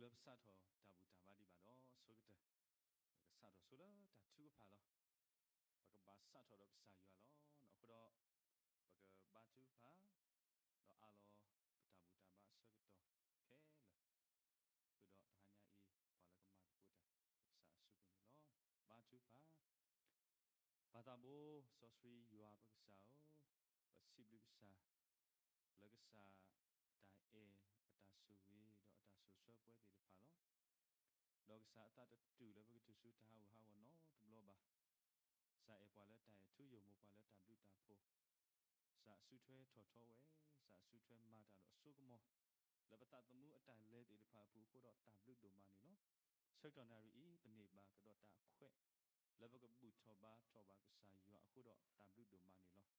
ပစးထီၣ်တၢ်ဘူၣ်တၢ်ဘါဒံးဘၣ်ဒီးအဆိကတၢၢ်, ပကစးထီၣ်ဆိလၢတၢ်ထုကဖၣ်လီၤ. ပကဘၣ်စးထီၣ်ဒီးကစၢ်ယွၤလီၤ. အဃိဒီး ပကဘါထုကဖၣ် ဒီးအးလီၤပတၢ်ဘူၣ်တၢ်ဘါအဆၢကတီၢ်ခဲလၢာ်, ဃုာ်ဒီးတဟါညါအံၤ ပှၤလၢကမၤသကိးတၢ်လၢကစၢ်အစုပူၤန့ၣ်လီၤ. ဘါထုကဖၣ်. ပၢ်သးဘိစီဆှံယွၤပကစၢ်ဧၢ, ပစံးဘျုးကစၢ် လၢကစၢ်တၢ်အဲၣ် အတၢ်ဆိၣ်ဂ့ၤ ဒီးအတၢ်ဆိၣ်ဆှၢပှဲၤသ့ၣ်တဖၣ်လီၤ. ဒီးကစၢ်အသးတတူၢ်လၢပကတုၤဆူတၢ်ဟးဂူာ်ဟးဂီၤနီတဘျီဘၣ်. ကစၢ်အဲၣ်ပှၤလၢတၢ်အဲၣ်ထူယိာ်မိၢ်ပှၢ်လၢတၢ်ဘျုးတၢ်ဖှိၣ်, ကစၢ်အစုထွဲထီၣ်ထီဝဲ, ကစၢ်အစုထွဲမၤတၢ်ဒီးအစိကမီၤ လၢပသးသမူအတၢ်လဲၤသ့ၣ်တဖၣ်အပူၤအဃိဒီးတၢ်ဘျုးဒိၣ်မးန့ၣ်လီၤ. ဆၢကတီၢ်နၣ်ရံၣ်အံၤ ပန့ၢ်ဘၣ်ကဒီးတၢ်အခွဲး လၢပကဘူၣ်ထီၣ်ဘါထီၣ်ဘၣ်ကစၢ်ယွၤအဃိဒီးတၢ်ဘျုးဒိၣ်မးန့ၣ်လီၤ.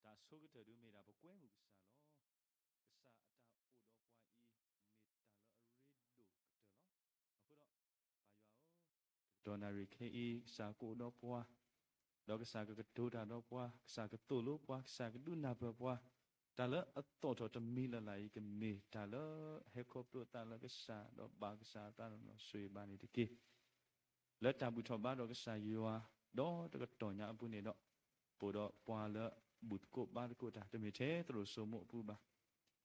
တၢ်အဆိကတၢၢ်ဒုးမ့ၢ်ဒၣ်ပကွဲမုာ်ကစၢ်လီၤ. ကစၢ်အတၢ်အိၣ်ဒီးပှၤအံၤ မ့ၢ်တၢ်လၢအရ့ဒိၣ်ကတၢၢ်လီၤ. အဃိဒီး ပၢ်ယွၤဧၢ, တကတီၢ်နၣ်ရံၣ်ခဲအံၤ ကစၢ်ကအိၣ်ဒီးပှၤ, ဒီးကစၢ်ကကတိၤတၢ်ဒီးပှၤ, ကစၢ်ကသိၣ်လိပှၤ, ကစၢ်ကဒုးနၢ်ပၢၢ်ပှၤ, တၢ်လၢအသီၣ်ထီၣ်တမံၤလၢ်လၢ်အံၤ ကမ့ၢ်တၢ်လၢဟဲခီဖျိအသးလၢကစၢ် ဒီးဘၣ်ကစၢ်အသးနီၢ်နီၢ်ဆိၣ်ဂ့ၤဘၣ်န့ၣ်တက့ၢ်. လၢတၢ်ဘူၣ်ထီၣ်ဘါဒီးကစၢ်ယွၤ ဒီးတကတီၢ်ညါအပူၤန့ၣ်ဒီး ပအိၣ်ဒီးပှၤလၢဘူၣ်သကိးဘါသကိးတၢ် တမ့ၢ်ထဲသရိာ်စိမိၣ်အပူၤဘၣ်,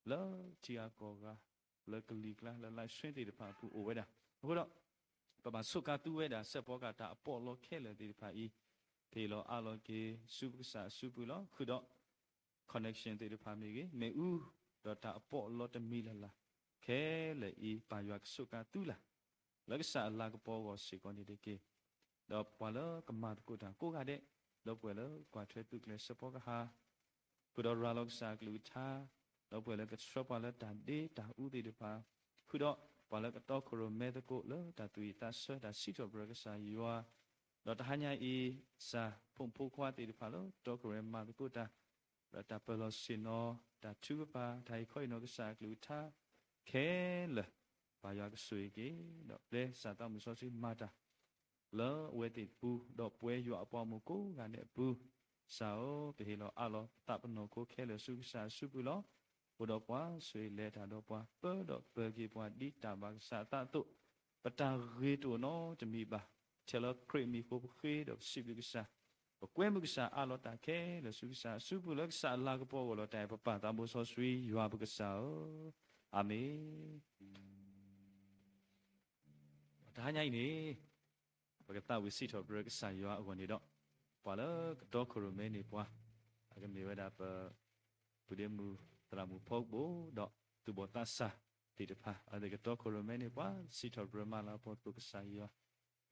လၢထံဂၤကီၢ်ဂၤ, လၢကလံၤကျါ လၢလၢၢ်ဆှဲသ့ၣ်တဖၣ်အပူၤအိၣ်ဝဲဒၣ်. အဃိဒီး ပဘၣ်ဆိးကါသူဝဲဒၣ် စဲးဖီကဟၣ်တၢ်အပီးအလီခဲလၢာ်သ့ၣ်တဖၣ်အံၤ, ဟ့ၣ်လီၤအးလီၤက့ၤဆူပကစၢ်အစုပူၤလီၤ. ဃုာ်ဒီး connection သ့ၣ်တဖၣ်မ့ၢ်ဂ့ၤ, မ့ၣ်အူ, ဒီးတၢ်အပီးအလီတမံၤလၢ်လၢ် ခဲလၢာ်အံၤ ပၢ်ယွၤကဆိးကါသူလၢ် လၢကစၢ်အလၤကပီၤအဂီၢ်စ့ၢ်ကီးန့ၣ်တက့ၢ်. ဒီးပှၤလၢကမၤသကိးတၢ်ကိးဂၤဒဲး, ဒီပုၢ်ဝဲၢ်လၢကွၢ်ထွဲသုးကျဲၤစဲးဖီကဟၣ်, ဃုာ်ဒီးရၤလီၤကစၢ်အကလုၢ်ကထါ, ဒီပုၢ်ဝဲၢ်လၢကဆှၢပှၤလၢတၢ်ဒ့တၢ်အူသ့ၣ်တဖၣ်, ဃုာ်ဒီးပှၤလၢကတီခိၣ်ရိၣ်မဲသကိးလၢတၢ်သူၣ်ဝံၣ်သးဆၢတၢ်စံးထီၣ်ပတြၢၤကစၢ်ယွၤ, ဒီးတဟါညါအံၤ ကစၢ်ဖိမုၣ်ဖိခွါသ့ၣ်တဖၣ်လၢတီခိၣ်ရိၣ်မဲမၤသကိးတၢ်, ဒီးတၢ်ပၢၢ်လီၤဆ့ၣ်နီၤ, တၢ်ထုကဖၣ်, တၢ်အံးခီအံးနီၤကစၢ်အကလုၢ်ကထါ ခဲလၢာ်, ပၢ်ယွၤကဆိၣ်ဂ့ၤက့ၤ, ဒီးပျဲကစၢ်သးမုၣ်စီဆှံမၤတၢ် လၢအဝဲသ့ၣ်တပူၤ, ဒီးပဝဲယွၤအပှၤဂီၢ်မုၢ်ကိးဂၤဒဲးအပူၤ, ကစၢ်ဧၢ, ပဟ့ၣ်လီၤအးလီၤပသးပနီၢ်ခိခဲလၢာ်ဆူကစၢ်အစုပူၤလီၤ. အိၣ်ဒီးပှၤဆိၣ်ဂ့ၤလဲၤတၢ်ဒီးပှၤ, ပၢဒီးပၢၤက့ၤပှၤဒ်တၢ်ဘၣ်ကစၢ်အသးအသိး, ပတၢ်ဂ့ၤတအိၣ်နီတမံၤဘၣ်. ထဲလၢခရံာ်အမံၤအဃိပဃ့ဒီးပစံးဘျုးကစၢ်, ပကွဲမုာ်ကစၢ်အးလီၤတၢ်ခဲလၢာ်ဆူကစၢ်အစုပူၤ လၢကစၢ်အလၤကပီၤအဂီၢ်လီၤ. တၢ်အဲၣ်ပပၢ်သးဘိစီဆှံယွၤပကစၢ်ဧၢ, အၤမ့ၣ်. တဟါညါအံၤန့ၣ် ပကသးဝံၣ်စံးထီၣ်ပတြၢၤကစၢ်ယွၤအဂီၢ်န့ၣ်ဒီး, ပှၤလၢကတီခိၣ်ရိၣ်မဲန့ၢ်ပှၤ, အကမ့ၢ်ဝဲဒၣ်ပ ပုၢ်ဒ့မုၣ်သရၣ်မုၣ်ဖီကပိာ် ဒီးသူၣ်ဘီၣ်သးစၢ်သ့ၣ်တဖၣ်, အဝဲသ့ၣ်ကတီခိၣ်ရိၣ်မဲန့ၢ်ပှၤ, စံးထီၣ်ပတြၢၤမၤလၤကပီၤသကိးကစၢ်ယွၤ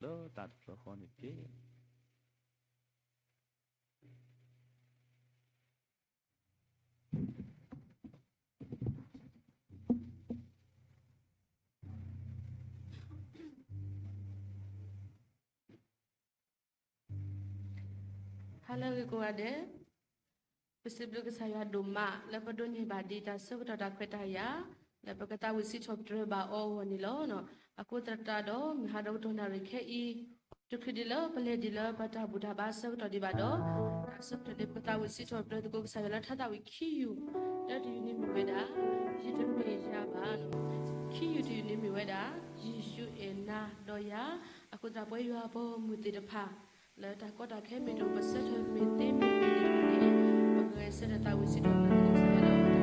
လၢတၢ်တဖျၢၣ်ဃီန့ၣ်တက့ၢ်. ဟါလၢအဂ့ၤကိးဂၤဒဲး, ပစံးဘျုးကစၢ်ယွၤဒိၣ်မး လၢပဒိးန့ၢ်ဘၣ်ဒံးတၢ်ဆၢကတီၢ်တၢ်ခွဲးတၢ်ယာ် လၢပကသးဝံၣ်စံးထီၣ်ပတြၢၤဘၣ်အီၤအဂီၢ်န့ၣ်လီၤ. အဃိသတးဒီး မုၢ်ဟါဒီးကတီၢ်နၣ်ရံၣ်ခဲအံၤ တချုးဒံးလၢပလဲၤဒံးလၢပတၢ်ဘူၣ်တၢ်ဘါဆၢကတီၢ်ဒံးဘၣ်ဒီး, တၢ်ဆၢကတီၢ်လၢပကသးဝံၣ်စံးထီၣ်ပတြၢၤသကိးကစၢ်ယွၤလၢထါသးဝံၣ်ခံယူၢ်, တၢတယူၢ်န့ၣ်မ့ၢ်ဝဲဒၣ် ယတမ့ၢ်ယၤဘၣ်, ခံယူၢ်တယူၢ်န့ၣ်မ့ၢ်ဝဲဒၣ် ယ့ၣ်ၡူးအဲၣ်နၤဒီးယၤ. အဃိသတးပဝဲယွၤအပှၤဂီၢ်မုၢ်သ့ၣ်တဖၣ် လၢတၢ်ကီတၢ်ခဲမ့ၢ်တအိၣ် ပဆၢထၢၣ်မ့ၢ်သ့မ့ၢ်ဂ့ၤန့ၣ်, ပကဂဲၤဆၢထၢၣ်သးဝံၣ်စံးထီၣ်ပတြၢၤကစၢ်ယွၤလၢ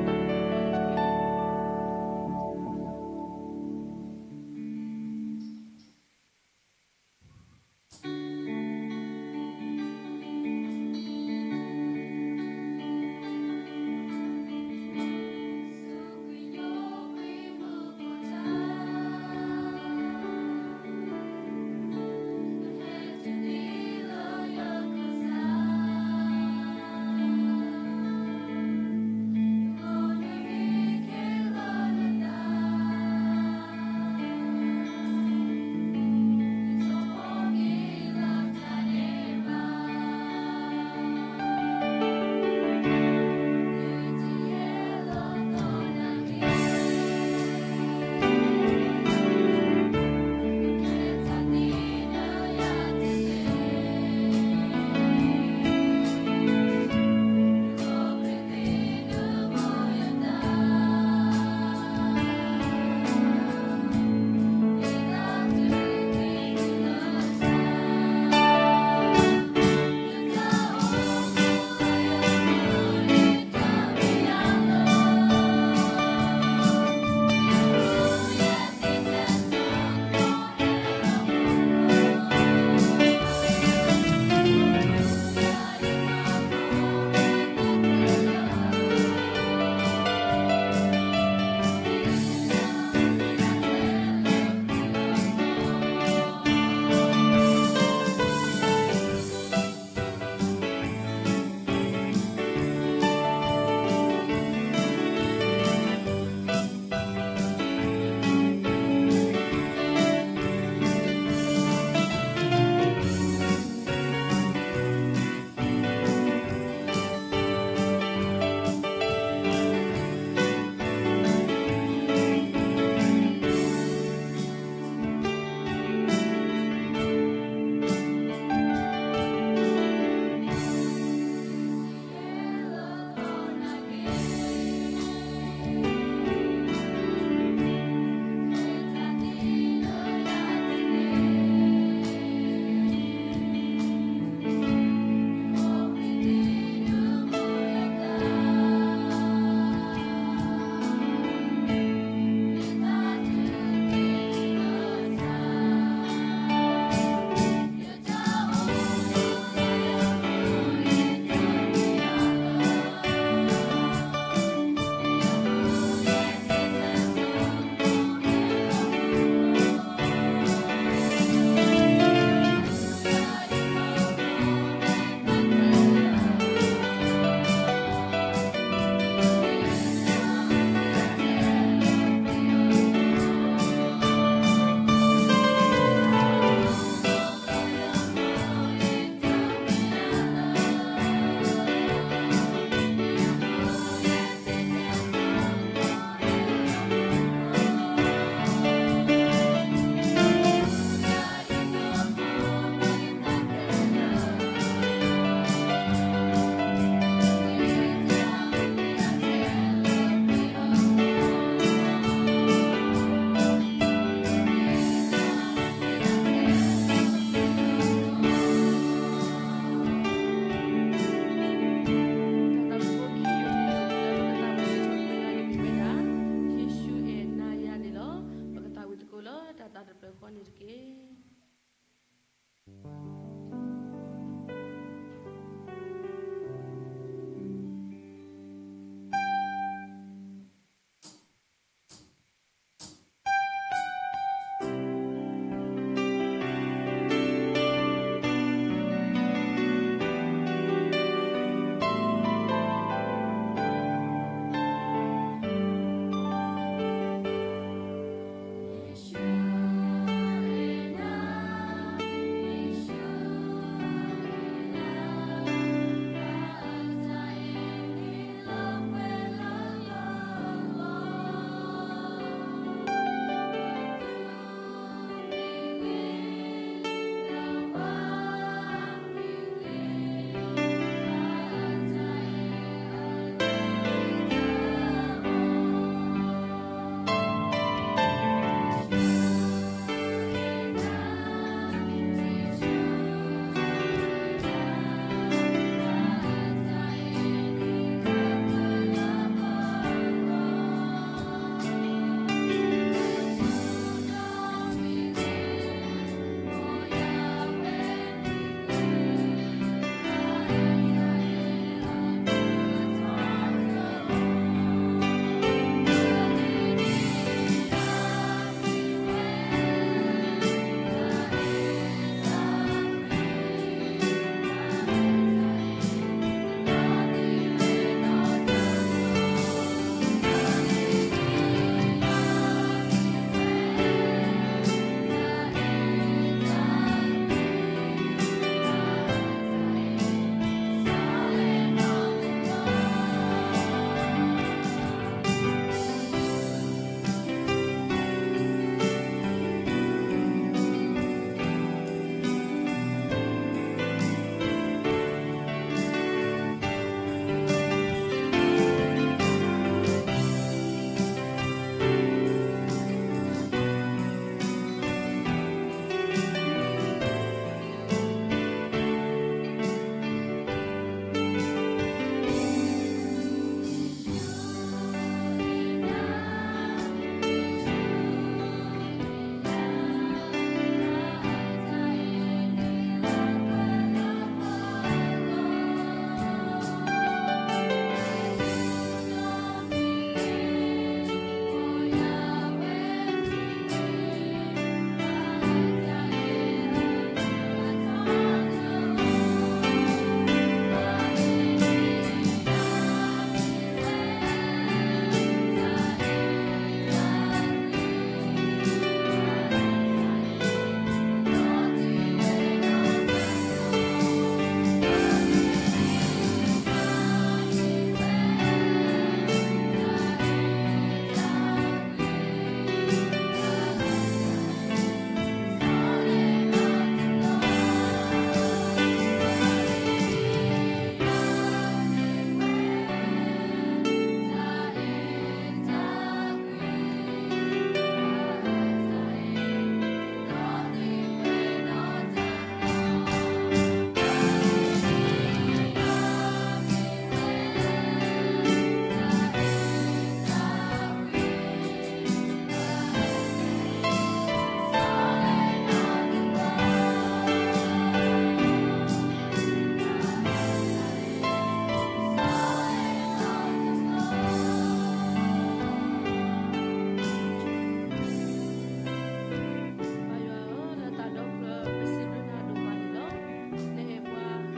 တၢ်ဘျုးတၢ်ဖှိၣ်လၢအဂီၢ်န့ၣ်တက့ၢ်. ပၢ်ယွၤဧၢ, လၢသးဒီဖျၢၣ်ပစံးဘျုးနၤဒိၣ်မးန့ၣ်လီၤ. နအဲၣ်ပှၤ, န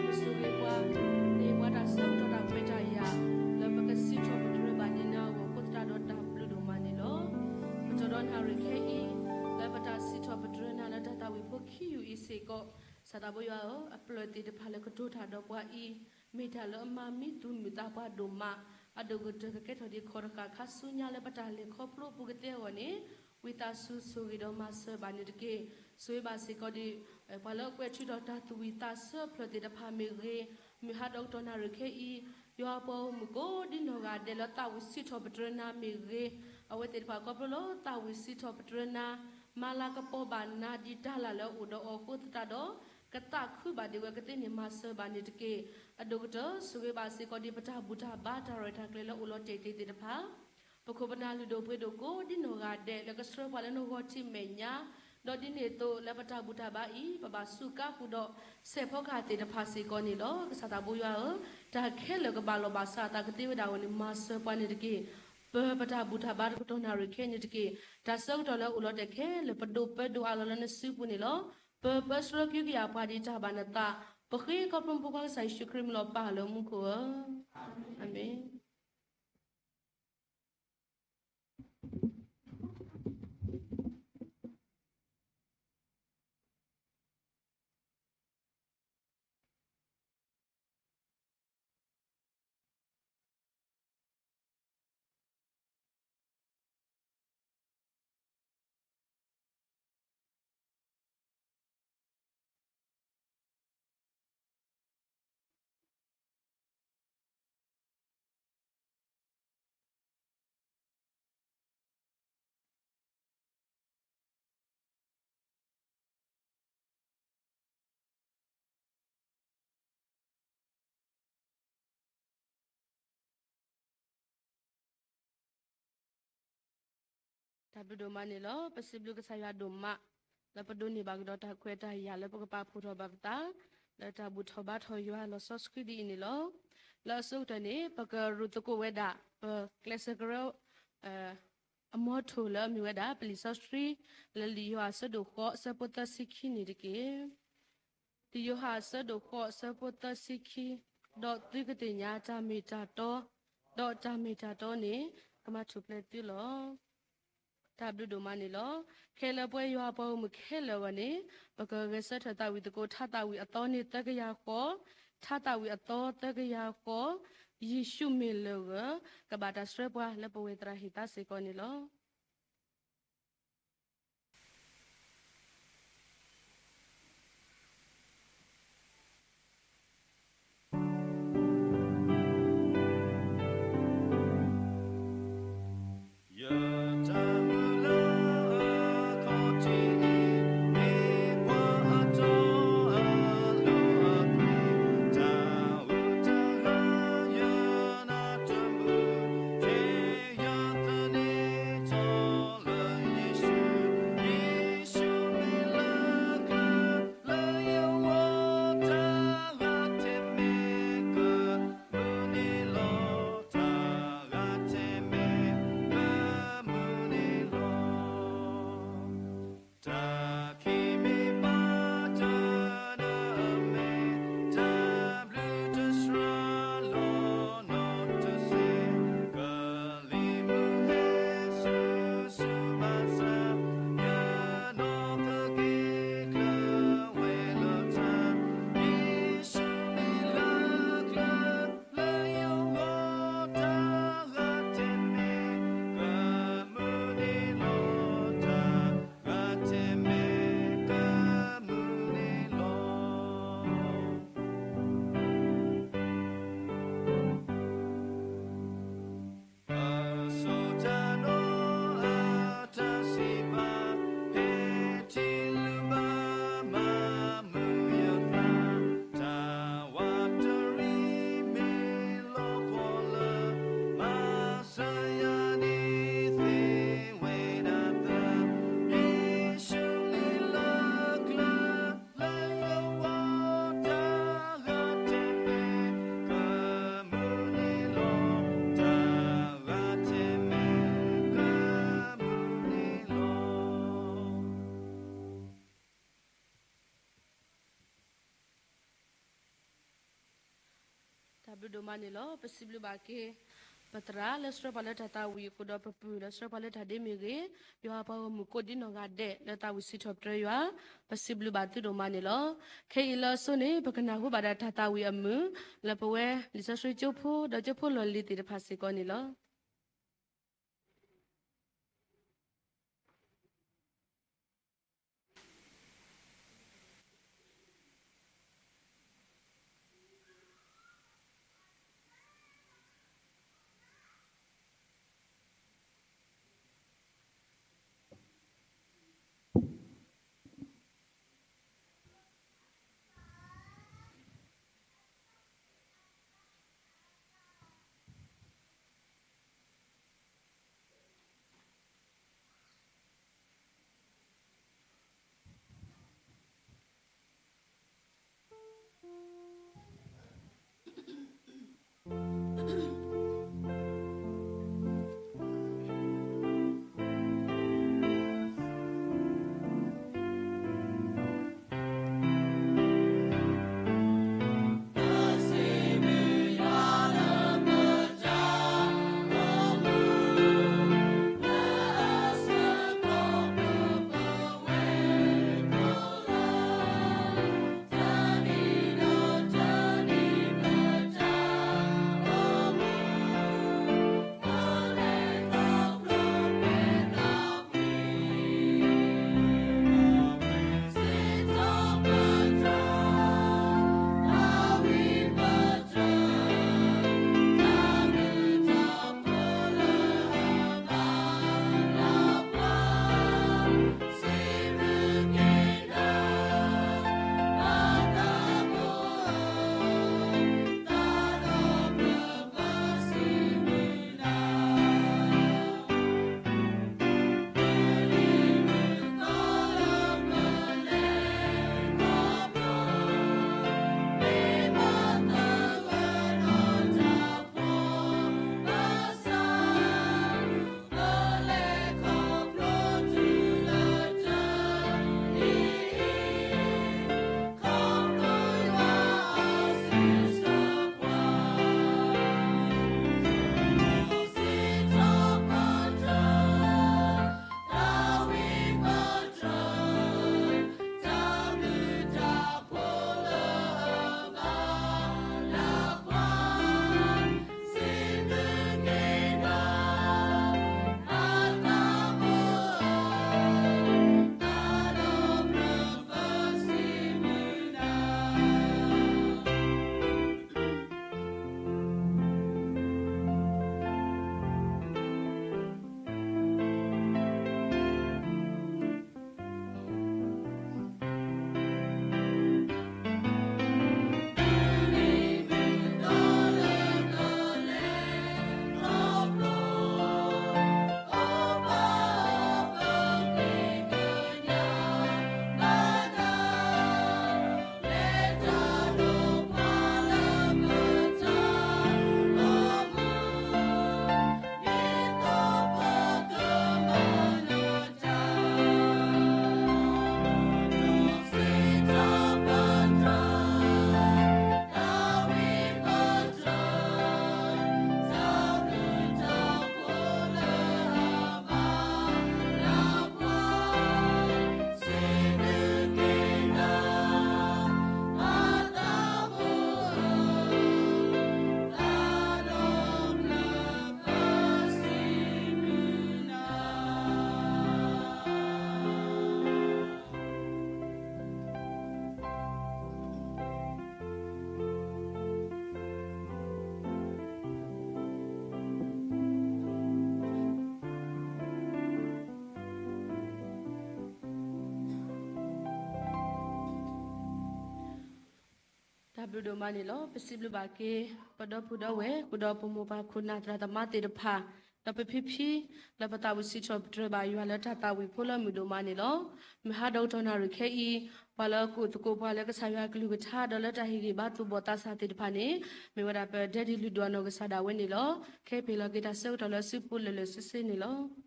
ဆိၣ်ဂ့ၤပှၤ, နဟ့ၣ်ပှၤတၢ်ဆၢကတီၢ်တၢ်ခွဲးတၢ်ယာ် လၢပကစံးထီၣ်ပတြၢၤဘၣ်န့ၢ်နၤအဂီၢ်အဃိသတးဒီး တၢ်ဘျုးဒိၣ်မးန့ၣ်လီၤ. ကတီၢ်ဒီးနၣ်ရံၣ်ခဲအံၤ လၢပတၢ်စံးထီၣ်ပတြၢၤနၤလၢတၢ်သးဝံၣ်ဖိခံယူၢ်အံၤစ့ၢ်ကီး, စၢ်သးဘိယွၤဧၢ, အပျၢၢ်သ့ၣ်တဖၣ်လၢကတိၤတၢ်ဒီးပှၤအံၤ မ့ၢ်တၢ်လၢအမၤမံသူၣ်မုာ်သးပှၤဒိၣ်မး, အဒိၣ်ကတၢၢ်ကကဲထီၣ်ဒံးခီၣ်တဃာ်ခါဆူညါလၢပတၢ်လဲၤခီဖျိအပူၤကသ့အဂီၢ်န့ၣ်, ဝံသးစူၤဆိၣ်ဂ့ၤဒီးမၤစၢၤဘၣ်န့ၣ်တက့ၢ်. ဆိၣ်ဂ့ၤဘၣ်စ့ၢ်ကီးဒံး ပှၤလၢအကွဲးထုးထီၣ်တၢ်သူၣ်ဝံၣ်သးဆၢအဖျၢၣ်သ့ၣ်တဖၣ်မ့ၢ်ဂ့ၤ, မုၢ်ဟါဒီးကတီၢ်နၣ်ရံၣ်ခဲအံၤ, ယွၤပှၤဂီၢ်မုၢ်ကိးဒံနီၢ်ဂၤဒဲးလၢသးဝံၣ်စံးထီၣ်ပတြၢၤနၤမ့ၢ်ဂ့ၤ, အဝဲသ့ၣ်တဖၣ်ခီဖျိလၢသးဝံၣ်စံးထီၣ်ပတြၢၤနၤ, မၤလၤကပီၤဘၣ်နၤဒ်တၢ်လၢ်လၢအအိၣ်ဒီးအီၤအဃိသတးဒီး, ကသးခုဘၣ်ဒံးဝဲကသ့န့ၢ်မၤစၢၤဘၣ်န့ၣ်တက့ၢ်. အဒိၣ်ကတၢၢ်ဆိၣ်ဂ့ၤဘၣ်စ့ၢ်ကီးဒံးပတၢ်ဘူၣ်တၢ်ဘါတၢ်ရဲၣ်တၢ်ကျဲၤလၢအိၣ်လီၤတဲာ်တဲာ်သ့ၣ်တဖၣ် ပခိၣ်ပနၢ်လုၢ်ဒိၣ်ပှ့ၤဒိၣ်ကိးဒံနီၢ်ဂၤဒဲး လၢကဆှၢပှၤလၢနဂီၢ်ထံးမဲာ်ညါ, ဒီးဒ်န့ၣ်အသိးလၢပတၢ်ဘူၣ်တၢ်ဘါအံၤ ပဘၣ်စူးကါဃုာ်ဒီး စဲးဖီကဟၣ်သ့ၣ်တဖၣ်စ့ၢ်ကီးန့ၣ်လီၤ. ကစၢ်သးဘိယွၤဧၢ, တၢ်ခဲလၢာ်ကဘၣ်လီၢ်ဘၣ်စးအသးကသ့ဝဲဒၣ်အဂီၢ်န့ၣ် မၤစၢၤပှၤန့ၣ်တက့ၢ်. ပပတၢ်ဘူၣ်တၢ်ဘါတကတီၢ်နၣ်ရံၣ်ခဲအံၤန့ၣ်တက့ၢ်. တၢ်ဆၢကတီၢ်လၢအအိၣ်လီၤတဲာ်ခဲလၢာ် ပဒိၣ်ပၢဒိၣ်အးလီၤလၢနစုပူၤန့ၣ်လီၤ. ပပၢဆှၢကဟုကယာ်ပှၤဒ်တၢ်ဘၣ်နသး, ပဃ့ခီဖျိပဖိခွါကစၢ်ယ့ၣ်ၡူးခရံာ်မံၤလီၤပၢ်လၢမူခိၣ်ဧၢ, အၤမ့ၣ်. တၢ်ဘျုးဒိၣ်မးန့ၣ်လီၤ. ပစံးဘျုးကစၢ်ယွၤဒိၣ်မး လၢပဒိးန့ၢ်ဘၣ်ကဒီးတၢ်ခွဲးတၢ်ယာ်လၢပကပာ်ဖှိၣ်ထီၣ်ဘၣ်ပသး လၢတၢ်ဘူၣ်ထီၣ်ဘါထီၣ်ယွၤလီၤစီဆှံဒ်အံၤန့ၣ်လီၤ. လၢအဆိကတၢၢ်န့ၣ် ပကရူၢ်သကိးဝဲဒၣ် ပကျဲးစၢးကရၢ အမီထိၣ်လၢအမ့ၢ်ဝဲဒၣ် ပလံာ်စီဆှံ လၢလံာ်ယိၤဟၣ်အဆၢဒိၣ်ဃိး အဆၢဖိသၢဆံခံန့ၣ်တက့ၢ်. လံာ်ယိၤဟၣ်အဆၢဒိၣ်ဃိး အဆၢဖိသၢဆံခံ, ဒီးသုကသ့ၣ်ညါတၢ်မ့ၢ်တၢ်တီ, ဒီးတၢ်မ့ၢ်တၢ်တီန့ၣ် ကမၤထူၣ်ဖျဲးသုလီၤ. တၢ်ဘျုးဒိၣ်မးန့ၣ်လီၤ. ခဲလၢာ်ပဝဲယွၤအပှၤဂီၢ်မုၢ်ခဲလၢာ်အဂီၢ်န့ၣ် ပကဂဲၤဆၢထၢၣ်သးဝံၣ်သကိး ထါသးဝံၣ်အသီန့ၣ်သၢကယၤဃိး, ထါသးဝံၣ်အသီသၢကယၤဃိး, ယ့ၣ်ၡူးမ့ၢ်လၢၢ်ဂၢၢ် ကဘၣ်တၢ်ဆှၢပှၤလၢပဝဲသရၣ်ဟ့ၣ်သါစ့ၢ်ကီးန့ၣ်လီၤ. တၢ်ဘျုးဒိၣ်မးန့ၣ်လီၤ. ပစံးဘျုးဘၣ်က့ၤ ပသရၣ်လၢဆှၢပှၤလၢတၢ်သးဝံၣ်အဃိဒီး ပပုၢ်လၢဆှၢပှၤလၢတၢ်ဒ့မ့ၢ်ဂ့ၤ, ယွၤပှၤဂီၢ်မုၢ်ကိးဒံနီၢ်ဂၤဒဲး လၢသးဝံၣ်စံးထီၣ်ပတြၢၤယွၤ, ပစံးဘျုးဘၣ်သုဒိၣ်မးန့ၣ်လီၤ. ခဲအံၤလၢအဆိန့ၣ် ပကနၢ်ဟူဘၣ်ဒီးတၢ်သးဝံၣ်အမုာ် လၢပဝဲလံာ်စီဆှံကၠိဖိ ဒီးကၠိဖိလီၢ်လံၤသ့ၣ်တဖၣ်စ့ၢ်ကီးန့ၣ်လီၤ. ဒိၣ်ဒိၣ်မးန့ၣ်လီၤ. ပစံးဘျုးဘၣ်က့ၤ ပဒီပုၢ်ဒီဝဲၢ် ပဒီပုၢ်မိၢ်ပၢ်ခိၣ်နၢ်သရၣ်သမါသ့ၣ်တဖၣ်, ဒီးပဖံဖံ လၢပသးဝံၣ်စံးထီၣ်ပတြၢၤဘၣ်ယွၤလၢတၢ်သးဝံၣ်ဖိလၢမုၢ်ဒိၣ်မးန့ၣ်လီၤ. မုၢ်ဟါဒီးကတီၢ်နၣ်ရံၣ်ခဲအံၤ ပှၤလၢကိးသကိးပှၤလၢကစၢ်ယွၤကလုၢ်ကထါ ဒီးလၢတၢ်ဟ့ၣ်ဂံၢ်ဘါသူၣ်ဘီၣ်သးစၢ်သ့ၣ်တဖၣ်န့ၣ် မ့ၢ်ဝဲဒၣ်ပဒဲဒံလုၢ်ဒိၣ်အနီၢ်ကစၢ်ဒၣ်ဝဲန့ၣ်လီၤ. ခဲအံၤပဟ့ၣ်လီၤက့ၤတၢ်ဆၢကတီၢ်လၢစုပူၤလၢာ်လၢာ်ဆ့ဆ့န့ၣ်လီၤ.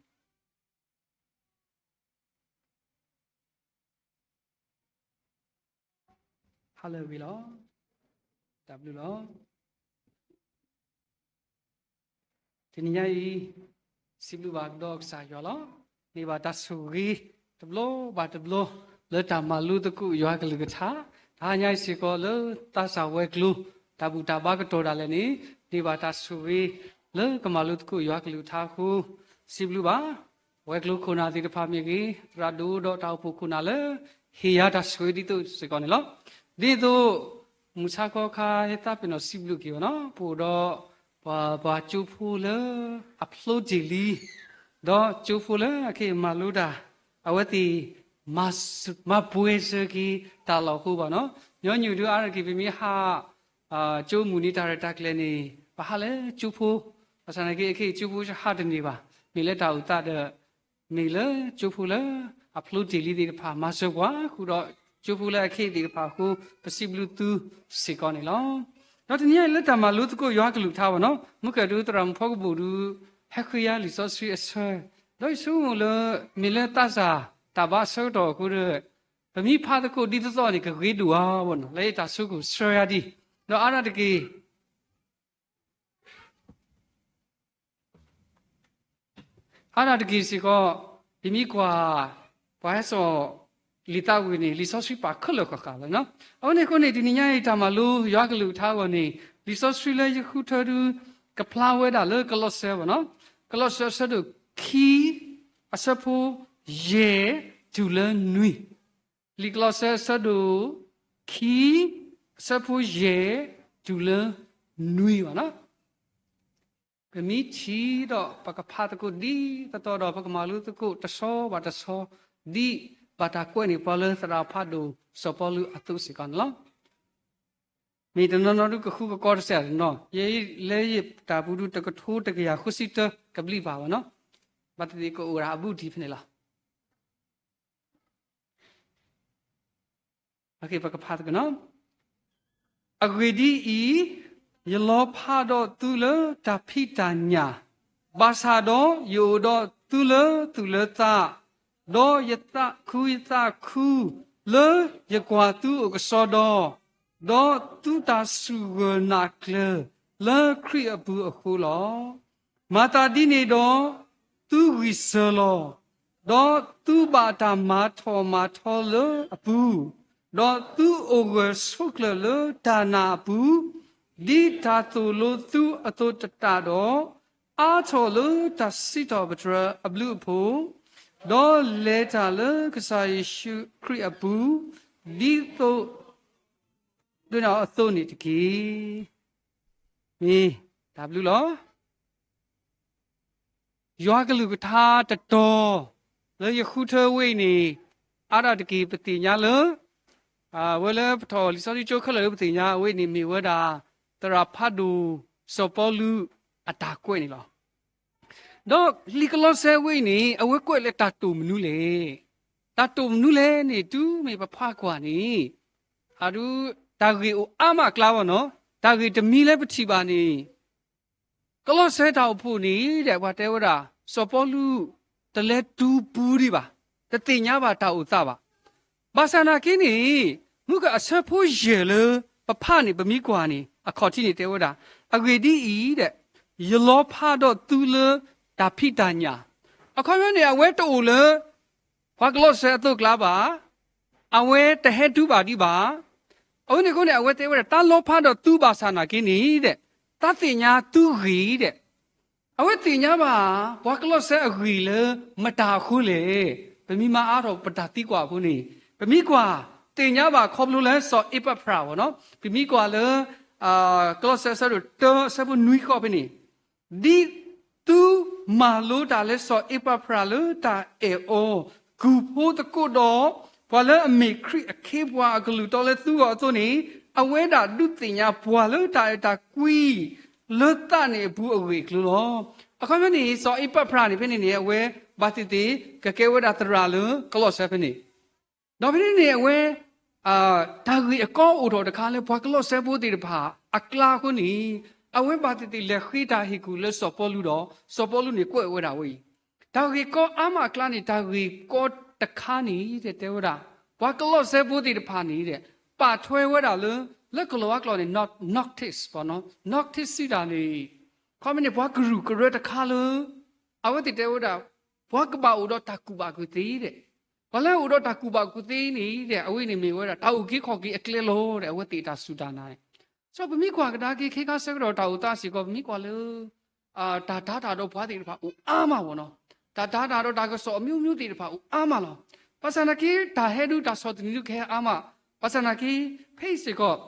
ဟါလၢအဂ့ၤလီၤ. တၢ်ဘျုးလီၤ. တနံၤညါအံၤ စံးဘျုးဘၣ်ကဒီးကစၢ်ယွၤလီၤ. န့ၢ်ဘၣ်တၢ်ဆိၣ်ဂ့ၤတဘျီဘၣ်တဘျီ လၢတၢ်မၤလိသကိးယွၤကလုၢ်ကထါ, တဟါညါအံၤစ့ၢ်ကီးလၢသးစၢ်ဝဲၤကျိၤ တၢ်ဘူၣ်တၢ်ဘါကတီၢ်ဒၣ်လဲာ်န့ၣ် န့ၢ်ဘၣ်တၢ်ဆိၣ်ဂ့ၤလၢကမၤလိသကိးယွၤကလုၢ်ကထါအဃိ စံးဘျုးဘၣ် ဝဲၤကျိၤခိၣ်နၢ်သ့ၣ်တဖၣ်မ့ၢ်ဂ့ၤ, သရၣ်ဒိၣ်ဒီးတၢ်အိၣ်ဖှိၣ်ခိၣ်နၢ်လၢ ဟ့ၣ်ယၤတၢ်ဆိၣ်ဂ့ၤဒ်သိးစ့ၢ်ကီးန့ၣ်လီၤ. ဒ်သိး မုၢ်ဆါခီခါ ယသးပ့ၤနီၣ်စံးဘျုးက့ၤအီၤနီၤ, ပအိၣ်ဒီး ပှၤ ပှၤကၠိဖိလၢ အဖျိတ့ၢ်လံ, ဒီးကၠိဖိလၢအကဟ့ၣ်မၤလိတၢ်, အဝဲသ့ၣ် မၤပှဲၤစၢၤက့ၤတၢ်လီၢ်အဃိဘၣ်နီၤ. ညီနုၢ်ဒုးအါတက့ၢ် ပမ့ၢ်ဟး ကၠိမုၢ်နံၤတၢ်ရဲၣ်တၢ်ကျဲၤန့ၣ် ပဟးလၢကၠိဖိ, ဘၣ်ဆၣ်သနာ်က့ အကဟ့ၣ်ကၠိဖိဟးတန့ၢ်ဘၣ်. မ့ၢ်လၢတၢ်အိၣ်သးဒီး မ့ၢ်လၢကၠိဖိလၢအဖျိတ့ၢ်လံသ့ၣ်တဖၣ် မၤစၢၤပှၤဃုာ်ဒီး ကၠိဖိလၢအကဟ့ၣ်သ့ၣ်တဖၣ်အဃိ ပစံးဘျုးသုစ့ၢ်ကီးန့ၣ်လီၤ. ဒီးတနံၤညါအံၤလၢတၢ်မၤလိသကိးယွၤကလုၢ်ကထါဘၣ်နီၤ, မုၢ်ကၢၢ်ဒုးသရၣ်မုၣ်ဖီကဘိၣ်ဒုး ဟဲဃ့ယၤလံာ်စီဆှံအဆၢ, ဒီးယဆိကမိၣ်လၢ မ့ၢ်လၢသးစၢ်တၢ်ဘါအဆၢကတီၢ်အဃိဒီး ပမ့ၢ်ဖးသကိးဒ်သိးသိးန့ၣ် ကဂ့ၤဒိၣ်ဧါဘၣ်နီၤ, လၢယတၢ်ဆိကမိၣ်ဆၢယၤဒ်, ဒီးအါဒၣ်တက့ၢ် အါဒၣ်တက့ၢ်စ့ၢ်ကီး ယမ့ၢ်ကွၢ် ပှၤဟဲစိာ်လံာ်သးဝံၣ်န့ၣ် လံာ်စီဆှံပာ်ခဲလၢာ်ဃၣ်ဃၣ်လီၤ. အဝဲန့ၣ်အဃိန့ၣ် တနံၤညါအံၤ တၢ်မၤလိယွၤကလုၢ်ကထါအဂီၢ်န့ၣ် လံာ်စီဆှံလၢယဃုထၢဒုး ကဖျါဝဲဒၣ်လၢကလီးစဲဘၣ်နီၤ, ကလီးစဲအဆၢဒိၣ်ခံ အဆၢဖိယဲၢ် တုၤလၢနွံ, လံာ်ကလီးစဲအဆၢဒိၣ်ခံ အဆၢဖိယဲၢ် တုၤလၢနွံဘၣ်နီၤ. ပမ့ၢ်ထံၣ်ဒီးပကဖးသကိးဒ်သိးသိးဒီး ပကမၤလိသကိးတဆီဘၣ်တဆီ ဒ်ဘၣ်တၢ်ကွဲးန့ၢ်ပှၤလၢသရၣ်ဖးဒိၣ်စီၤပီလူးအသိးစ့ၢ်ကီးန့ၣ်လီၤ. မ့ၢ်တနီၤနီၤဒုးကဃုကကီတစဲးတနီၤ, ယဲလၢယတၢ်ပူၤဒုး တကထိတကယၤဃုဆံတၢ ကဘျံးပၤဘၣ်နီၤ, ဘၣ်သ့ၣ်သ့ၣ်ကအိၣ်ဒၣ်အဘူးတံၢ်ဖဲန့ၣ်လီၤ. ပကဖးသကိးနီၤ. အဂ့ၢ်ဒ်အံၤ, ယလီၤဖးဒီးသုလၢတၢ်ဖံးတၢ်ညၣ်, ဘၣ်ဆၣ်ဒီးယအိၣ်ဒီးသုလၢသူၣ်လၢသး, ဒီးယသးခုယသးခု လၢယကွၢ်သုအိၣ်ကစီဒီ, ဒီးသုတၢ်စူၢ်ဂၢၢ်နာ်ကျၢၤ လၢခရံာ်အပူၤအဃိလီၤ. မၤသးဒ်န့ၣ်ဒီး, သုဂံၢ်စၢၤလီၤ. ဒီးသုဘၣ်တၢ်မၤထီၣ်မၤထီလၢအပူၤ, ဒီးသုအိၣ်ဂၢၢ်ဆိးကျၢၤလၢတၢ်နာ်အပူၤ, ဒ်တၢ်သိၣ်လိသုအသိးတတးဒီး, အါထီၣ်လၢတၢ်စံးထီၣ်ပတြၢၤအဘျုးအဖှိၣ်, ဒီးလဲၤတၢ်လၢကစၢ်ယ့ၣ်ၡူးခရံာ်အပူၤ, ဒ်သိး ဒ်န့ၣ်အသိးန့ၣ်တက့ၢ်. မ့ၢ်တၢ်ဘျုးလီၤ. ယွၤကလုၢ်ကထါတတီၤ လၢယဃုထၢဝဲအံၤန့ၣ် အါဒၣ်တက့ၢ်ပသ့ၣ်ညါလၢ အဝဲလၢပထီၣ်လံာ်စီဆှံကၠိခဲလၢာ်လၢပသ့ၣ်ညါဝဲအံၤန့ၣ် မ့ၢ်ဝဲဒၣ် သရၣ်ဖးဒိၣ်စီၤပီလူးအတၢ်ကွဲးန့ၣ်လီၤ. ဒီးလံာ်ကလီးစဲဝဲအံၤန့ၣ် အဝဲကွဲးလၢတၢ်တိာ်မနုၤလဲၣ်. တၢ်တိာ်မနုၤလဲၣ်န့ၣ် တုၤမ့ၢ်ပဖးကွၢ်န့ၣ် အဒု တၢ်ဂ့ၢ်အိၣ်အါမးအကျါဘၣ်နီၤ. တၢ်ဂ့ၢ်တမံၤလၢပထံၣ်ဘၣ်န့ၣ် ကလီးစဲတၢ်အိၣ်ဖှိၣ်န့ၣ်ဒီး ပှၤတဲဝဲဒၣ် စီၤပီလူး တလဲၤတုၤပူၤဒံးဘၣ်, တသ့ၣ်ညါဘၣ်တၢ်အိၣ်သးဘၣ်. ဘၣ်ဆၣ်နာ်က့န့ၣ် မုၢ်ကအဆၢဖိယဲၢ်လၢပဖးန့ၣ် ပမ့ၢ်ကွၢ်န့ၣ် အခီၣ်ထံးန့ၣ်တဲဝဲဒၣ်, အဂ့ၢ်ဒ်အံၤဒီး ယလီၤဖးဒီးသုလၢတၢ်ဖံးတၢ်ညၣ်. အခီပညီန့ၣ် အဝဲတအိၣ်လၢ ပှၤကလီးစဲအသိးအကျါဘၣ်, အဝဲတဟဲတုၤဘၣ်ဒံးဘၣ်. အဝဲန့ၣ်အဃိန့ၣ် အဝဲတဲဝဲဒၣ် တၢ်လီၤဖးဒီးသုဘၣ်ဆၣ်နာ်က့န့ၣ်ဒီး တၢ်သ့ၣ်ညါသုဂ့ၢ်ဒီး အဝဲသ့ၣ်ညါဘၣ် ပှၤကလီးစဲအဂ့ၢ်လၢမတၤအဃိလဲၣ်. ပမ့ၢ်မၤအါထီၣ်ပတၢ်သံကွၢ်အဃိန့ၣ် ပမ့ၢ်ကွၢ် သ့ၣ်ညါဘၣ်ခီဖျိလၢစီၤအ့ပဖြၣ်ဘၣ်နီၤ. ပမ့ၢ်ကွၢ်လၢ ကလီးစဲအဆၢဒိၣ်တၢ အဆၢဖိနွံဃီဖဲန့ၣ် ဒ်သုမၤလိတၢ်လၢစီၤအ့ပဖြၣ်လၢတၢ်အဲၣ်အီၤ ကူၣ်ဖိသကိးဒီး ပှၤလၢအမ့ၢ်ခရံာ်အခ့အပှၤအကလုၢ်တီလၢသုဂီၢ်အသိးန့ၣ် အဝဲဒၣ်ဒုးသ့ၣ်ညါပှၤလၢတၢ်အဲၣ်တၢ်ကွံ လၢသးန့ၣ်အပူၤအဂ့ၢ်အကျိၤလီၤ. အခီပညီန့ၣ် စီၤအ့းပၢဖြးန့ၣ် ဖဲန့ၣ်န့ၣ် အဝဲဘၣ်သ့ၣ်သ့ၣ် ကကဲဝဲဒၣ်သရၣ်လၢကလီးစဲဖဲန့ၣ် ဒီးဖဲန့ၣ်န့ၣ် အဝဲ တၢ်ဂ့ၢ်အကီအိၣ်ထီၣ်တခါလၢပှၤကလီးစဲဖိသ့ၣ်တဖၣ်အကျါအဃိန့ၣ် အဝဲဘၣ်သ့ၣ်သ့ၣ်လဲၤဃ့တၢ်ဟ့ၣ်ကူၣ်လၢစီၤပီလူဒီး စီၤပီလူန့ၣ်ကွဲးဝဲဒၣ်ဝဲအံၤ, တၢ်ဂ့ၢ်ကီအါမးအကျါန့ၣ် တၢ်ဂ့ၢ်ကီတခါန့ၣ် တဲဝဲဒၣ် ပှၤကလီးစဲဖိသ့ၣ်တဖၣ်န့ၣ် ပာ်ထွဲဝဲဒၣ်လၢ လၢကလီးဝါကျိာ်န့ၣ် nonsense ပေါ့နော်, nonsense စံးတၢ်န့ၣ် ခီမ့ၢ်န့ၣ် ပှၤကရူၢ်ကရၢတခါလၢ အဝဲသ့ၣ်တဲဝဲဒၣ် ပှၤကဘၣ်အိၣ်ဒီးတၢ်ကူၣ်ဘၣ်ကူၣ်သ့ဒီး ပှၤလၢအိၣ်ဒီးတၢ်ကူၣ်ဘၣ်ကူၣ်သ့န့ၣ်ဒီး အဝဲန့ၣ်မ့ၢ်ဝဲဒၣ် တၢ်အုၣ်က့ၤခီၣ်က့ၤအကျဲလီၤဒီး အဝဲသ့ၣ်တၢ်စူၢ်တၢ်နာ်န့ၣ်. စီၤပမ့ၢ်ကွၢ်ကဒါက့ၤ ခဲခါဆၢကတီၢ်တၢ်အိၣ်သးစ့ၢ်ကီး ပမ့ၢ်ကွၢ်လၢ တၢ်တာ်တၢ်ဒီးပှၤသ့ၣ်တဖၣ်အိၣ်အါမးဝဲနီၤ, တၢ်တာ်တၢ်ဒီးတၢ်ကစီၣ်အမျိုးမျိုးသ့ၣ်တဖၣ်အိၣ်အါမးလီၤ. ဘၣ်ဆၣ်နာ်က့ တၢ်ဟဲဒုးတၢ်ဆီၣ်သနံးဒုးကဟဲအါမး, ဘၣ်ဆၣ်နာ်က့ ဖဲအံၤစ့ၢ်ကီး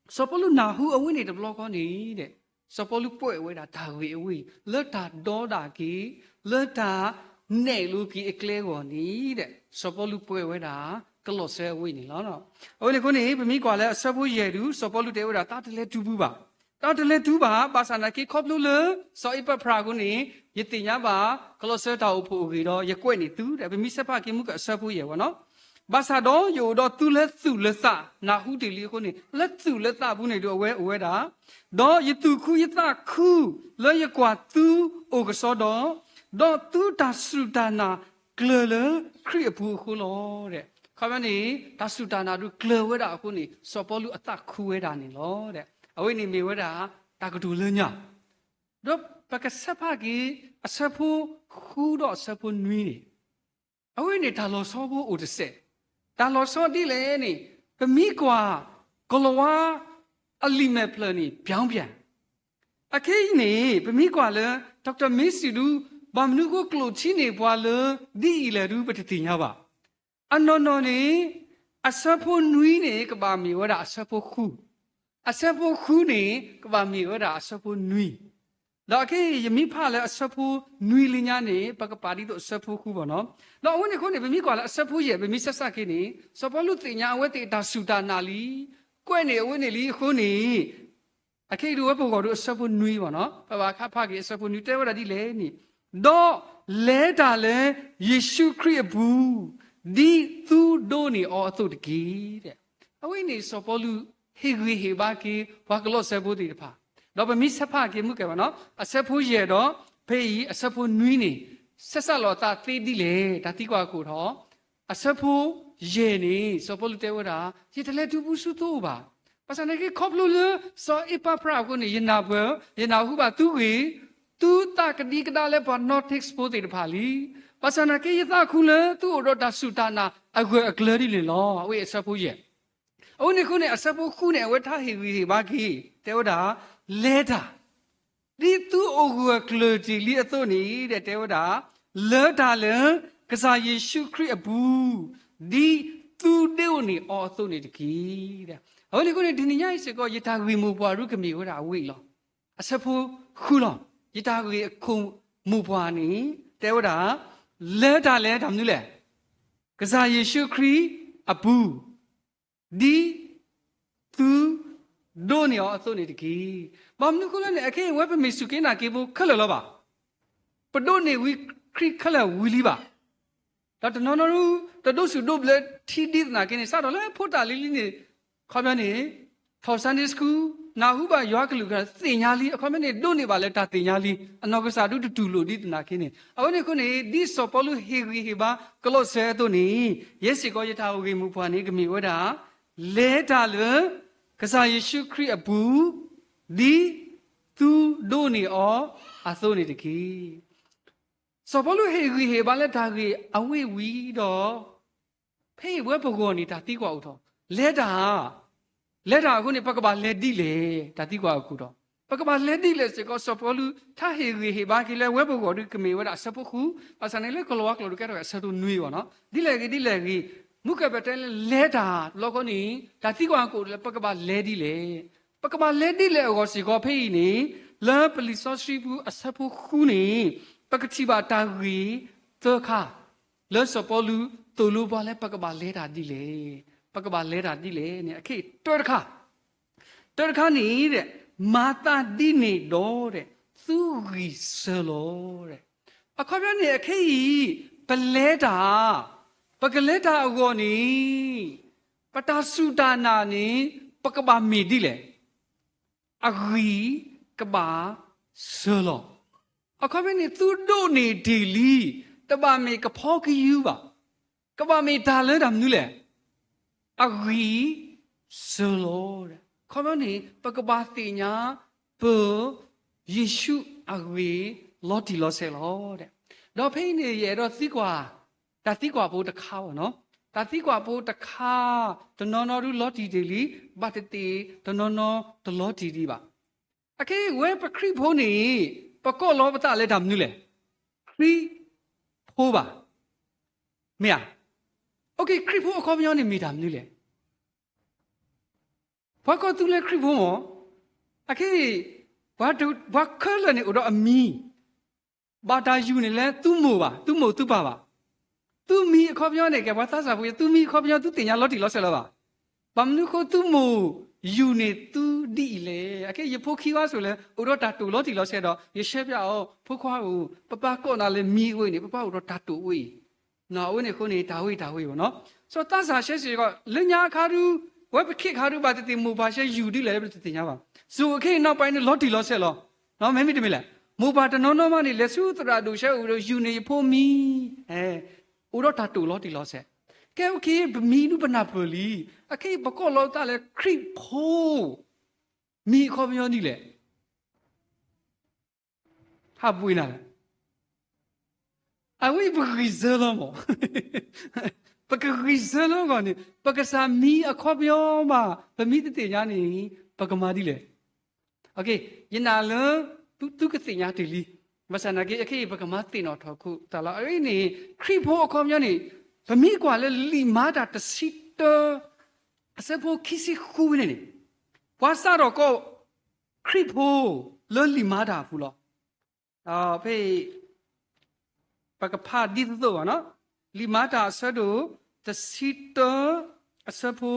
စီၤပီလူးနၢ်ဟူအဝဲန့ၣ်တဘျီဃီန့ၣ်ဒီး စီၤပီလူးကွဲးဝဲဒၣ်တၢ်ဂ့ၢ်အဝဲအံၤ လၢတၢ်ဒီဒၣ်က့ၤ လၢတၢ်နဲၣ်လိာ်က့ၤအကျဲအဂီၢ်န့ၣ်ဒီး စီၤပီလူးကွဲးဝဲဒၣ် ကလီးစဲအဝဲအံၤန့ၣ်လီၤ. အဝဲန့ၣ်အဃိန့ၣ် ပမ့ၢ်ကွၢ်လၢအဆၢဖိယဲၢ်ဒုး စီၤပီလူးတဲဝဲဒၣ် တၢ်တလဲၤတုၤဘၣ်, တၢ်တလဲၤတုၤဘၣ်, ဘၣ်ဆၣ်နာ်က့ ခီဖျိလၢ စီၤအ့းပၢဖြးအဃိန့ၣ် ယသ့ၣ်ညါဘၣ် ကလီးစဲတၢ်အိၣ်ဖှိၣ်အဂ့ၢ်ဒီး ယကွဲးန့ၢ်သုဒီး ပမ့ၢ်ဆဲးဖးက့ၤမူကၣ်အဆၢဖိယဲၢ်ဝဲနီၤ. ဘၣ်ဆၣ်ဒီးယအိၣ်ဒီးသုလၢသူၣ်လၢသး နၢ်ဟူတ့ၢ်လံအဃိန့ၣ် လၢသူၣ်လၢသးပူၤန့ၣ်ဒုးအဝဲအိၣ်ဝဲဒၣ်, ဒီးယသူၣ်ခုယသးခု လၢယကွၢ်သုအိၣ်ကစီဒီး, ဒီးသုတၢ်စူၢ်တၢ်နာ်ကျၢၤလၢခရံာ်အပူၤအဃိလီၤ. အခီပညီန့ၣ် တၢ်စူၢ်တၢ်နာ်ဒုးကျၢၤဝဲဒၣ်အဃိန့ၣ် စီၤပီလူးအသးခုဝဲဒၣ်န့ၣ်လီၤ. အဝဲန့ၣ်မ့ၢ်ဝဲဒၣ် တၢ်ကတိၤလၢညါ ဒီးပကဆဲးဖးက့ၤ အဆၢဖိဃုဒီးအဆၢဖိနွံန့ၣ်, အဝဲန့ၣ်တၢ်လီၤဆီဖိအိၣ်တစဲး, တၢ်လီၤဆီဒ်လဲၣ်န့ၣ်, ပမ့ၢ်ကွၢ် ကလီၤဝါ အလံာ်မဲာ်ဖျၢၣ်န့ၣ် ပြောင်းပြန်, အခဲအံၤန့ၣ် ပမ့ၢ်ကွၢ်လၢ Doctor Macy ဒုး ဘၣ်မနုၤဃိကျိၣ်ထံန့ၢ်ပှၤလၢ ဒ်အံၤလဲၣ်ဒုး ပတသ့ၣ်ညါဘၣ်. အနီၢ်နီၢ်န့ၣ် အဆၢဖိနွံန့ၣ် ကဘၣ်မ့ၢ်ဝဲဒၣ်အဆၢဖိဃု, အဆၢဖိဃုန့ၣ် ကဘၣ်မ့ၢ်ဝဲဒၣ်အဆၢဖိနွံ, ဒီးအခဲအံၤ ယမ့ၢ်ဖးလၢအဆၢဖိနွံလံညါန့ၣ် ပကပာ်ဒ်သိးအဆၢဖိဃုဘၣ်နီၤ. ဒီးအဝဲန့ၣ်အဃိန့ၣ် ပမ့ၢ်ကွၢ်လၢအဆၢဖိယဲၢ် ပမ့ၢ်ဆဲးစးက့ၤန့ၣ် စီၤပီလူးသ့ၣ်ညါအဝဲသ့ၣ်အတၢ်စူၢ်တၢ်နာ်လံ, ကွဲးန့ၢ်အဝဲန့ၣ်လံအဃိန့ၣ် အခဲအံၤဒုးဝဲပဂီၢ်ဒုးအဆၢဖိနွံဘၣ်နီၤ, ပဘၣ်ခါဖးက့ၤအဆၢဖိနွံတဲဝဲဒၣ်ဒ်လဲၣ်န့ၣ်, ဒီးလဲၤတၢ်လၢယ့ၣ်ၡူးခရံာ်အပူၤ, ဒ်သုဒိးန့ၢ်အီၤအသိးတက့ၢ်. အဝဲန့ၣ်စီၤပီလူး ဟ့ၣ်ဂံၢ်ဟ့ၣ်ဘါက့ၤ ပှၤကလီးစဲဖိသ့ၣ်တဖၣ်, ဒီးပမ့ၢ်ဆဲးဖးက့ၤမုၢ်ကဲဘၣ်နီၤ, အဆၢဖိယဲၢ်ဒီး ဖဲအံၤအဆၢဖိနွံန့ၣ် ဆဲးစးလီၤအသးသ့ဒ်လဲၣ် တၢ်သံကွၢ်အခိၣ်ထီၣ် အဆၢဖိယဲၢ်န့ၣ် စီၤပီလူးတဲဝဲဒၣ် ယတလဲၤတုၤပူၤဆူသုအိၣ်ဘၣ်. ဘၣ်ဆၣ်နာ်က့ခီဖျိလၢ စီၤအ့းပၤဖြးအဃိန့ၣ် ယနၢ်ပၢၢ် ယနၢ်ဟူဘၣ်သုဂ့ၢ်, သုသးကဒံကဒါလၢပှၤ Northern ဖိသ့ၣ်တဖၣ်လံ. ဘၣ်ဆၣ်နာ်က့ ယသးခုလၢသုအိၣ်ဒီးတၢ်စူၢ်တၢ်နာ်အဂၢၢ်အကျၢၤဒ်န့ၣ်လီၤ. အဝဲအံၤအဆၢဖိယဲၢ် အဝဲန့ၣ်အဃိန့ၣ် အဆၢဖိဃုန့ၣ် အဝဲတၢ်ဟ့ၣ်ဂံၢ်ဟ့ၣ်ဘါက့ၤ တဲဝဲဒၣ် လဲၤတၢ် ဒ်သုအိၣ်ဂၢၢ်ကျၢၤတ့ၢ်လံအသိးန့ၣ် တဲဝဲဒၣ် လဲၤတၢ်လၢ ကစၢ်ယ့ၣ်ၡူးခရံာ်အပူၤ ဒ်သုဒိးန့ၢ်အီၤအသိးန့ၣ်တက့ၢ်. အဝဲန့ၣ်အဃိန့ၣ် တနံၤညါအံၤစ့ၢ်ကီး ယတၢ်ဂ့ၢ်မိၢ်ပှၢ်ဒုးကမ့ၢ်ဝဲဒၣ်အဝဲအံၤလီၤ. အဆၢဖိဃုလီၤ. ယတၢ်ဂ့ၢ်အခိၣ်မိၢ်ပှၢ်န့ၣ် တဲဝဲဒၣ် လဲၤတၢ်လၢတၢ်မနုၤလဲၣ်. ကစၢ်ယ့ၣ်ၡူးခရံာ်အပူၤ ဒ်သုဒိးန့ၢ်အီၤအသိးန့ၣ်တက့ၢ်. ဘၣ်မနုၤအဃိလဲၣ်န့ၣ် အခဲအံၤဝဲပမ့ၢ်စူၢ်က့ၤနာ်က့ၤဖိခဲလၢာ်လီၤဘၣ်. ပဒိးန့ၢ်ဝံၤခရံာ်ခဲလၢာ်ဝံၤလံဘၣ်. ဒီးတနီၤနီၤဒုး တဒိးဆူၣ်ဒိးဘျၢထံဒ်သနာ်က့န့ၣ် စးထီၣ်လၢဖိတၢ်လံၤလံန့ၣ် ခီပညီန့ၣ် ထီၣ် Sunday School နၢ်ဟူဘၣ်ယွၤကလုၢ်ကထါသ့ၣ်ညါလံ အခီပညီန့ၣ် ဒိးန့ၢ်ဘၣ်လၢတၢ်သ့ၣ်ညါလံ အနီၢ်ကစၢ်ဒုးတတူၢ်လိာ်ဒ်သနာ်က့န့ၣ် အဝဲန့ၣ်အဃိန့ၣ် ဒ်စီၤပီလူးဟ့ၣ်ဂံၢ်ဟ့ၣ်ဘါကလီးစဲအသိးန့ၣ် ယဲစ့ၢ်ကီးယတၢ်ဂ့ၢ်မိၢ်ပှၢ်န့ၣ် ကမ့ၢ်ဝဲဒၣ် လဲၤတၢ်လၢ ကစၢ်ယ့ၣ်ၡူးခရံာ်အပူၤ ဒ်သုဒိးန့ၢ်အီၤအသိးန့ၣ်တက့ၢ်. စီၤပီလူးဟ့ၣ်ဂံၢ်ဟ့ၣ်ဘါလၢတၢ်ဂ့ၢ်အဝဲအံၤဝံၤဒီး ဖဲအံၤဝဲပဂီၢ်န့ၣ် တၢ်သံကွၢ်အိၣ်ထီၣ် လဲၤတၢ် လဲၤတၢ်အဃိန့ၣ် ပကဘၣ်လဲၤဒ်လဲၣ် တၢ်သံကွၢ်အခိၣ်ထီၣ် ပကဘၣ်လဲၤဒ်လဲၣ်စ့ၢ်ကီး စီၤပီလူး တၢ်ဟ့ၣ်ဂံၢ်ဟ့ၣ်ဘါက့ၤလၢဝဲပဂီၢ်ဒုးကမ့ၢ်ဝဲဒၣ်အဆၢဖိဃု ဘၣ်ဆၣ်န့ၣ်လၢကလီၤဝါကျိာ်ဒုးကဲထီၣ်အဆၢဖိနွံဘၣ်နီၤ ဒ်လဲၣ်ဂ့ၤဒ်လဲၣ်ဂ့ၤ မူကပတဲလၢလဲၤတၢ်တဘျီဃီန့ၣ် တၢ်သံကွၢ်အခိၣ်လၢပကဘၣ်လဲၤဒ်လဲၣ် ပကဘၣ်လဲၤဒ်လဲၣ်အဂီၢ်စ့ၢ်ကီးဖဲအံၤန့ၣ် လၢပလံာ်စီဆှံပူၤအဆၢဖိဃုန့ၣ် ပကထံၣ်ဘၣ်တၢ်ဂ့ၢ်သၢခါ လၢစီၤပီလူးသိၣ်လိပှၤလၢပကဘၣ်လဲၤတၢ်ဒ်လဲၣ် ပကဘၣ်လဲၤတၢ်ဒ်လဲၣ်န့ၣ် အခဲအံၤတၢတခါ တၢ်တခါန့ၣ် မၤသးဒ်န့ၣ်ဒီး သူဂံၢ်စၢလီၤ. အခီပညီန့ၣ် အခဲအံၤ ပလဲၤတၢ်, ပကလဲၤတၢ်အဂီၢ်န့ၣ် ပတၢ်စူၢ်တၢ်နာ်န့ၣ် ပကဘၣ်မ့ၢ်ဒ်လဲၣ်. အဂံၢ်ကဘၣ်စၢလီၤ. အခီပညီန့ၣ် သုဒိးန့ၢ်တ့ၢ်လံ, တဘၣ်မ့ၢ်ကဖီကယူဘၣ်, ကဘၣ်မ့ၢ်တၢ်လၢတၢ်မနုၤလဲၣ်. အဂံၢ်စၢလီၤ. အခီပညီန့ၣ် ပကဘၣ်သ့ၣ်ညါ ပ ယ့ၣ်ၡူးအဂ့ၢ်လီၤတံၢ်လီၤဆဲးလီၤ. ဒီးဖဲအံၤန့ၣ် ယအဲၣ်ဒိးသံကွၢ် တၢ်သံကွၢ်ဖိတခါဘၣ်နီၤ. တၢ်သံကွၢ်ဖိတခါ, တနီၤနီၤဒုးလီၤတံၢ်တ့ၢ်လံ, ဘၣ်တသ့ၣ်တနီၤနီၤတလီၤတံၢ်ဒံးဘၣ်. အခဲအံၤ ဝဲပခရံာ်ဖိန့ၣ် ပကိးလီၤပသးလၢတၢ်မနုၤလဲၣ်. ခရံာ်ဖိဘၣ်. မ့ၢ်ဧါ. ခရံာ်ဖိအခီပညီန့ၣ်မ့ၢ်တၢ်မနုၤလဲၣ်. ပှၤကိးသုလၢခရံာ်ဖိမ့ၢ်, အခဲအံၤ ပှၤခဲလၢာ်န့ၣ်အိၣ်ဒီးအမံၤ, ဘၣ်တၢ်ယူၢ်န့ၣ်လၢသုမိၢ်ဘၣ်, သုမိၢ်သုပၢ်ဘၣ်. သုမံၤအခီပညီန့ၣ် ကဲပှၤသးစၢ်ဖိ, သုမံၤအခီပညီ သုသ့ၣ်ညါလီၤတံၢ်လီၤဆဲးလီၤဘၣ်. ဘၣ်မနုၤအဃိသုမိၢ်ယူၢ်န့ၢ်သုဒ်အံၤလဲၣ်. အခဲအံၤ ယဖိခံဝါစိၤလၢ အိၣ်ဒီးတၢ်တိာ်လီၤတံၢ်လီၤဆဲးဒီး ယရှဲပၠးအီၤ, ဖိခွါဧၢ, ပပၢ်ကိးနၤလၢမံၤအဝဲန့ၣ် ပပၢ်အိၣ်ဒီးတၢ်တိာ်ဝဲအံၤ အဝဲန့ၣ်အဃိန့ၣ် တၢ်ဝဲတၢ်ဝဲဘၣ်နီၤ. စီၤသးစၢ်ရှဲစ့ၢ်ကီး လၢညါအခါဒုး ဝဲပခ့ခါဒုး ဘၣ်တသ့ၣ်မိၢ်ပၢ်ရှဲယူၢ်ဒ်လဲၣ် ပတသ့ၣ်ညါဘၣ်. စိၤအခဲအံၤနီၢ်ပၤန့ၣ် လီၤတံၢ်လီၤဆဲးလီၤ. မ့မ့ၢ်တမ့ၢ်လဲၣ်. မိၢ်ပၢ်တနီၤနီၤမးန့ၣ် လဲၤဆူသရၣ်ဒိၣ်ဆဲအိၣ်ဒီး ယူၢ်န့ၢ်ယဖိမံၤ, အိၣ်ဒီးတၢ်တိာ်လီၤတံၢ်လီၤဆဲး. ကဲ အိၣ်ခ့ ပမံၤဒုးပနၢ်ပၢၢ်လံ. အခဲအံၤ ပကိးလီၤပသးလၢခရံာ်ဖိ မံၤအခီပညီဒ်လဲၣ်. ဟးပှ့ၤနၤလဲၣ်. အဝဲပဂံၢ်စၢလီၤမး. ပကဂံၢ်စၢလီၤအဂီၢ်န့ၣ် ပကစၢ်မံၤအခီပညီမး ပမံၤတသ့ၣ်ညါန့ၣ် ပကမၤဒ်လဲၣ်. ယနာ်လၢ သုကသ့ၣ်ညါတ့ၢ်လံ. ဘၣ်ဆၣ်သနာ်က့ အခဲအံၤ ပကမၤသ့ၣ်နီၣ်ထီၣ်ခိၣ်သးလီၤ. အဝဲန့ၣ် ခရံာ်ဖိအခီပညီန့ၣ် ပမ့ၢ်ကွၢ်လၢလံာ်မၤတၢ်တဆံတၢ အဆၢဖိခံဆံဃုဝဲန့ၣ်န့ၣ် ပှၤစးထီၣ်ကိး ခရံာ်ဖိလၢလံာ်မၤတၢ်အပူၤလီၤ. ဖဲအံၤ ပကဖးဒ်သိးသိးဘၣ်နီၤ, လံာ်မၤတၢ်အဆၢဒိၣ်တဆံတၢ အဆၢဖိ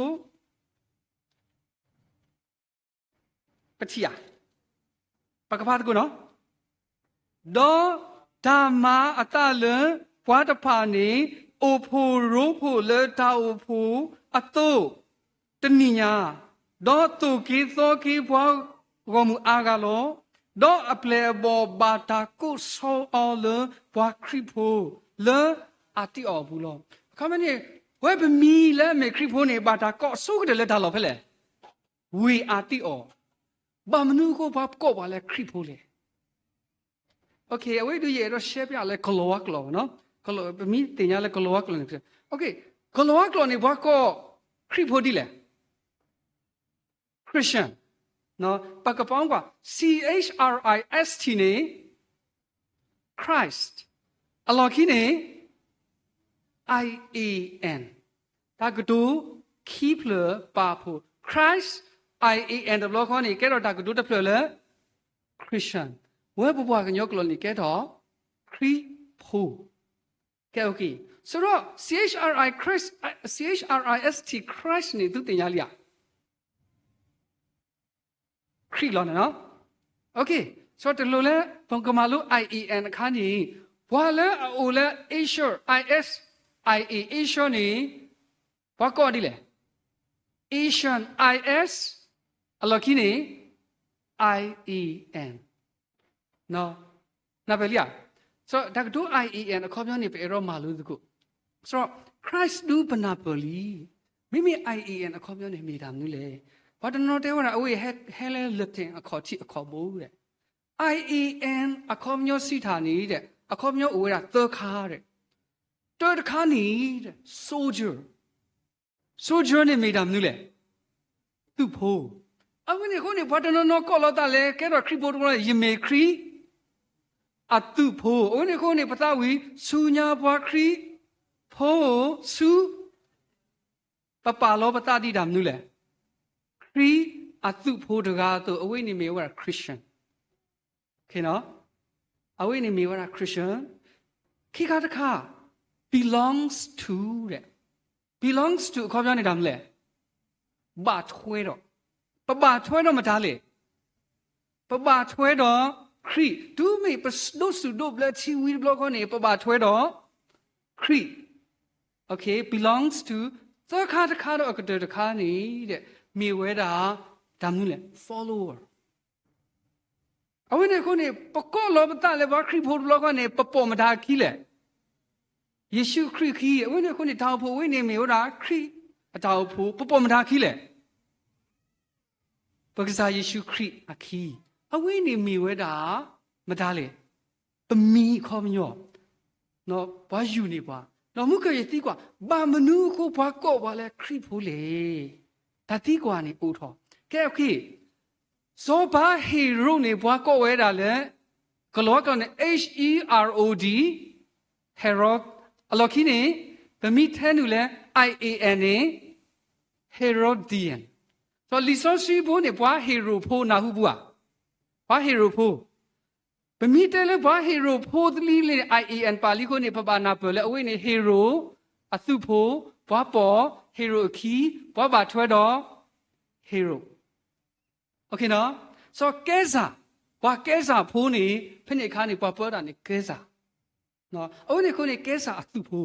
ပထံၣ်ဧါ, ပကဖးသကိးနီၤ. ဒီးတၢ်မၤအသးလၢ ပှၤတဖၣ်န့ၣ် အိၣ်ဖှိၣ်ရိဖှိၣ်လၢတၢ်အိၣ်ဖှိၣ်အသိး တနံၤညါ, ဒီးသိၣ်က့ၤသီက့ၤပှၤဂီၢ်မုၢ်အါဂၤလီၤ. ဒီးအပျဲၢ်အဘီၣ်ဘၣ်တၢ်ကိးဆီအီၤလၢပှၤခရံာ်ဖိလၢအၤတံအီၤအပူၤလီၤ. အခီပညီန့ၣ် ဝဲပမံၤလၢအမ့ၢ်ခရံာ်ဖိန့ၣ် ဘၣ်တၢ်ကိးဆိကတၢၢ်လၢတၢ်လီၢ်ဖဲလဲၣ်. ဝ့ၢ်အၤတံအီၤ. ဘၣ်မနုၤအဃိပှၤကိးပှၤလၢခရံာ်ဖိလဲၣ်. အဝဲဒုးယအဲၣ်ဒိးရှဲပၠးလၢကလီၤဝါကျိာ်နီၤ, ပမ့ၢ်သ့ၣ်ညါလၢကလီၤဝါကျိာ်န့ၣ်, ကလီၤဝါကျိာ်န့ၣ် ပှၤကိးခရံာ်ဖိဒ်လဲၣ်. Christian, ပကပာ်ကွၢ် C H R I S T န့ၣ် Christ, အလီၢ်ခံန့ၣ် I A N, တၢ်ကတိၤခံဖျၢၣ်ပာ်ဖှိၣ် Christ, I A N တဘျီဃီန့ၣ် ကဲထီၣ်တၢ်ကတိၤတဖျၢၣ်လၢ Christian, ဝဲပပှၤကညီကျိာ်န့ၣ်ကဲထီၣ် ခရံာ်ဖိ ကဲ okay, စရီ C H R I Christ, C H R I S T Christ န့ၣ် သုသ့ၣ်ညါလံဧါ. ခရံာ်လီၤန့ၣ်နီၤ. Okay, စရီတလိၣ်လၢ ပကမၤလိ I A N အခါန့ၣ်, ပှၤလၢအအိၣ်လၢ Asia, I S I A, Asia န့ၣ် ပှၤကိးဒ်လဲၣ်. Asian, I S, အလီၢ်ခံန့ၣ် I A N. နၢ်ပၢၢ်လံဧါ. တၢ်ကတိၤ I A N အခီပညီန့ၣ် ပအဲၣ်ဒိးမၤလိသကိး. စရီ Christ ဒုးပနၢ်ပၢၢ်လံ. မ့မ့ၢ် I A N အခီပညီန့ၣ် မ့ၢ်တၢ်မနုၤလဲၣ်. ပှၤတနီၤတဲဝဲဒၣ် အဝဲဟဲလၢ Latin အခီၣ်ထံးအခီၣ်ဘိဒီး I A N အခီပညီစံးတၢ်န့ၣ်ဒီး အခီပညီအိၣ်ဝဲဒၣ်သၢခါဒီး တၢတခါန့ၣ် soldier, soldier န့ၣ်မ့ၢ်တၢ်မနုၤလဲၣ်. သုးဖိ. အဝဲန့ၣ်အဃိန့ၣ် ပှၤတနီၤနီၤကိးလီၤသးလၢ ကဲထီၣ်ခရံာ်ဖိတဘျီန့ၣ် ယမ့ၢ်ခရံာ်အသုးဖိ. အဝဲန့ၣ်အဃိန့ၣ် ပသးဝံၣ်ဆူညါပှၤခရံာ်ဖိ ဆူ ပပာ်လီၤပသးဒ်တၢ်မနုၤလဲၣ်. ခရံာ်အသုးဖိတဂၤအသိး အဝဲန့ၣ်မ့ၢ်ဝဲဒၣ် Christian. အဝဲန့ၣ်မ့ၢ်ဝဲဒၣ် Christian. ခံခါတခါ belongs to ဒီး belongs to အခီပညီန့ၣ်တၢ်မနုၤလဲၣ်. ဘၣ်ထွဲဒီး ပဘၣ်ထွဲဒီးမတၤလဲၣ်. ပဘၣ်ထွဲဒီးခရံာ်. တုၤမ့ၢ်ပဒိးစူၣ်ဒိးဘျၢထံဝံၤတဘျီဃီန့ၣ် ပဘၣ်ထွဲဒီးခရံာ်. အ belongs to သၢခါတခါဒီးအကတၢၢ်တခါန့ၣ် မ့ၢ်ဝဲဒၣ် တၢ်မနုၤလဲၣ် follower. အဝဲန့ၣ်အဃိန့ၣ် ပကိးလီၤပသးလၢပှၤခရံာ်ဖိတဘျီဃီန့ၣ် ပပိာ်မတၤအခံလဲၣ်. ယ့ၣ်ၡူးခရံာ်အခံ. အဝဲန့ၣ်အဃိန့ၣ် တၢ်အိၣ်ဖှိၣ်ဝဲန့ၣ်မ့ၢ်ဝဲဒၣ်ခရံာ်အတၢ်အိၣ်ဖှိၣ်. ပပိာ်မတၤအခံလဲၣ်. ပကစၢ်ယ့ၣ်ၡူးခရံာ်အခံ. အဝဲန့ၣ်မ့ၢ်ဝဲဒၣ် မတၤလဲၣ်. ပမံၤအခီပညီ ပှၤယူၢ်န့ၢ်ပှၤ. ဒီးမုၢ်ကယသံကွၢ် ဘၣ်မနုၤအဃိပှၤကိးပှၤလၢခရံာ်ဖိလဲၣ်. တၢ်သံကွၢ်န့ၣ်အိၣ်ထီၣ်. ကဲ okay, စီၤပၤဟ့ၤရိာ်န့ၣ် ပှၤကိးဝဲဒၣ်လၢ ကလီၤဝါကျိာ်န့ၣ် H E R O D, Herod, အလီၢ်ခံန့ၣ် ပမ့ၢ်ထဲနုာ်လၢ I A N န့ၣ် Herodian. ဒီးလံာ်စီဆှံဖိန့ၣ် ပှၤဟ့ၤရိာ်ဖိ နၢ်ဟူပှၤ ပှၤဟ့ၤရိာ်ဖိ. ပမ့ၢ်တဲလၢပှၤဟ့ၤရိာ်ဖိသလံလံန့ၣ် I A N ပာ်လံအဃိန့ၣ် ပဘၣ်နၢ်ပၢၢ်လၢအဝဲန့ၣ် ဟ့ၤရိာ်အသုးဖိ, ပှၤပိာ်ဟ့ၤရိာ်အခံ, ပှၤဘၣ်ထွဲဒီးဟ့ၤရိာ်. စီၤကဲစၢ်, ပှၤကဲစၢ်ဖိန့ၣ် ဖဲန့ၣ်အခါန့ၣ် ပှၤပၢတၢ်န့ၣ် ကဲစၢ်. အဝဲန့ၣ်အဃိန့ၣ် ကဲစၢ်အသုးဖိ.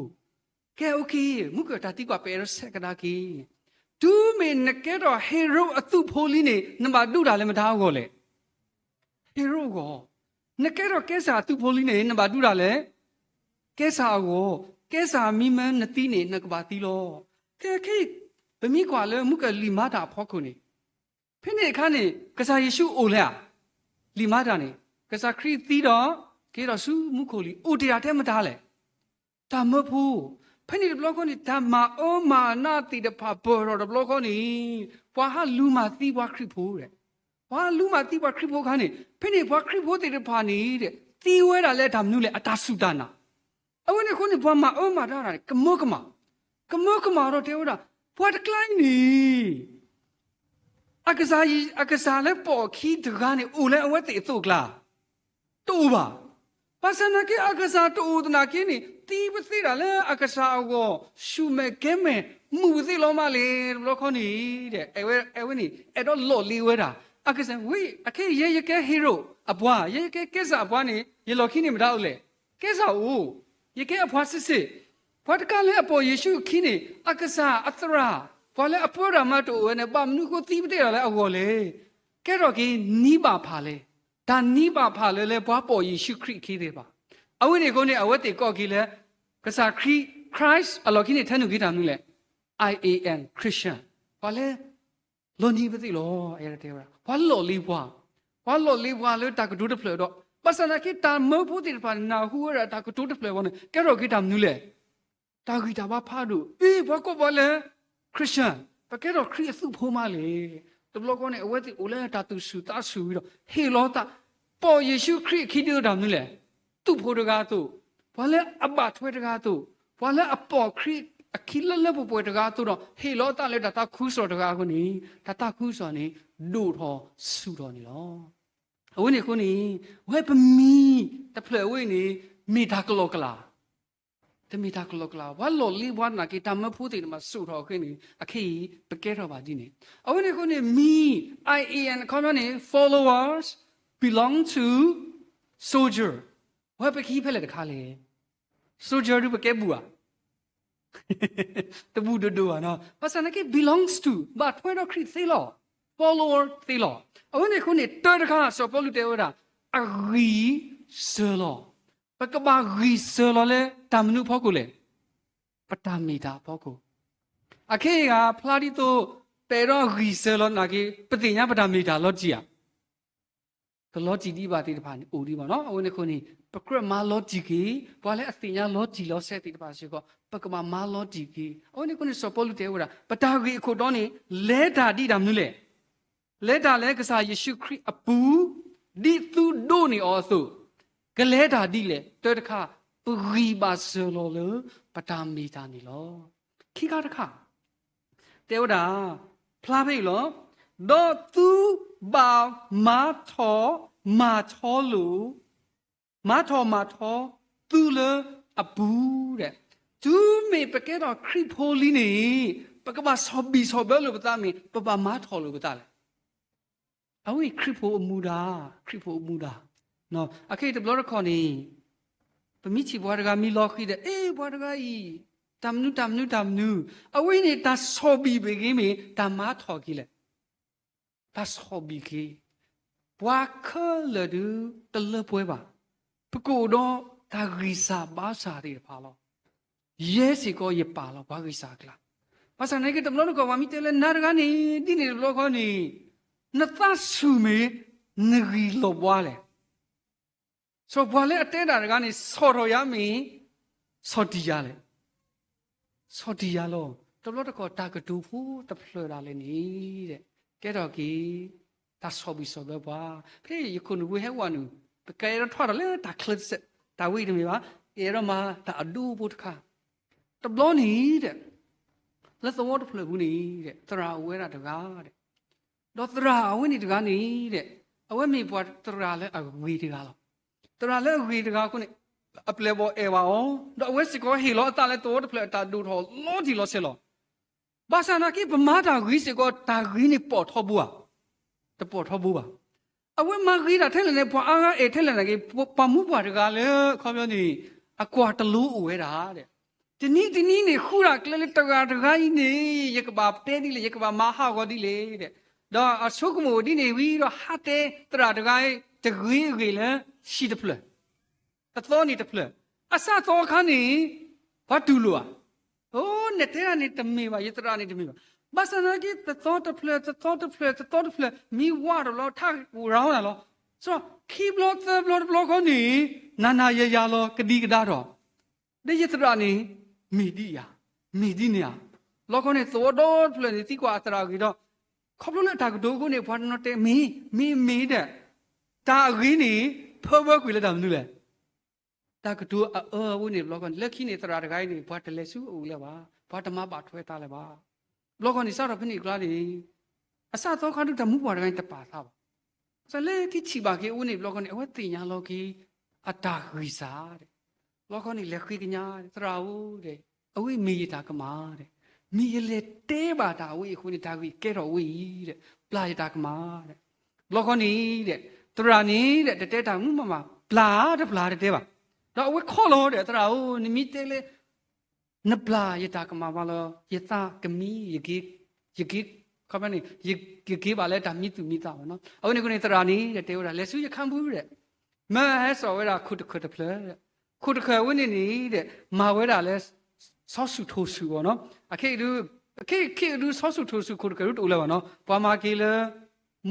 ကဲ okay, မုၢ်ကတၢ်သံကွၢ် ပအဲၣ်ဒိးဆဲးကဒါက့ၤ, တုၤမ့ၢ်နကဲထီၣ်ဟ့ၤရိာ်အသုးဖိလံန့ၣ် နဘၣ်ဒိတၢ်လၢမတၤအဂီၢ်လဲၣ်. ဟ့ၤရိာ်အဂီၢ်. နကဲထီၣ်ကဲစၢ်အသုးဖိလံန့ၣ် နဘၣ်ဒိတၢ်လၢ ကဲစၢ်အဂီၢ်. ကဲစၢ်မ့ၢ်မၢနသံန့ၣ် နကဘၣ်သံလီၤ. ကဲ ခဲအံၤ ပမ့ၢ်ကွၢ်လၢမုၢ်ကလံာ်မၤတၢ်အဖီခိၣ်န့ၣ် ဖဲန့ၣ်အခါန့ၣ် ကစၢ်ယ့ၣ်ၡူးအိၣ်လံဧါ. လံာ်မၤတၢ်န့ၣ် ကစၢ်ခရံာ်သံဒီး က့ၤထီၣ်ဆူမူခိၣ်လံၤ အိၣ်တ့ၢ်တၢ်ထဲမတၤလဲၣ်. တၢ်မၢဖိ. ဖဲန့ၣ်တဘျီဃီန့ၣ် တၢ်မၤအၢမၤနးသ့ၣ်တဖၣ်ပၢၢ်ထီၣ်တဘျီဃီန့ၣ် ပှၤဟးလူၤမၤသံပှၤခရံာ်ဖိဒီး ပှၤလူၤမၤသံပှၤခရံာ်ဖိအခါန့ၣ် ဖဲန့ၣ်ပှၤခရံာ်ဖိသ့ၣ်တဖၣ်န့ၣ် သံဝဲဒၣ်လၢတၢ်မနုၤလဲၣ် အတၢ်စူၢ်တၢ်နာ်. အဝဲန့ၣ်အဃိန့ၣ် ပှၤမၤအၢမၤနးတၢ်န့ၣ် ကမၢကမၣ်, ကမၢကမၣ်ဒီးတဲဝဲဒၣ် ပှၤတကျါအံၤန့ၣ် အကစၢ် အကစၢ်လၢပိာ်အခံတဂၤန့ၣ် အိၣ်လၢအဝဲသ့ၣ်အသိးအကျါ တအိၣ်ဘၣ်. ဘၣ်ဆၣ်သနာ်က့ အကစၢ်တအိၣ်သနာ်က့န့ၣ် သံပသ့ၣ်တၢ်လၢအကစၢ်အဂီၢ် ဆူၣ်မဲာ်ကဲမဲာ် မုာ်ပသ့ၣ်လီၤမးလဲၣ် တဘျီခီန့ၣ် အဝဲန့ၣ် အဲၣ်ဒိးလီၢ်လံၤဝဲဒၣ် အကစၢ်ဝဲ အခဲအံၤ ယဲယကဲဟ့ၤရိာ်အပှၤ, ယဲယကဲကဲစၢ်အပှၤန့ၣ် ယလီၢ်ခံန့ၣ်မတၤအိၣ်လဲၣ်. ကဲစၢ်အိၣ်, ယကဲအပှၤစ့ၢ်စ့ၢ်. ပှၤတကးလၢအပိာ်ယ့ၣ်ၡူးအခံန့ၣ် အကစၢ်အသရၣ် ပှၤလၢအပၢတၢ်မၤတအိၣ်ဝဲန့ၣ် ဘၣ်မနုၤအဃိသံပသ့ၣ်တၢ်လၢအဂီၢ်လဲၣ်. ကဲထီၣ်က့ၤနံၤဘၣ်ဖၣ်လဲၣ်. တၢ်နံၤဘၣ်ဖၣ်လၢလၢပှၤပိာ်ယ့ၣ်ၡူးခရံာ်အခံသ့ၣ်တဖၣ်. အဝဲန့ၣ်အဃိန့ၣ် အဝဲသ့ၣ်ကိးက့ၤလၢ ကစၢ်ခရံာ် Christ အလီၢ်ခံန့ၣ် ထဲနုာ်က့ၤတၢ်မနုၤလဲၣ်. I A N, Christian. ပှၤလၢ လီၤနံၤပသ့ၣ်လီၤ. အဲၣ်ဒိးတဲဝဲဒၣ် ပှၤလီၢ်လံၤပှၤ, ပှၤလီၢ်လံၤပှၤလၢတၢ်ကတိၤတဖျၢၣ်ဒီး ဘၣ်ဆၣ်သနာ်က့ တၢ်မၢဖိသ့ၣ်တဖၣ်န့ၣ် နၢ်ဟူဝဲဒၣ်တၢ်ကတိၤတဖျၢၣ်အဂီၢ်န့ၣ် ကဲထီၣ်က့ၤတၢ်မနုၤလဲၣ်. တၢ်ဂံၢ်တၢ်ဘါဖးဒိၣ်, အ့ ပှၤကိးပှၤလၢ Christian, ပကဲထီၣ်ခရံာ်အသုးဖိမးလဲၣ်. တဘျီဃီန့ၣ် အဝဲသ့ၣ်အိၣ်လၢတၢ်သူၣ်ဆူၣ်သးဆူၣ်ဝံၤဒီး ဟ့ၣ်လီၤသး ပိာ်ယ့ၣ်ၡူးခရံာ်အခံဒ်သိးတၢ်မနုၤလဲၣ်. သုးဖိတဂၤအသိး, ပှၤလၢအဘၣ်ထွဲတဂၤအသိး, ပှၤလၢအပိာ်ခရံာ်အခံလၢလၢပှဲၤပှဲၤတဂၤအသိးဒီး ဟ့ၣ်လီၤသးလၢတၢ်သးခုကစီၣ်တဂၤအဃိန့ၣ် တၢ်သးခုကစီၣ်န့ၣ် ဒိၣ်ထီၣ်ဆူၣ်ထီၣ်န့ၣ်လီၤ. အဝဲန့ၣ်အဃိန့ၣ် ဝဲပမံၤတဖျၢၣ်အဝဲန့ၣ် မ့ၢ်တၢ်ကလီကလး, တမ့ၢ်တၢ်ကလီကလး, ပှၤလီၢ်လံၤပှၤနာ်က့ တၢ်မၢဖိသ့ၣ်တဖၣ် ဆူၣ်ထီၣ်အဃိန့ၣ် အခဲအံၤ ပကဲထီၣ်ဘၣ်ဒ်န့ၣ်. အဝဲန့ၣ်အဃိန့ၣ် မံၤ I A N အခီပညီန့ၣ် followers, belong to, soldier. ဝဲပခံဖဲလဲၣ်တခါလဲၣ်. Soldier ဒုးပကဲဘူၣ်ဧါ. တဘူၣ်ဒိၣ်ဒိၣ်ဘၣ်နီၤ. ဘၣ်ဆၣ်သနာ်က့ belongs to ဘၣ်ထွဲဒီးခရံာ်သ့လီၤ. Follower သ့လီၤ. အဝဲန့ၣ်အဃိန့ၣ် တၢတခါ စီၤပီလူးတဲဝဲဒၣ် အဂံၢ်စၢၤလီၤ. ပကဘၣ်ဂံၢ်စၢၤလီၤလၢတၢ်မနုၤအဖီခိၣ်လဲၣ်. ပတၢ်မ့ၢ်တၢ်အဖီခိၣ်. အခဲအံၤဂၤဖျါဒ်သိး ပအဲၣ်ဒိးဂံၢ်စၢၤလီၤနာ်က့ ပသ့ၣ်ညါပတၢ်မ့ၢ်တၢ်လီၤတံၢ်ဧါ. ကလီၤတံၢ်ဒံးဘၣ်သ့ၣ်တဖၣ်န့ၣ် အိၣ်ဒံးဘၣ်နီၤ. အဝဲန့ၣ်အဃိန့ၣ် ပကြၢးမၤလီၤတံၢ်က့ၤ ပှၤလၢအသ့ၣ်ညါလီၤတံၢ်လီၤဆဲးသ့ၣ်တဖၣ်စ့ၢ်ကီး ပကဘၣ်မၤလီၤတံၢ်က့ၤ. အဝဲန့ၣ်အဃိန့ၣ် စီၤပီလူးတဲဝဲဒၣ် ပတၢ်ဂ့ၢ်အခိၣ်တီန့ၣ် လဲၤတၢ်ဒ်တၢ်မနုၤလဲၣ်. လဲၤတၢ်လၢကစၢ်ယ့ၣ်ၡူးခရံာ်အပူၤ ဒ်သုဒိးန့ၢ်အီၤအသိး ကလဲၤတၢ်ဒ်လဲၣ်. တၢတခါ ပဂံၢ်ဘၣ်စၢၤလီၤလၢ ပတၢ်မ့ၢ်တၢ်န့ၣ်လီၤ. ခံခါတခါ တဲဝဲဒၣ် ဖျါဖဲအံၤလီၤ. ဒီးသုဘၣ်မၤထီၣ် မၤထီလိာ် မၤထီၣ်မၤထီသုလၢအပူၤဒဲး. တုၤမ့ၢ်ပကဲထီၣ်ခရံာ်ဖိလံန့ၣ် ပကဘၣ်ဆီၣ်ဘံၣ်ဆီၣ်ဘၢလိာ်ပသးမ့ၢ် ပဘၣ်မၤထီၣ်လိာ်ပသးလဲၣ်. အဝဲအံၤခရံာ်ဖိအမူဒါ, ခရံာ်ဖိအမူဒါ. အခဲအံၤတဘျီတခီၣ်န့ၣ် ပမ့ၢ်ထံၣ်ပှၤတဂၤမ့ၢ်လီၤဃံၤဒီး အ့ ပှၤတဂၤအံၤ တၢ်မနုၤတၢ်မနုၤတၢ်မနုၤ, အဝဲန့ၣ်တၢ်ဆီၣ်ဘံၣ်ဘ့ၣ်က့ၤမ့ၢ် တၢ်မၤထီၣ်က့ၤလဲၣ်. တၢ်ဆီၣ်ဘံၣ်က့ၤ ပှၤခဲလၢာ်ဒုးတလၢပှဲၤဘၣ်. ပကအိၣ်ဒီးတၢ်ဂံၢ်စၢ်ဘါစၢ်သ့ၣ်တဖၣ်လီၤ. ယဲစ့ၢ်ကီးယပာ်လီၤပှၤဂံၢ်စၢ်အကျါ. ဘၣ်ဆၣ်သနာ်က့ တဘျီတခီၣ်ပှၤမ့ၢ်တဲလၢနၤတဂၤန့ၣ် ဒ်န့ၣ်တဘျီဃီန့ၣ် နသးဆူၣ်မ့ၢ် နဂံၢ်လီၤဘှါလဲၣ်. စီၤပှၤလၢအတဲတၢ်တဂၤန့ၣ် ဆီၣ်ထီၣ်ယၤမ့ၢ် ဆီၣ်တံၢ်ယၤလဲၣ်. ဆီၣ်တံၢ်ယၤလီၤ. တဘျီတခီၣ်တၢ်ကတိၤဖိတဖျၢၣ်ဒၣ်လဲာ်န့ၣ် ကဲထီၣ်က့ၤ တၢ်ဆီၣ်ဘံၣ်ဆီၣ်ဘၢပှၤ. ဖဲယခိၣ်နူာ်ဖိဟဲဝဲနုာ် ပကဲထီၣ်ထီၣ်တၢ်လၢတၢ်ချၢတစဲး တၢ်ဝဲအံၤတမ့ၢ်ဘၣ်, အဲၣ်ဒိးမၤတၢ်အဒိဖိတခါ. တဘျီန့ၣ်ဒီး လၢသဝီတဖျၢၣ်ပူၤန့ၣ်ဒီး သရၣ်အိၣ်ဝဲဒၣ်တဂၤဒီး ဒီးသရၣ်အဝဲန့ၣ်တဂၤန့ၣ်ဒီး အဝဲမ့ၢ်ပှၤသရၣ်လၢအဂ့ၤတဂၤလီၤ. သရၣ်လၢအဂ့ၤတဂၤအဃိန့ၣ် အပျဲၢ်အဘီၣ်အဲၣ်ဘၣ်အီၤ, ဒီးအဝဲစ့ၢ်ကီးဟ့ၣ်လီၤအသးလၢသဝီတဖျၢၣ်အတၢ်ဒိၣ်ထီၣ်လီၤတံၢ်လီၤဆဲးလီၤ. ဘၣ်ဆၣ်သနာ်က့ ပမၤတၢ်ဂ့ၤစ့ၢ်ကီး တၢ်ဂ့ၤန့ၣ်ပိာ်ထီဘိဧါ, တပိာ်ထီဘိဘၣ်. အဝဲမၤဂ့ၤတၢ်ထဲလဲၣ်န့ၣ် ပှၤအါဂၤအဲၣ်ထဲလဲၣ်န့ၣ်က့ ပှၤမူပှၢ်တဂၤလၢ အခီပညီန့ၣ် အကွၢ်တလိအိၣ်ဝဲဒၣ်ဒီး တနံၤတနံၤန့ၣ် ဃုတၢ်ကျဲလၢတဂၤတဂၤအံၤန့ၣ် ယကဘၣ်တဲဒ်လဲၣ်, ယကဘၣ်မၤဟးဂီၤဒ်လဲၣ်ဒီး ဒီးအဆိကမိၣ်ဒ်န့ၣ်ဝံၤဒီး ဟးတဲသရၣ်တဂၤအံၤ တဂ့ၤအဂ့ၢ်လၢ ဟံၣ်တဖျၢၣ် တသီန့ၣ်တဖျၢၣ်, အစးသီအခါန့ၣ် ပှၤတူၢ်လိာ်ဧါ. အိ နတဲဒၣ်န့ၣ်တမ့ၢ်ဘၣ်, ယသရၣ်န့ၣ်တမ့ၢ်ဘၣ်. ဘၣ်ဆၣ်သနာ်က့ တသီတဖျၢၣ် တသီတဖျၢၣ် တသီတဖျၢၣ် မံဝးထီၣ်လီၤ ထးကရၤဝဲဒၣ်လီၤ. စီၤ ခံဘျီသၢဘျီတဘျီဃီန့ၣ် နၤနၤယၤယၤလီၤ ကဒံကဒါထီၣ် ဒီးယသရၣ်န့ၣ် မ့ၢ်ဒ်ယၤ, မ့ၢ်ဒ်န့ၣ်ဧါ. ဘျီဃီန့ၣ် သဝီဒီတဖျၢၣ်န့ၣ် သံကွၢ်အသရၣ်အဂ့ၢ်ဒီး ခီဖျိလၢအတၢ်ကတိၤအဃိန့ၣ် ပှၤတနီၤတဲ မ့ၢ်, မ့ၢ်, မ့ၢ်ဒီး တၢ်အဂ့ၢ်န့ၣ် ဖၢဝဲကွံာ်လၢတၢ်မနုၤလဲၣ်. တၢ်ကတိၤအအၢအဝဲန့ၣ် ဘျီဃီန့ၣ် လၢခံန့ၣ် သရၣ်တဂၤအံၤန့ၣ် ပှၤတလဲၤဆူအအိၣ်လၢၤဘၣ်, ပှၤတမၤဘၣ်ထွဲအသးလၢၤဘၣ်. ဘျီဃီန့ၣ် စးထီၣ်ဖဲန့ၣ်အကျါန့ၣ် အစးသီခါဒုး တၢ်မူပှၢ်တဂၤန့ၣ် တပာ်သးဘၣ်. ဘၣ်ဆၣ်လၢခံထံၣ်ဘၣ်က့ၤအဝဲန့ၣ် ဘျီဃီန့ၣ် အဝဲသ့ၣ်ညါလီၤက့ၤ အတၢ်ဂံၢ်စၢ်ဒီး ဘျီဃီန့ၣ် လဲၤဃ့ကညး သရၣ်ဧၢဒီး အဝဲအံၤမ့ၢ်ယတၢ်ကမၣ်ဒီး မ့ၢ်ယလဲၤတဲဘၣ်တၢ်အဝဲအံၤအဃိန့ၣ် တၢ်ဂ့ၢ်ကဲထီၣ်ဝဲအံၤဒီး ပျၢ်ယတၢ်ကမၣ်ဒီး ဘျီဃီန့ၣ်ဒီး သရၣ်န့ၣ်ဒီး တတဲတၢ်မူမးမး ပျၢ်တပျၢ်တတဲဘၣ်. ဒီးအဝဲခီလီၤဒီး သရၣ်ဧၢ နမ့ၢ်တဲလၢ နပျၢ်ယတၢ်ကမၣ်ဘၣ်လီၤ ယသးကမံ ယက့ၤ ခီပညီန့ၣ် ယက့ၤဘၣ်လၢတၢ်မံသူၣ်မံသးဘၣ်နီၤ. အဝဲန့ၣ်အဃိန့ၣ် သရၣ်န့ၣ်ဒီး တဲဝဲဒၣ် လဲၤဆူယခါပူၤဒီး မၢဟဲစိာ်ဝဲဒၣ်ခိၣ်တခၢၣ်တဖျၢၣ်, ခိၣ်တခၢၣ်အဝဲန့ၣ်န့ၣ်ဒီး မၤဝဲဒၣ်လၢ ဆီဆူၣ်ထိၣ်ဆူၣ်အီၤနီၤ. အခဲအံၤဒုး အခဲအံၤဒုး ဆီဆူၣ်ထိၣ်ဆူၣ်ခိၣ်တခၢၣ်ဒုးတအိၣ်လၢၤဘၣ်နီၤ. ပှၤမၤက့ၤလၢ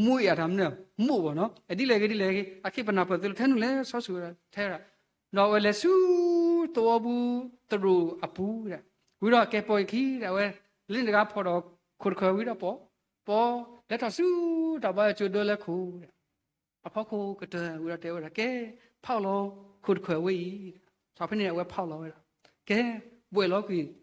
မူအံၤအတၢ်မနုၤ မိၣ်ဘၣ်နီၤ. အဒ်လဲၣ်ဂ့ၤဒ်လဲၣ်ဂ့ၤ အခဲအံၤပနၢ်ပၢၢ်သုလၢထဲနုာ်လဲၣ် ဆီဆူၣ်ဝဲဒၣ်ထဲဒၣ် ဒီးအဝဲလဲၤဆူသဝီပူၤ သရိာ်အပူၤဒီး ဝံၤဒီးကဲပိာ်အခံဒီး အဝဲလၢန့ၣ်တဂၤဖီၣ်ဒီးခိၣ်တခၢၣ်ဝံၤဒီးပိာ်, ပိာ် လဲၤထီၣ်ဆူတၢ်ဘါယွၤကၠိဒၢလၢခိၣ်ဒီး အဖီခိၣ်ကတၢၢ်ဝံၤဒီးတဲဝဲဒၣ် ကဲ ဖီၣ်လီၤခိၣ်တခၢၣ်ဝဲအံၤ, ဒီးဖဲန့ၣ်အဝဲဖီၣ်လီၤဝဲဒၣ် ကဲ ဘှဲးလီၤကွံာ်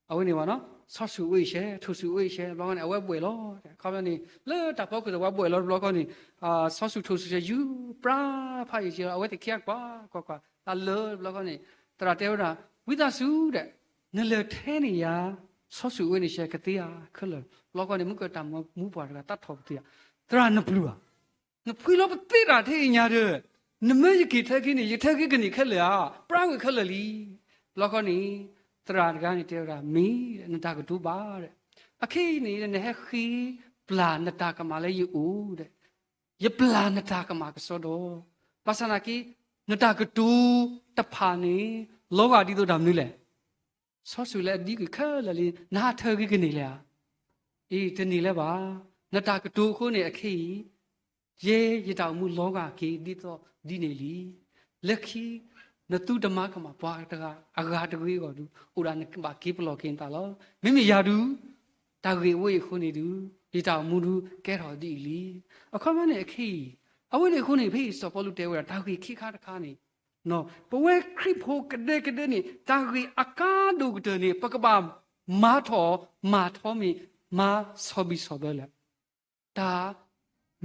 အဝဲန့ၣ်ဘၣ်နီၤ ဆီဆူၣ်ဝဲအံၤရှဲ ထိၣ်ဆူၣ်ဝဲအံၤရှဲ ဘျီဃီန့ၣ် အဝဲဘှဲးလီၤ ခီပညီန့ၣ် လၢတၢ်ဖီခိၣ်သဝီဘှဲးလီၤတဘျီဃီန့ၣ် ဆီဆူၣ်ထိၣ်ဆူၣ်ရှဲ ယူၤပြါဖးယံာ်က့ၤလီၤ အဝဲသ့ၣ်ခံဂၤကွၢ်ကွၢ်ကွၢ် တၢ်လၢတဘျီဃီန့ၣ် သရၣ်တဲဝဲဒၣ် ဝံသးစူၤဒီး နလဲၤထဲန့ၣ်ယၤ ဆီဆူၣ်ဝဲန့ၣ်ရှဲကသ့ဧါခဲလၢာ် ဘျီဃီန့ၣ် မုၢ်ကတၢ်မူပှၢ်တဂၤတၢ်ထီၣ်ပသ့ဧါ သရၣ်နပျုၢ်ဘၣ် နဖှံလီၤပသ့တၢ်ထဲအံၤညါဒီး နမၢယက့ၤထဲခံန့ၣ် ယထဲခံကန့ၢ်ခဲလၢာ်ဧါ ပြါဝံၤခဲလၢာ်လံ ဘျီဃီန့ၣ် သရၣ်တဂၤန့ၣ်တဲဝဲဒၣ် မ့ၢ် နတၢ်ကတိၤဘၣ်ဒီး အခဲအံၤန့ၣ် နဟဲဃ့ပျၢ်နတၢ်ကမၣ်လၢယအိၣ်ဒီး ယပျၢ်နတၢ်ကမၣ်ကစီဒီ ဘၣ်ဆၣ်သနာ်က့ နတၢ်ကတိၤတဖၣ်န့ၣ် လီၤဂာ်ဒ်သိးတၢ်မနုၤလဲၣ် ဆီဆူၣ်လၢအဒံကွံာ်ခဲလၢာ်လံ နဟးထဲခံကန့ၢ်လဲၣ်ဧါ အ့ တန့ၢ်လၢၤဘၣ်. နတၢ်ကတိၤအဃိန့ၣ် အခဲအံၤ ယဲယတၢ်အိၣ်မူလီၤဂာ်က့ၤဒ်သိးဒ်န့ၣ်လံ. လၢခံ နသုတမၤကမၣ်ပှၤတဂၤအဂၤတဂ့ၤအဂီၢ်ဒုး အိၣ်ဒၣ်နကဘၣ်က့ၤပလီၢ်က့ၤနသးလီၤ. မ့မ့ၢ်ယၤဒုး တၢ်ဂ့ၢ်အဝဲအံၤအဃိန့ၣ်ဒုး ယတၢ်အိၣ်မူဒုးကဲထီၣ်ဒ်အံၤလံ. အခီပညီန့ၣ် အခဲအံၤ အဝဲန့ၣ်အဃိန့ၣ် ဖဲအံၤစီၤပီလူးတဲဝဲဒၣ် တၢ်ဂ့ၢ်ခံခါတခါန့ၣ် ပဝဲခရံာ်ဖိကဒဲကဒဲန့ၣ် တၢ်ဂ့ၢ်အကါဒိၣ်ကတၢၢ်န့ၣ် ပကဘၣ်မၤထီၣ်မၤထီမ့ၢ် မၤဆီၣ်ဘံၣ်ဆီၣ်ဘၢလၢာ် တၢ်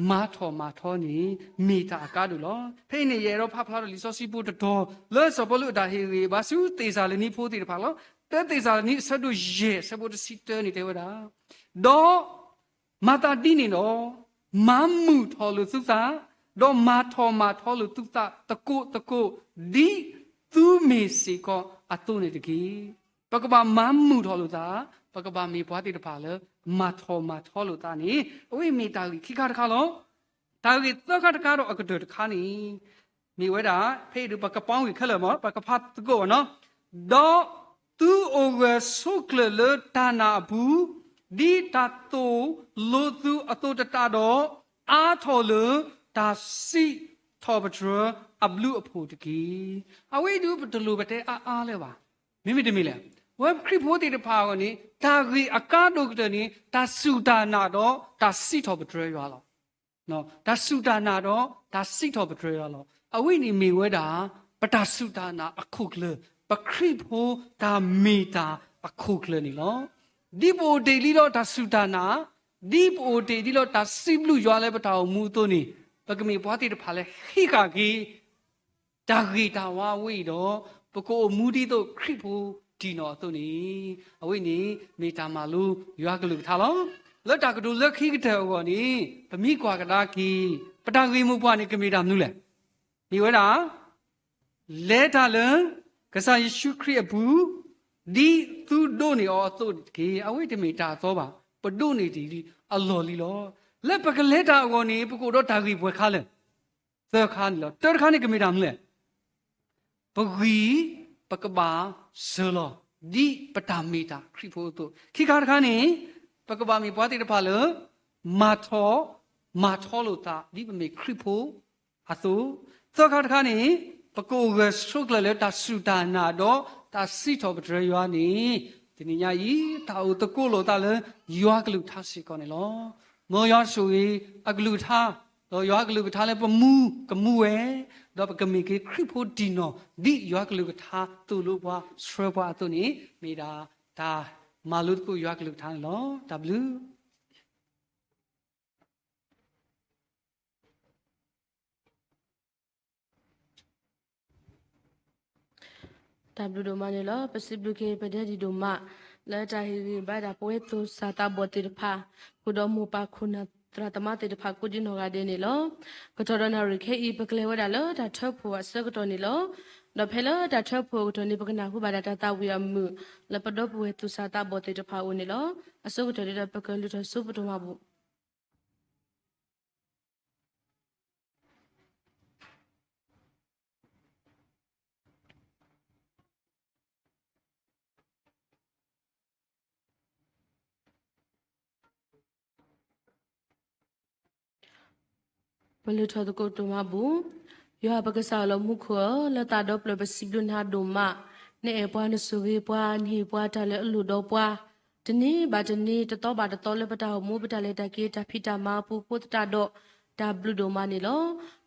မၤထီၣ်မၤထီန့ၣ် မ့ၢ်တၢ်အကါဒိၣ်လီၤ. ဖဲအံၤန့ၣ် ယအဲၣ်ဒိးဖးဖျါထီၣ်လံာ်စီဆှံဖိတတီၤ လၢစီၤပီလူးအတၢ်ဟ့ၣ်ဂံၢ်ဘါဆူသ့းစၤလနံဖိသ့ၣ်တဖၣ်လီၤ. တၢသ့းစၤလနံအဆၢဒိၣ်ယဲၢ် အဆၢဖိတဆံတၢန့ၣ်တဲဝဲဒၣ်, ဒီးမၤသးဒ်န့ၣ်ဒီး မၤမုာ်ထီၣ်လိာ်သုသး, ဒီးမၤထီၣ်မၤထီလိာ်သုသးသကိးသကိး, ဒ်သုမ့ၢ်စ့ၢ်ကီးအသိးန့ၣ်တက့ၢ်. ပကဘၣ်မၤမုာ်ထီၣ်လိာ်သး, ပကဘၣ်မ့ၢ်ပှၤသ့ၣ်တဖၣ်လၢ မၤထီၣ်မၤထီလိာ်သးန့ၣ် အဝဲမ့ၢ်တၢ်ဂ့ၢ်ခံခါတခါလီၤ. တၢ်ဂ့ၢ်သၢခါတခါဒီးအကတၢၢ်တခါန့ၣ် မ့ၢ်ဝဲဒၣ် ဖဲအံၤဒုး ပကပီဂ့ၢ်ခဲလၢာ်မး ပကဖးသကိးဘၣ်နီၤ, ဒီးသုအိၣ်ဂၢၢ်ဆိးကျၢၤလၢတၢ်နာ်အပူၤ, ဒ်တၢ်သိၣ်လိသုအသိးတတးဒီး အါထီၣ်လၢတၢ်စံးထီၣ်ပတြၢၤအဘျုးအဖှိၣ်တက့ၢ်. အဝဲအံၤဒုး ပတလိၣ်ပတဲအါအါလၢၤဘၣ်. မ့မ့ၢ်တမ့ၢ်လဲၣ်, ဝဲခရံာ်ဖိသ့ၣ်တဖၣ်အဂီၢ်န့ၣ် တၢ်ဂ့ၢ်အကါဒိၣ်ကတၢၢ်န့ၣ် တၢ်စူၢ်တၢ်နာ်ဒီးတၢ်စံးထီၣ်ပတြၢၤယွၤလီၤ. တၢ်စူၢ်တၢ်နာ်ဒီးတၢ်စံးထီၣ်ပတြၢၤယွၤလီၤ. အဝဲန့ၣ်မ့ၢ်ဝဲဒၣ် ပတၢ်စူၢ်တၢ်နာ်အခိၣ်ကျၢၢ်, ပခရံာ်ဖိတၢ်မ့ၢ်တၢ်အခိၣ်ကျၢၢ်န့ၣ်လီၤ. ဒ်ပအိၣ်တ့ၢ်လံဒီးတၢ်စူၢ်တၢ်နာ်, ဒ်ပအိၣ်တ့ၢ်ဒ်ဒီးတၢ်စံးဘျုးယွၤလၢပတၢ်အိၣ်မူအသိးန့ၣ်, ပကမ့ၢ်ပှၤသ့ၣ်တဖၣ်လၢဟံးဃာ်က့ၤ တၢ်ဂ့ၤတၢ်ဝါဝဲအံၤဒီး ပကအိၣ်မူဒ်သိးခရံာ်ဖိတံၢ်နီၣ်အသိးန့ၣ်, အဝဲန့ၣ်မ့ၢ်တၢ်မၤလိယွၤကလုၢ်ကထါလီၤ. လၢတၢ်ကတိၤလၢခံကတၢၢ်အဂီၢ်န့ၣ် ပမ့ၢ်ကွၢ်ကဒါက့ၤ ပတၢ်ဂ့ၢ်မိၢ်ပှၢ်န့ၣ် ကမ့ၢ်တၢ်မနုၤလဲၣ်. မ့ၢ်ဝဲဒၣ် လဲၤတၢ်လၢကစၢ်ယ့ၣ်ၡူးခရံာ်အပူၤ, ဒ်သုဒိးန့ၢ်အီၤအသိးတက့ၢ်. အဝဲတမ့ၢ်တၢ်အသီဘၣ်, ပဒိးန့ၢ်တ့ၢ်လံအလီၢ်လံလီၤ. လၢပကလဲၤတၢ်အဂီၢ်န့ၣ် ပကအိၣ်ဒီးတၢ်ဂ့ၢ်ပှဲၤခါလၢာ်, သၢခါန့ၣ်လီၤ. တၢတခါန့ၣ် ကမ့ၢ်တၢ်မနုၤလဲၣ်. ပဂံၢ်ပကဘၣ်စၢၤလီၤ, ဒ်ပတၢ်မ့ၢ်တၢ်ခရံာ်ဖိအသိး. ခံခါတခါန့ၣ် ပကဘၣ်မ့ၢ်ပှၤသ့ၣ်တဖၣ်လၢ မၤထီၣ်မၤထီလိာ်သး ဒ်ပမ့ၢ်ခရံာ်ဖိအသိး. သၢခါတခါန့ၣ် ပကအိၣ်ဂၢၢ်ဆိးကျၢၤလၢတၢ်စူၢ်တၢ်နာ်ဒီးတၢ်စံးထီၣ်ပတြၢၤယွၤန့ၣ် တနံၤညါအံၤ တၢ်အိၣ်သကိးလိာ်သးလၢယွၤကလုၢ်ကထါစ့ၢ်ကီးန့ၣ်လီၤ. မ်ယွၤဆိၣ်ဂ့ၤအကလုၢ်ကထါ, ဒီးယွၤကလုၢ်ကထါလၢပမူကမူဝဲ, ဒီးပကမ့ၢ်က့ၤခရံာ်ဖိတံၢ်နီၣ် ဒ်ယွၤကလုၢ်ကထါသိၣ်လိပှၤဆှၢပှၤအသိးန့ၣ် မ့ၢ်ဒၣ်တၢ်မၤလိသကိးယွၤကလုၢ်ကထါန့ၣ်လီၤ. တၢ်ဘျုး တၢ်ဘျုးဒိၣ်မးန့ၣ်လီၤ. ပစံးဘျုးက့ၤပဒဲဒံးဒိၣ်မး လၢတၢ်ဟ့ၣ်ဂံၢ်ဘါဒၣ်ပဝဲသူၣ်စၢ်သးဘီၣ်သ့ၣ်တဖၣ်, ဃုာ်ဒီးမိၢ်ပၢ်ခိၣ်နၢ်သရၣ်သမါသ့ၣ်တဖၣ်ကိးဒံနီၢ်ဂၤဒဲးန့ၣ်လီၤ. ကတီၢ်ဒီးနၣ်ရံၣ်ခဲအံၤ ပကလဲၤဝဲဒၣ်လၢတၢ်ထၢဖှိၣ်အဆၢကတီၢ်န့ၣ်လီၤ. ဒီးဖဲလၢတၢ်ထၢဖှိၣ်အကတီၢ်န့ၣ် ပကနၢ်ဟူဘၣ်ဒၣ်တၢ်သးဝံၣ်အမုာ် လၢပဒီပုၢ်ဝဲၢ်သူၣ်စၢ်သးဘီၣ်သ့ၣ်တဖၣ်အအိၣ်န့ၣ်လီၤ. အဆိကတၢၢ်ဒ်ဒီး ပကလုၢ်ထီၣ်ဆူပဒိၣ်မးပူၤ ပလုၢ်ထီၣ်သကိးဒိၣ်မးပူၤ, ယွၤပကစၢ်လၢမူခိၣ်ဧၢ, လၢသးဒီဖျၢၣ်ပစံးဘျုးနၤဒိၣ်မး, နအဲၣ်ပှၤနဆိၣ်ဂ့ၤပှၤ နဟ့ၣ်ပှၤတၢ်လၢအလိၣ်ဒီးပှၤ, တနံၤဘၣ်တနံၤ တသီဘၣ်တသီလၢပတၢ်အိၣ်မူ ပတၢ်လဲၤတၢ်က့ၤ တၢ်ဖံးတၢ်မၤအပူၤအဃိသတးဒီး တၢ်ဘျုးဒိၣ်မးန့ၣ်လီၤ.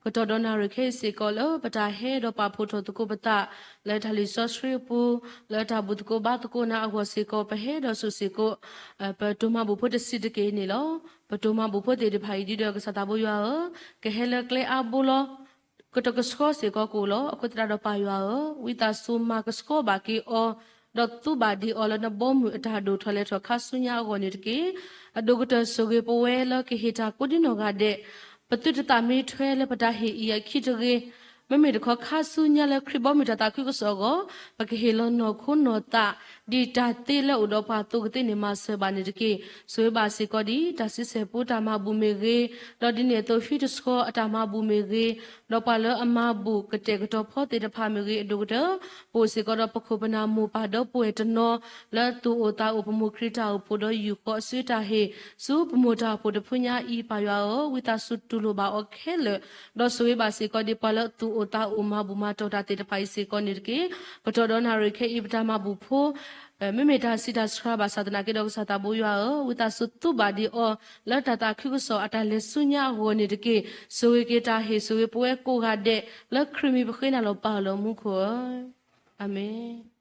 ကတီၢ်ဒီးနၣ်ရံၣ်ခဲအံၤစ့ၢ်ကီးလၢ ပတၢ်ဟဲဒီးပာ်ဖှိၣ်ထီၣ်သကိးပသး လၢတၢ်လံာ်စီဆှံအပူၤ, လၢတၢ်ဘူၣ်သကိးဘါသကိးနၤအဂီၢ်စ့ၢ်ကီး ပဟဲဒီးစိာ်စ့ၢ်ကီး ပဒိၣ်မးပူၤဖိတဆံးတက့ၢ်န့ၣ်လီၤ. ပဒိၣ်မးပူၤဖိသ့ၣ်တဖၣ်အံၤ ဒ်ဒီးကစၢ်သးဘိယွၤဧၢ, ကဟဲလၢကျဲအါဘိလီၤ. ကတကဆှီစ့ၢ်ကီးကအိၣ်လီၤ. အဃိသတးဒီးပၢ်ယွၤဧၢ, ဝံသးစူၤမၤကဆှီဘၣ်က့ၤအီၤ, ဒီးသူဘၣ်ဒံးအီၤလၢနဘီမုၢ်အတၢ်ဒိၣ်ထီၣ်လဲၤထီၣ်ခါဆူညါအဂီၢ်န့ၣ်တက့ၢ်. အဒိၣ်ကတၢၢ်ဆိၣ်ဂ့ၤပဝဲလၢကဟ့ၣ်တၢ်ကိးဒံနီၢ်ဂၤဒဲး, ပသုတသးမ့ထွဲလၢပတၢ်ဟ့ၣ်အံၤအခံတဂ့ၤ. မ့မ့ၢ်တခီခါဆူညါလၢခရံာ်ဘီမုၢ်တၢ်သးခုကစီၣ်အဂီၢ်, ပကဟ့ၣ်လီၤနီၢ်ခိနီၢ်သး ဒ်တၢ်သ့လၢအိၣ်ဒီးပှၤအသိးကသ့န့ၣ် မၤစၢၤဘၣ်န့ၣ်တက့ၢ်. ဆိၣ်ဂ့ၤဘၣ်စ့ၢ်ကီးဒ် တၢ်ဆံဆဲၣ်ဖိတၢ်မၤဘူၣ်မ့ၢ်ဂ့ၤ, ဒီးဒ်န့ၣ်အသိး ဟံၣ်တဆှီအတၢ်မၤဘူၣ်မ့ၢ်ဂ့ၤ, ဒီးပှၤလၢအမၤဘူၣ်ကတဲာ်ကတီၤဖီသ့ၣ်တဖၣ်မ့ၢ်ဂ့ၤ, အဒိၣ်ကတၢၢ် ပအိၣ်စ့ၢ်ကီးဒီးပခိၣ်ပနၢ်မိၢ်ပၢ်ဒီပုၢ်ဝဲၢ်တနီၤ လၢသူၣ်အိၣ်သးအိၣ် ပမိၢ်ခရံာ်တၢ်အိၣ်ဖှိၣ်ဒီးယူာ်ဃီအစုတၢ်ဟ့ၣ် ဆူပမိၢ်တၢ်အိၣ်ဖှိၣ်တဖုညါအံၤ ပၢ်ယွၤဧၢ, ဝံသးစူၤတူၢ်လိာ်ဘၣ်အီၤခဲလၢာ်, ဒီးဆိၣ်ဂ့ၤဘၣ်စ့ၢ်ကီးဒ်ပှၤလၢသူၣ်အိၣ်သးအိၣ်မၤဘူၣ်မၤတီၢ်တၢ်သ့ၣ်တဖၣ်အံၤစ့ၢ်ကီးန့ၣ်တက့ၢ်. ကတီၢ်ဒီးနၣ်ရံၣ်ခဲအံၤ ပတၢ်မၤဘူၣ်ဖိ မ့မ့ၢ်တၢ်ဆံးတၢ်ဆှါဘၣ်ဆၣ်သနာ်က့ဒီး ကစၢ်သးဘိယွၤဧၢ, ဝံသးစူၤသူဘၣ်ဒံးအီၤ လၢတၢ်သးခုကစီၣ်အတၢ်လဲၤဆူညါအဂီၢ်န့ၣ်တက့ၢ်. ဆိၣ်ဂ့ၤက့ၤတၢ်ဟ့ၣ် ဆိၣ်ဂ့ၤပဝဲကိးဂၤဒဲး လၢခရံာ်မံၤပဃ့နၤလီၤပၢ်လၢမူခိၣ်ဧၢ, အၤမ့ၣ်.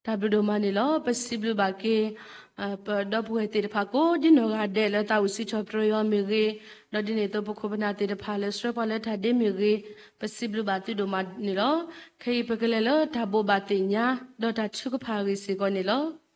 တၢ်ဘျုးဒိၣ်မးန့ၣ်လီၤ. ပစံးဘျုးဘၣ်က့ၤ ပဒီပုၢ်ဝဲၢ်သ့ၣ်တဖၣ်ကိးဒ်နီၢ်ဂၤဒဲးလၢသးဝံၣ်စံးထီၣ်ပတြၢၤယွၤမ့ၢ်ဂ့ၤ, ဒီးဒ်န့ၣ်အသိးပခိၣ်ပနၢ်သ့ၣ်တဖၣ်လၢဆှၢပှၤလၢတၢ်ဒ့မ့ၢ်ဂ့ၤ, ပစံးဘျုးဘၣ်သုဒိၣ်မးန့ၣ်လီၤ. ခဲအံၤပကလဲၤလၢတၢ်ဘိးဘၣ်သ့ၣ်ညါ ဒီးတၢ်ထုကဖၣ်အဂ့ၢ်စ့ၢ်ကီးန့ၣ်လီၤ.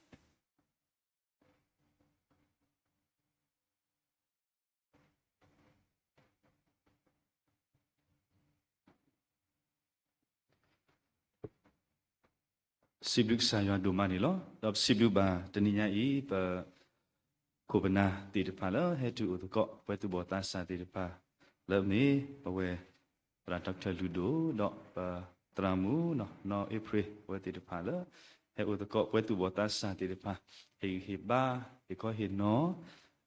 စံးဘျုးကစၢ်ယွၤဒိၣ်မးန့ၣ်လီၤ. ဒီးပစံးဘျုးဘၣ်တနံၤညါအံၤ ပခိၣ်ပနၢ်သ့ၣ်တဖၣ်လၢဟဲတုၤအိၣ်သကိး ပဝဲသူၣ်ဘီၣ်သးစၢ်သ့ၣ်တဖၣ် လၢမ့ၢ်ပဝဲ သရၣ်ဒီကထၢၣ်လုၢ်ဒိၣ် ဒီးပသရၣ်မုၣ် နီၢ်အ့ဖြ့ၣ် ပဝဲသ့ၣ်တဖၣ်လၢ ဟဲအိၣ်သကိးပဝဲသူၣ်ဘီၣ်သးစၢ်သ့ၣ်တဖၣ် ဟ့ၣ်ဂံၢ်ဟ့ၣ်ဘါ ဟ့ၣ်ခီဟ့ၣ်နီၤ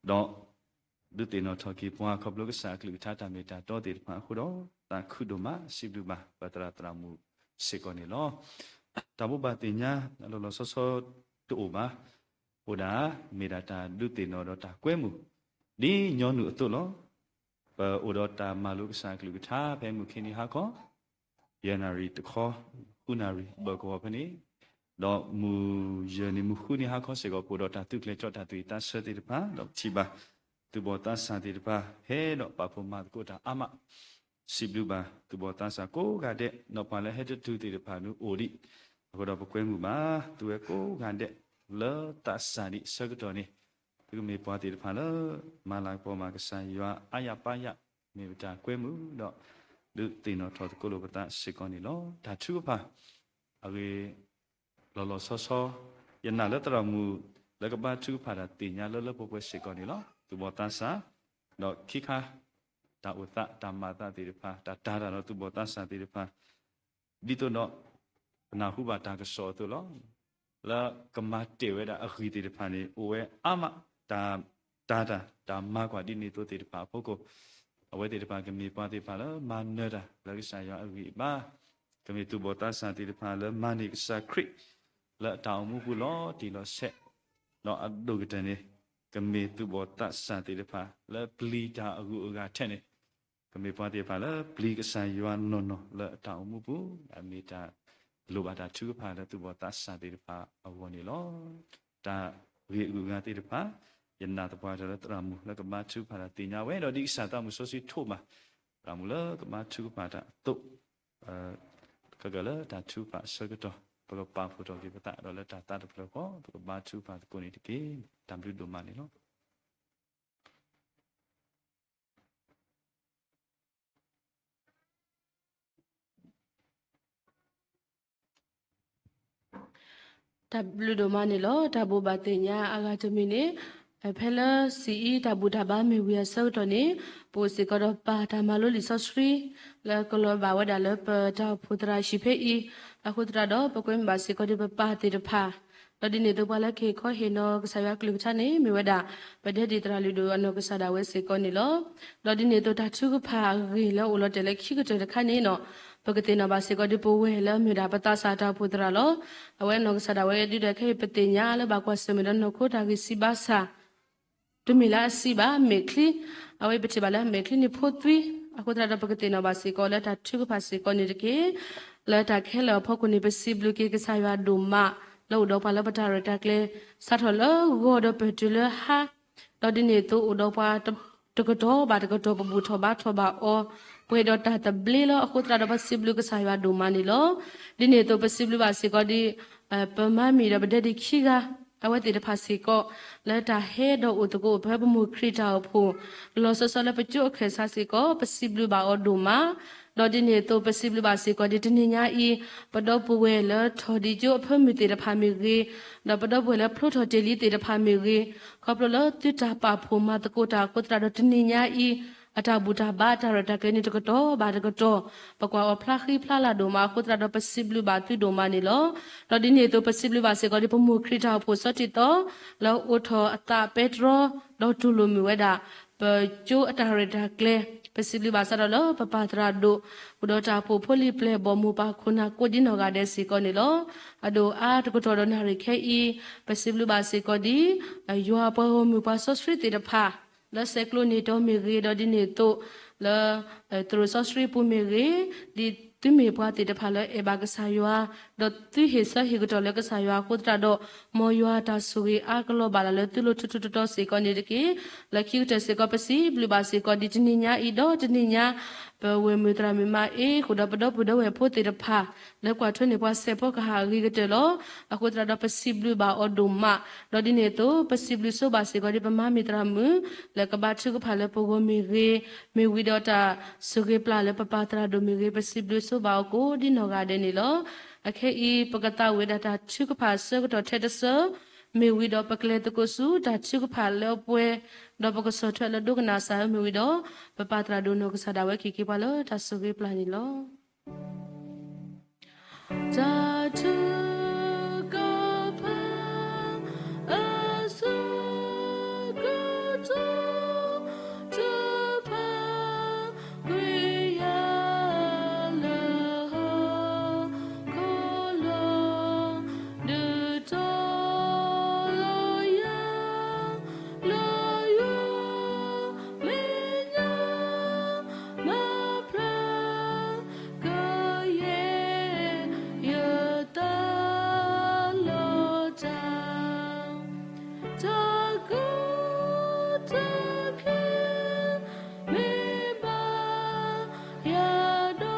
ဒီး ဒုးသ့ၣ်နီၣ်ထီၣ်က့ၤပှၤခီဖျိကစၢ်အကလုၢ်ကထါတၢ်မ့ၢ်တၢ်တီသ့ၣ်တဖၣ်အဃိဒီး သးခုဒိၣ်မး စံးဘျုးဘၣ်ပသရၣ်သရၣ်မုၣ်စ့ၢ်ကီးန့ၣ်လီၤ. တၢ်ဘိးဘၣ်သ့ၣ်ညါ လီၤလီၤဆီဆီတအိၣ်ဘၣ်. အိၣ်ဒၣ် မ့ၢ်ဒၣ်တၢ်ဒုးသ့ၣ်နီၣ်ဒီးတၢ်ကွဲမုာ် ဒ်ညီနုၢ်အသိးလီၤ. ပအိၣ်ဒီးတၢ်မၤလိကစၢ်အကလုၢ်ကထါ ဖဲမုၢ်ခံနံၤဟါခီ ယဲၢ်နၣ်ရံၣ်တခီ ဃုနၣ်ရံၣ်ဘၢၣ်ကဝီၤဖဲန့ၣ်, ဒီးမုၢ်ယဲၢ်နံၤမုၢ်ဃုနံၤဟါခီစ့ၢ်ကီး ပအိၣ်ဒီးတၢ်သုးကျဲၤကၠီတၢ်သူၣ်ဝံၣ်သးဆၢသ့ၣ်တဖၣ် ဒီးပထံၣ်ဘၣ် သူၣ်ဘီၣ်သးစၢ်သ့ၣ်တဖၣ် ဟဲဒီးပာ်ဖှိၣ်မၤသကိးတၢ်အါမး, စံးဘျုးဘၣ်သူၣ်ဘီၣ်သးစၢ်ကိးဂၤဒဲး ဒီးပှၤလၢဟဲတတုၤသ့ၣ်တဖၣ်ဒုးအိၣ်ဒံး, အဃိဒီးပကွဲမုာ်ဘၣ် သုဝဲကိးဂၤဒဲး လၢသးစၢ်ဒံးအဆၢကတီၢ်န့ၣ် သုကမ့ၢ်ပှၤသ့ၣ်တဖၣ်လၢ မၤလၤကပီၤမၤကစၢ်ယွၤအါယၣ်ပါယၣ် မ့ၢ်ပတၢ်ကွဲမုာ်ဒီး ဒုးသ့ၣ်နီၣ်ထီၣ်သကိးလိာ်ပသးစ့ၢ်ကီးန့ၣ်လီၤ. တၢ်ထုကဖၣ် အဂ့ၢ် လီၤလီၤဆီဆီ ယနာ်လၢသရၣ်မုၣ် လၢကဘါထုကဖၣ်တၢ်သ့ၣ်ညါလၢလၢပှဲၤပှဲၤစ့ၢ်ကီးန့ၣ်လီၤ. သူၣ်ဘီၣ်သးစၢ် ဒီးခံခါ တၢ်အိၣ်သးတၢ်မၤအသးသ့ၣ်တဖၣ် တၢ်တာ်တၢ်ဒီးသူၣ်ဘီၣ်သးစၢ်သ့ၣ်တဖၣ် ဒ်သိးဒီး ပနၢ်ဟူဘၣ်တၢ်ကစီၣ်အသိးလီၤ. လၢကမၤတ့ၢ်ဝဲဒၣ်အဂံၢ်သ့ၣ်တဖၣ်န့ၣ် အိၣ်ဝဲအါမး တၢ် တၢ်တၢ် တၢ်မၤကွၢ်ဒ်န့ၣ်အသိးသ့ၣ်တဖၣ်အဖီခိၣ် အဝဲသ့ၣ်တဖၣ်ကမ့ၢ်ပှၤသ့ၣ်တဖၣ်လၢမၤနၢၤတၢ်လၢကစၢ်ယွၤအဂံၢ်အဘါ, ကမ့ၢ်သူၣ်ဘီၣ်သးစၢ်သ့ၣ်တဖၣ်လၢမၤန့ၢ်ကစၢ်ခရံာ် လၢအတၢ်အိၣ်မူပူၤလီၤတံၢ်လီၤဆဲး, ဒီးအဒိၣ်ကတၢၢ်န့ၣ် ကမ့ၢ်သူၣ်ဘီၣ်သးစၢ်သ့ၣ်တဖၣ်လၢပျံၤတၢ်အဂုၤအဂၤထဲန့ၣ် ကမ့ၢ်ပှၤသ့ၣ်တဖၣ်လၢပျံၤကစၢ်ယွၤနီၢ်နီၢ်လၢအတၢ်အိၣ်မူပူၤ, အမ့ၢ်တၢ်လိၣ်ဘၣ်တၢ်ထုကဖၣ်လၢသူၣ်ဘီၣ်သးစၢ်သ့ၣ်တဖၣ်အဂီၢ်န့ၣ်လီၤ. တၢ်ဂ့ၢ်အဂုၤအဂၤသ့ၣ်တဖၣ် ယနာ်သပှၢ်တၢၢ်လၢသရၣ်မုၣ်လၢကဘါထုကဖၣ်တၢ်သ့ၣ်ညါဝဲ ဒီးဒ်ကစၢ်သးမုၢ်စီဆှံထိးဘၣ် သရၣ်မုၣ်လၢကဘါထုကဖၣ်တၢ်အသိး ခဲကလၢတၢ်ထုကဖၣ်အဆၢကတီၢ် ပကပာ်ဖှိၣ်ထီၣ်က့ၤပသးဒီးလၢတၢ်သးတဖျၢၣ်ဃီ ပကဘါထုကဖၣ်သကိးန့ၣ်တက့ၢ်. တၢ်ဘျုးဒိၣ်မးန့ၣ်လီၤ. တၢ်ဘျုးဒိၣ်မးန့ၣ်လီၤ. တၢ်ဘိးဘၣ်သ့ၣ်ညါအဂၤတမံၤန့ၣ် ဖဲလၢစံးအံၤတၢ်ဘူၣ်တၢ်ဘါမ့ၢ်ဝံၤအဆၢကတီၢ်န့ၣ် ပအိၣ်စ့ၢ်ကီးဒီးပၢ်တၢ်မၤလိလံာ်စီဆှံ လၢကလီၤဘၣ်ဝဲဒၣ်လၢပတၢ်အိၣ်ဖှိၣ်သရၣ်ဟံၣ်ဖဲအံၤ အဃိသတးဒီး ပကွဲမုာ်ဘၣ်စ့ၢ်ကီးဒီးပပၢ်သ့ၣ်တဖၣ် ဒီးဒ်န့ၣ်အသိးပှၤလၢကဟ့ၣ်ခီဟ့ၣ်နီၤကစၢ်ယွၤကလုၢ်ကထါန့ၣ် မ့ၢ်ဝဲဒၣ် ပဒဲဒံၣ်သရၣ်လုၢ်ဒိၣ်အနီၢ်ကစၢ်ဒၣ်ဝဲစ့ၢ်ကီးန့ၣ်လီၤ. ဒီးဒ်န့ၣ်အသိးတၢ်ထုကဖၣ်အဂ့ၢ်လၢအိၣ်လီၤတဲာ်လၢခံကတၢၢ်တခါန့ၣ်နီၤ ပကသ့ၣ်နီၣ်ဘၣ်စ့ၢ်ကီးဒီးပဝဲၢ်လၢအမ့ၢ်ဒၣ်ပသးစၢ်တၢ်အိၣ်ဖှိၣ်သရၣ်လီၤ. အဝဲအနီၢ်ကစၢ်ဒၣ်ဝဲဒုးဒီးခဲအံၤပသ့ၣ်ညါလၢဘၣ်ကွၢ်ဆၢၣ်မဲာ်ဒီးနီၢ်ခိတၢ်ဂံၢ်စၢ်ဘါစၢ် တမ့ၢ်လၢအစံးဘၣ် မဲာ်ချံ, အဝဲအံၤပထံၣ်ဘၣ်လၢမဲာ်ချံန့ၣ်ဖိသွံ, အဃိသတးဒီးပကသ့ၣ်နီၣ်ဘၣ်စ့ၢ်ကီးလၢတၢ်ထုကဖၣ်စ့ၢ်ကီးန့ၣ်တက့ၢ်. လၢတၢ်ခဲလၢာ်အဖီခိၣ်န့ၣ် ပစံးဘျုးက့ၤကစၢ်ယွၤဒိၣ်မး လၢအိၣ်ဒီးပှၤလၢပတၢ်ရဲၣ်တၢ်ကျဲၤ စးထီၣ်လၢဂီၤဒီးပၢၢ်တုၤလၢဟါ, ဒီးဒ်န့ၣ်အသိးအိၣ်ဒီးပှၤ တကတီၢ်ဘၣ်တကတီၢ် ပဘူၣ်ထီၣ်ဘါထီၣ်ဘၣ်အီၤ ပှဲၤဒီးတၢ်သဘျ့လီၤ. အဃိသတးဒီးပစံးဘျုးကစၢ်ယွၤဒိၣ်မးန့ၣ်လီၤ. ဒ်န့ၣ်အသိးပစံးဘျုးဘၣ်စ့ၢ်ကီးဒ် ပမါမံၤဒီးပဒဲဒံၣ်ခံဂၤ အဝဲသ့ၣ်တဖၣ်စ့ၢ်ကီး လၢတၢ်ဟဲဒီးအိၣ်သကိးဖဲပမိၢ်ခရံာ်တၢ်အိၣ်ဖှိၣ် လီၤဆီဆီလၢပကၠိအခၢၣ်စးစ့ၢ်ကီး ပစံးဘျုးဘၣ်အီၤဒိၣ်မး, ဒီးဒ်န့ၣ်အသိးပစံးဘျုးဘၣ်စ့ၢ်ကီးဒ်တနံၤညါအံၤ ပဒီပုၢ်ဝဲၢ်လၢထီၣ်ဒံးကၠိအဖၢမုၢ်သ့ၣ်တဖၣ်မ့ၢ်ဂ့ၤ, ဒီးပဒီပုၢ်ဝဲၢ်လၢဖျိထီၣ်တ့ၢ်လံသ့ၣ်တဖၣ်မ့ၢ်ဂ့ၤ, ခီဖျိလၢသုတၢ်ပာ်ဖှိၣ်မၤသကိးတၢ်အဃိသတးဒီးတနံၤညါအံၤ အတၢ်ဘူၣ်တၢ်ဘါအတၢ်ရဲၣ်တၢ်ကျဲၤန့ၣ်တကတီၢ်ဘၣ်တကတီၢ် ပကွၢ်အီၤဖျါဃံဖျါလၤဒိၣ်မးအဃိသတးဒီးပစံးဘျုးဘၣ်သုဒိၣ်မးန့ၣ်လီၤ. ဒီးဒ်န့ၣ်အသိးပစံးဘျုးဘၣ်စ့ၢ်ကီးဒ်ပမိၢ်ခရံာ်တၢ်အိၣ်ဖှိၣ်စီၤတံၢ်သီ လၢအိးထီၣ်အသးပဲတြီ ဒီးတူၢ်လိာ်မုာ်ဝဲဒၣ် ပကၠိအတၢ်ရဲၣ်တၢ်ကျဲၤ ပစံးဘျုးဘၣ်စးထီၣ်လၢပပၢ်သရၣ်ဒိၣ် အိၣ်ဒီးတၢ်အိၣ်ဖှိၣ်ဖိလံၤပျဲၢ်ဘီၣ်မိၢ်ပၢ်ခိၣ်နၢ်ကိးဒ်နီၢ်ဂၤဒဲးစ့ၢ်ကီးန့ၣ်လီၤ. အဒိၣ်အါတကတီၢ်ဒီးနၣ်ရံၣ်ခဲအံၤ ပစံးဘျုးဘၣ်စ့ၢ်ကီးဒ် ယွၤပှၤဂီၢ်မုၢ်ပှၤစီဆှံသ့ၣ်တဖၣ် လၢဆဲးကျိးန့ၢ်တီၤမ့ၢ်ဂ့ၤ ဒီးဒ်န့ၣ်အသိး လၢ သရိာ်စီဆှံပူၤမ့ၢ်ဂ့ၤ ဒ် သုမ့ၢ်ပှၤသ့ၣ်တဖၣ်လၢအဲၣ်ဘၣ်ကစၢ်ယွၤ, ဒီးသုဟ့ၣ်ဆၢဟ့ၣ်ကတီၢ်လၢကစၢ်ယွၤအဃိသတးဒီး, မ်ယွၤအတၢ်ဆိၣ်ဂ့ၤအါကလီၤဘၣ်လၢ်လၢသုလိၤထူထူတီတီစ့ၢ်ကီးန့ၣ်တက့ၢ်. လၢခံကတၢၢ်စ့ၢ်ကီး ပစံးဘျုးဘၣ်စ့ၢ်ကီးဒ်တနံၤညါအံၤဒီးတနံၤညါ ပဝဲၢ်မုၣ်သရၣ်မုၣ်မါအ့ ဃုာ်ဒီးပဒီပုၢ်ဒီဝဲၢ်ဖိသ့ၣ်တဖၣ် လၢကွၢ်ထွဲန့ၢ်ပှၤစဲးဖီကဟၣ်အဂ့ၤကတၢၢ်လီၤ. အဃိသတးဒီး ပစံးဘျုးဘၣ်အီၤဒိၣ်မး, ဒီးဒ်န့ၣ်အသိး ပစံးဘျုးဆိဘၣ်စ့ၢ်ကီးဒ်ပမါမ့ၢ်သရၣ်မုၣ် လၢကဘါထုကဖၣ်လၢပဂီၢ်မ့ၢ်ဂ့ၤ, မ့ၢ်ဝံၤဒီးတၢ်ဆိၣ်ဂ့ၤပျၢ်လၢပပၢ်သရၣ်ဒိၣ်မ့ၢ်ဂ့ၤ, ပစံးဘျုးဆိဘၣ်အီၤကိးဒ်နီၢ်ဂၤဒဲးန့ၣ်လီၤ. အခဲအံၤ ပကသးဝံၣ်ဝဲဒၣ်တၢ်ထုကဖၣ်အဆၢကတီၢ်ထဲတဆၢ, မ့ၢ်ဝံၤဒီးပကလဲၤသကိးဆူတၢ်ထုကဖၣ်လၢအပှဲၤ, ဒီးပကဆီၣ်ထွဲလၢဒိကနၣ်စၢ်အမ့ၢ်ဝံၤဒီး ပပၢ်သရၣ်ဒိၣ်နီၢ်ကစၢ်ဒၣ်ဝဲကဟ့ၣ်က့ၤပှၤလၢတၢ်ဆိၣ်ဂ့ၤပျၢ်န့ၣ်လီၤ. တၢ်ထုကဖၣ်အဆၢကတီၢ် တဖၣ် ကွံာ်ယၤလၢဟီၣ်ခိၣ်လီၤ, ဒုးတီလီၤယၤ လၢယွၤမဲာ်ညါ မၤဖျါ ကယဲၢ် ယသးလီၤတၢ်, တၢ်ကီတၢ်ခဲ မ့ၢ်ဘၣ်ယၤ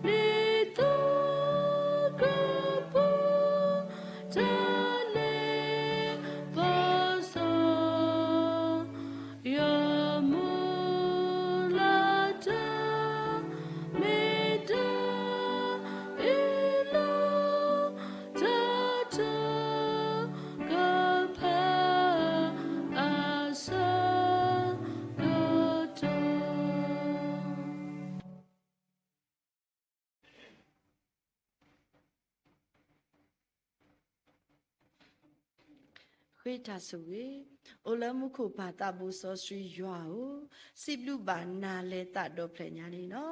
ဒီး ဒ်သိးကပူၤ တၢ်န့ၣ်ပစီ ယမုၢ်လၢ်တၢ် မ့ၢ်တၢ်အ့ၣ်လိာ် တၢ်ထုကဖၣ်အဆၢကတီၢ်. ဃ့တၢ်ဆိၣ်ဂ့ၤ, အိၣ်လၢမူခိၣ်ပၢ်သးဘိစီဆှံယွၤဧၢ, စံးဘျုးဘၣ်နၤလၢသးဒီဖျၢၣ်ညါန့ၣ်လီၤ.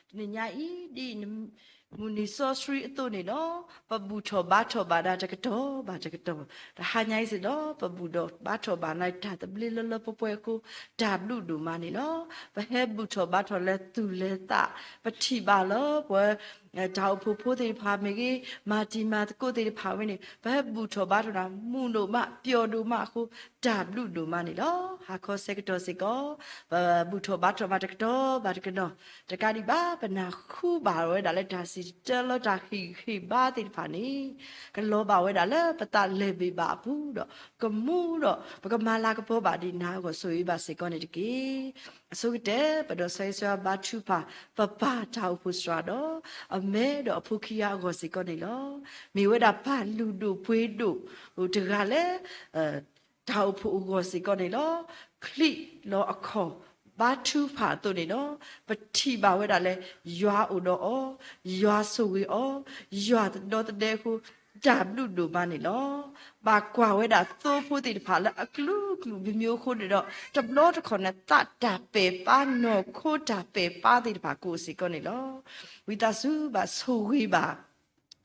တနံၤညါအံၤ ဒ်မုၢ်နံၤစီဆှံအသိးန့ၣ်လီၤ, ပဘူၣ်ထီၣ်ဘါထီၣ်ဘၣ်ဒၣ်တကတီၢ်ဘၣ်တကတီၢ်, တဟါညါအံၤစ့ၢ်ဒီး ပဘူၣ်ထီၣ်ဘါထီၣ်ဘၣ်နၤတၢ်သဘျ့လၢလၢပှဲၤပှဲၤအဃိ တၢ်ဘျုးဒိၣ်မးန့ၣ်လီၤ. ပဟဲဘူၣ်ထီၣ်ဘါထီၣ်လၢသူၣ်လၢသး, ပထံၣ်ဘၣ်လၢပဝဲ တၢ်အိၣ်ဖှိၣ်ဖိသ့ၣ်တဖၣ်မ့ၢ်ဂ့ၤ, မၤတံၤမၤသကိးသ့ၣ်တဖၣ်ဝဲန့ၣ် ပဟဲဘူၣ်ထီၣ်ဘါထီၣ်နၤ မုာ်ဒိၣ်မး ပျီၤဒိၣ်မးအဃိ တၢ်ဘျုးဒိၣ်မးန့ၣ်လီၤ. ဟါခီဆၢကတီၢ်စ့ၢ်ကီး ပဘူၣ်ထီၣ်ဘါထီၣ်မးတကတီၢ်ဘၣ်တကတီၢ်, တကးဒံးဘၣ် ပနၢ်ဟူဘၣ်ဝဲဒၣ်လၢတၢ်စံၣ်တဲၤတဲလီၤတၢ်ဟ့ၣ်ဂံၢ်ဟ့ၣ်ဘါသ့ၣ်တဖၣ်န့ၣ် ကလီၤဘၣ်ဝဲဒၣ်လၢပသးလဲၤဘ့ၣ်ဘၣ်အပူၤဒီး ကမူဒီး ပကမၤလၤကပီၤဘၣ်ဒံးနၤအဂီၢ် ဆိၣ်ဂ့ၤဘၣ်စ့ၢ်ကီးန့ၣ်တက့ၢ်. အဆိကတၢၢ် ပဒိးဆၢဂ့ၤဆၢဝါဘါထုကဖၣ် ပပၢ်တၢ်အိၣ်ဖှိၣ်စှၤဒီး အမဲဒီးအဖိခံဂၤအဂီၢ်စ့ၢ်ကီးန့ၣ်လီၤ. မ့ၢ်ဝဲဒၣ်ပၢ်လုၢ်ဒိၣ်ပှ့ၤဒိၣ်တဂၤလၢ တၢ်အိၣ်ဖှိၣ်အဂီၢ်စ့ၢ်ကီးန့ၣ်လီၤ. ချံးလီၤအခီၣ် ဘါထုကဖၣ်အသိးန့ၣ်လီၤ. ပထံၣ်ဘၣ်ဝဲဒၣ်လၢ ယွၤအိၣ်ဒီးအီၤ, ယွၤဆိၣ်ဂ့ၤအီၤ, ယွၤတဒီသဒၢအဃိ တၢ်ဘျုးဒိၣ်မးန့ၣ်လီၤ. ဘၣ်ကွၢ်ဝဲဒၣ်သိဖိသ့ၣ်တဖၣ်လၢအကလုာ်ကလုာ်မံၤမံၤအဃိန့ၣ်ဒီး တဘျီတခီၣ်န့ၣ် သးတၢ်ပဲာ်ပာ် နီၢ်ခိတၢ်ပဲာ်ပာ်သ့ၣ်တဖၣ်ကအိၣ်စ့ၢ်ကီးန့ၣ်လီၤ. ဝံသးစူၤဘၣ်ဆိၣ်ဂ့ၤဘၣ်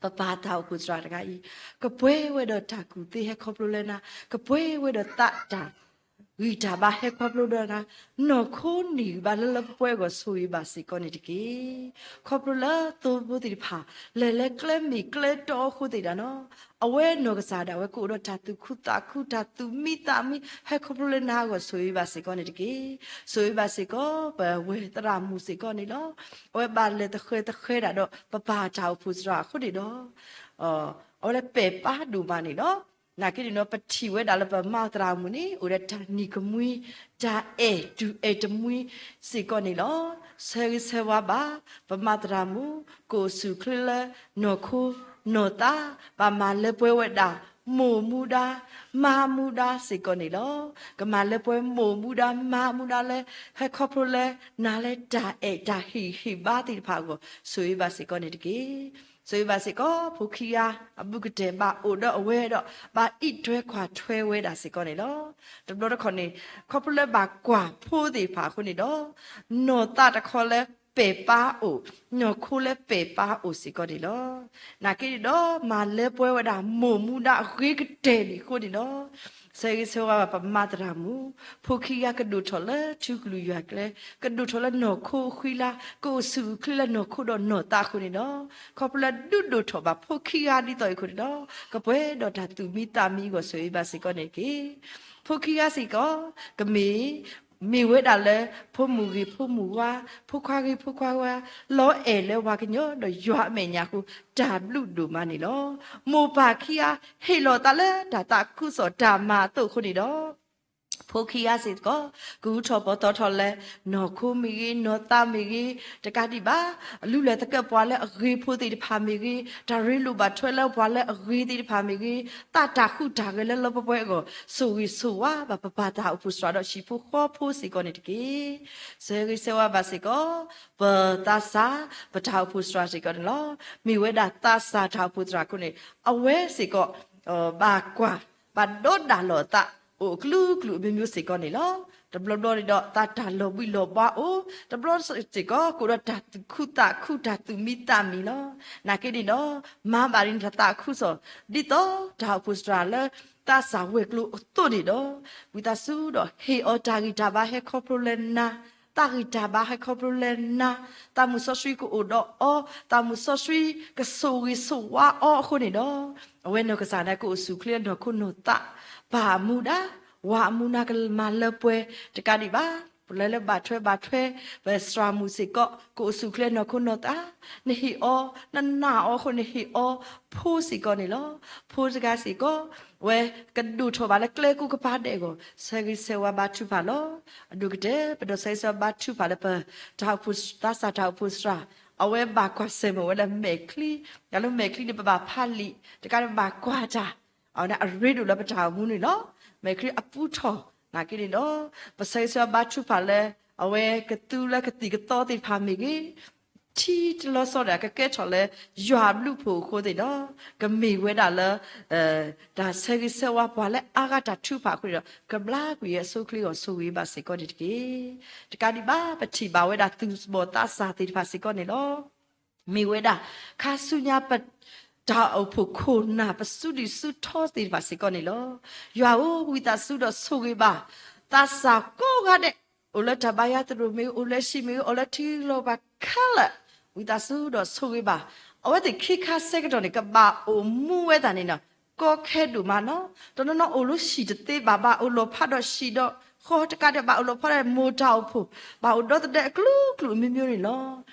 ပပၢ်တၢ်အိၣ်ဖှိၣ်သရၣ်တဂၤအံၤ ကပှဲၤဝဲဒီးတၢ်ကူၣ်သ့ဟဲခီဖျိလၢနၤ, ကပှဲၤဝဲဒီးသးတၢ်ဂံၢ်တၢ်ဘါဟဲခီဖျိဒီးနၤ, နီၢ်ခိန့ၢ်ဂံၢ်ဘါလၢလၢပှဲၤပှဲၤအဂီၢ် ဆိၣ်ဂ့ၤဘၣ်စ့ၢ်ကီးန့ၣ်တက့ၢ်. ခီဖျိလၢသိဖိသ့ၣ်တဖၣ် လဲၤလၢကျဲမ့ၢ်ကျဲတီအဃိသ့ၣ်တဖၣ်န့ၣ်လီၤ. အဝဲနီၢ်ကစၢ်ဒၣ်ဝဲကအိၣ်ဒီးတၢ်သူၣ်ခုသးခု တၢ်သူၣ်မံသးမံ ဟဲခီဖျိလၢနၤအဂီၢ် ဆိၣ်ဂ့ၤဘၣ်စ့ၢ်ကီးန့ၣ်တက့ၢ်. ဆိၣ်ဂ့ၤဘၣ်စ့ၢ်ကီး ပဝဲၢ်သရၣ်မုၣ်စ့ၢ်ကီးန့ၣ်လီၤ. အဝဲဘၣ်လဲၤသဃဲၤသဃဲၤဒၣ်ဒီး ပပၢ်တၢ်အိၣ်ဖှိၣ်သရၣ်အဃိန့ၣ်ဒီး အဝဲလၢပဲာ်ပာ်ဒိၣ်မးန့ၣ်လီၤ. နာ်က့န့ၣ်ဒီး ပထံၣ်ဝဲဒၣ်လၢပမါသရၣ်မုၣ်န့ၣ် အိၣ်ဒီးတၢ်နံၤကမှံ, တၢ်အဲၣ်တူၢ်အဲၣ်တမှံစ့ၢ်ကီးန့ၣ်လီၤ. ဆၢဂ့ၤဆၢဝါဘၣ် ပမါသရၣ်မုၣ် ကအိၣ်ဆူၣ်ချ့လၢ နီၢ်ခိနီၢ်သး ဘၣ်မၤလၢပှဲၤဝဲဒၣ် မိၢ်မူဒါ မါမူဒါစ့ၢ်ကီးန့ၣ်လီၤ. ကမၤလၢပှဲၤမိၢ်မူဒါ မါမူဒါလၢ ဟဲခီဖျိလၢ နၤလၢတၢ်အဲၣ်တၢ်ဟ့ၣ်ဟ့ၣ်ဘါသ့ၣ်တဖၣ်အဂီၢ် ဆိၣ်ဂ့ၤဘၣ်စ့ၢ်ကီးန့ၣ်တက့ၢ်. ဆိၣ်ဂ့ၤဘၣ်စ့ၢ်ကီး ဖိခံဂၤ အဘူးကတၢၢ်ဘၣ်အိၣ်ဒီးအဝဲဒီး ဘၣ်အံးထွဲကွၢ်ထွဲဝဲဒၣ်စ့ၢ်ကီးန့ၣ်လီၤ. တဘျီတခီၣ်န့ၣ် ခီဖျိလၢဘၣ်ကွၢ်ဖိသ့ၣ်တဖၣ်အဃိန့ၣ်ဒီး နီၢ်သးတခီလၢပဲာ်ပာ်အိၣ်, နီၢ်ခိလၢပဲာ်ပာ်အိၣ်စ့ၢ်ကီးန့ၣ်လီၤ. နာ်က့န့ၣ်ဒီး မၤလၢပှဲၤဝဲဒၣ် မိၢ်မူဒါအဂ့ၤကတၢၢ်န့ၣ်အဃိန့ၣ်လီၤ. ဆၢဂ့ၤဆၢဝါဘၣ်ပမၤသရၣ်မုၣ်, ဖိခံဂၤကဒိၣ်ထီၣ်လၢထူကလုာ်ယွၤကျဲ, ကဒိၣ်ထီၣ်လၢနီၢ်ခိအဃံလၤ, ကအိၣ်ဆူၣ်အိၣ်ချ့လၢနီၢ်ခိဒီးနီၢ်သးအဃိန့ၣ်ဒီး, ခီဖျိလၢဒုးဒိၣ်ထီၣ်ဘၣ်ဖိခံဂၤဒ်သိးအံၤအဃိန့ၣ်ဒီး, ကပှဲၤဒီးတၢ်သူၣ်မံသးမံအဂီၢ်ဆိၣ်ဂ့ၤဘၣ်စ့ၢ်ကီးန့ၣ်တက့ၢ်. ဖိခံဂၤစ့ၢ်ကီး, ကမ့ၢ် မ့ၢ်ဝဲဒၣ်လၢ ဖိမုၣ်ဂ့ၤဖိမုၣ်ဝါ, ဖိခွါဂ့ၤဖိခွါဝါ, လီၤအဲၣ်လၢပှၤကညီဒီးယွၤအမဲာ်ညါအဃိ, တၢ်ဘျုးဒိၣ်မးန့ၣ်လီၤ. မိၢ်ပၢ်ခံဂၤ ဟ့ၣ်လီၤသးလၢတၢ်သးခုကစီၣ်တၢ်မၤအသိးအဃိန့ၣ်ဒီး, ဖိခံဂၤစ့ၢ်ကီး, ကအုထီၣ်ပီၤတီထီၣ်လၢ နီၢ်ခိမ့ၢ်ဂ့ၤ, နီၢ်သးမ့ၢ်ဂ့ၤ, တကးဒံးဘၣ်, လူလၢသကဲးပှၤလၢအဂ့ၤဖိသ့ၣ်တဖၣ်မ့ၢ်ဂ့ၤ, တၢ်ရ့လိာ်ဘၣ်ထွဲလၢပှၤလၢအဂ့ၤသ့ၣ်တဖၣ်မ့ၢ်ဂ့ၤ, သးတၢ်ဟူးတၢ်ဂဲၤလၢလၢပှဲၤပှဲၤအဂီၢ်, ဆိၣ်ဂ့ၤဆိၣ်ဝါဘၣ်ပပၢ်တၢ်အိၣ်ဖှိၣ်စှၤဒီးဟံၣ်ဖိဃီဖိစ့ၢ်ကီးန့ၣ်တက့ၢ်. ဆၢဂ့ၤဆၢဝါဘၣ်စ့ၢ်ကီး, ပသးစၢ်, ပတၢ်အိၣ်ဖှိၣ်စှၤစ့ၢ်ကီးန့ၣ်လီၤ. မ့ၢ်ဝဲဒၣ်သးစၢ်တၢ်အိၣ်ဖှိၣ်သရၣ်အဃိန့ၣ်, အဝဲစ့ၢ်ကီး, ဘၣ်ကွၢ်, ဘၣ်ဒီးဒၣ်လီၤအသး, အိၣ်အကလုာ်ကလုာ်အမျိုးမျိုးစ့ၢ်ကီးန့ၣ်လီၤ. တဘျီဘျီန့ၣ်ဒီး သးတၢ်လီၤဘှံးလီၤဘှါအိၣ်, တဘျီစ့ၢ်ကီး ကအိၣ်ဒီးတၢ်သူၣ်ခုသးခု တၢ်သူၣ်မံသးမံလီၤ. နာ်က့န့ၣ်ဒီး, မၤဘၣ်ဒ်န့ၣ်တၢ်သးခုကစီၣ်, ဒ်သိးတၢ်အိၣ်ဖှိၣ်စှၤလၢ သးစၢ်ဝဲၤကျိၤအသိးန့ၣ်ဒီး, ဝံသးစူၤဒီးဟ့ၣ်အီၤတၢ်ဂံၢ်တၢ်ဘါဟဲခီဖျိလၢနၤ, သးဂံၢ်တၢ်ဘါဟဲခီဖျိလၢနၤ, သးမုၢ်စီဆှံကအိၣ်ဒီးအီၤ, သးမုၢ်စီဆှံကဆိၣ်ဂ့ၤဆိၣ်ဝါအီၤအဃိန့ၣ်ဒီး, အဝဲနီၢ်ကစၢ်ဒၣ်ကအိၣ်ဆူၣ်အိၣ်ချ့လၢနီၢ်ခိနီၢ်သး, ပၢ်အမူဒါ, ဝၤအမူဒါကမၤလၢပှဲၤ, တကးဒံးဘၣ်, ပလဲၤလၢဘၣ်ထွဲဘၣ်ထွဲ, ပသရၣ်မုၣ်စ့ၢ်ကီး ကအိၣ်ဆူၣ်အိၣ်ချ့နီၢ်ခိနီၢ်သး, နဟ့ၣ်အီၤ, နနာ်အီၤအဃိန့ၣ်ဟ့ၣ်အီၤ, ဖိစ့ၢ်ကီးန့ၣ်လီၤ. ဖိတဂၤစ့ၢ်ကီး, ဝဲကဒိၣ်ထီၣ်ဘၣ်လၢကျဲကိးကပၤဒဲးအဂီၢ်, ဆၢဂ့ၤဆၢဝါဘါထုကဖၣ်လီၤ. အဒိၣ်ကတၢၢ် ပဒိးဆၢဂ့ၤဆၢဝါဘါထုကဖၣ်လၢပ, တၢ်အိၣ်ဖှိၣ်, သးစၢ်တၢ်အိၣ်ဖှိၣ်စှၤ, အဝဲဘၣ်ကွၢ်ဆၢၣ်မဲာ်ဝဲလၢမဲာ်ချံ, တၢ်လၢမဲာ်ချံန့ၣ် ပဘၣ်ဖးလံာ်, တကးန့ၣ်ဘၣ်ကွၢ်တၢ် အဝဲန့ၣ်အရ့ဒိၣ်လၢပတၢ်အိၣ်မူန့ၣ်လီၤ. မဲာ်ချံအပူထီၣ်, နာ်က့န့ၣ်ဒီး, ပဆၢဂ့ၤဆၢဝါဘါထုကဖၣ်လၢ, အဝဲကသူလၢကသံၣ်ကသီသ့ၣ်တဖၣ်မ့ၢ်ဂ့ၤ, ထံတလီၤဆီဒီးကကဲထီၣ်လၢ, ယွၤအဘျုးအဖှိၣ်အဃိသ့ၣ်ဒီး, ကမ့ၢ်ဝဲဒၣ်လၢ တၢ်ဆၢဂ့ၤဆၢဝါပှၤလၢအါဂၤတၢ်ထုကဖၣ်အဃိန့ၣ်ဒီး, ကဘျါကွံာ်အဆိအချ့အဂီၢ်ဆိၣ်ဂ့ၤဘၣ်စ့ၢ်ကီးန့ၣ်တက့ၢ်. တကးဒံးဘၣ် ပထံၣ်ဘၣ်ဝဲဒၣ်သူၣ်ဘီၣ်သးစၢ်သ့ၣ်တဖၣ်စ့ၢ်ကီးန့ၣ်လီၤ. မ့ၢ်ဝဲဒၣ်, ခါဆူညါပ, တၢ်အိၣ်ဖှိၣ်ခိၣ်နၢ်ပစုဒုၣ်စုထီသ့ၣ်တဖၣ်စ့ၢ်ကီးန့ၣ်လီၤ. ယွၤဧၢ ဝံသးစူၤဒီးဆိၣ်ဂ့ၤဘၣ်, သးစၢ်ကိးဂၤဒဲး, အိၣ်လၢတၢ်ဘါယွၤသရိာ်မ့ၢ်ဂ့ၤ, အိၣ်လၢဟံၣ်မ့ၢ်ဂ့ၤ, အိၣ်လၢထံလီၢ်ဘၣ်ခဲလၢာ်, ဝံသးစူၤဒီးဆိၣ်ဂ့ၤဘၣ်, အဝဲသ့ၣ်ခ့ခါဆၢကတီၢ်န့ၣ် ကဘၣ်အိၣ်မူဝဲသးန့ၣ်လီၤ. ကီခဲဒိၣ်မးလီၤ. တနီၤနီၤအိၣ်လၢဟံၣ်တသ့ဘၣ်, ဘၣ်အိၣ်လီၤဖးဒီးဟံၣ်ဒီးဃီ, တကးဒံးဘၣ်အိၣ်လီၤဖးဒီးမိၢ်တၢ်အိၣ်ဖှိၣ်, ဘၣ်အိၣ်ဒီသဒၢအကလုာ်ကလုာ်အမျိုးမျိုးန့ၣ်လီၤ.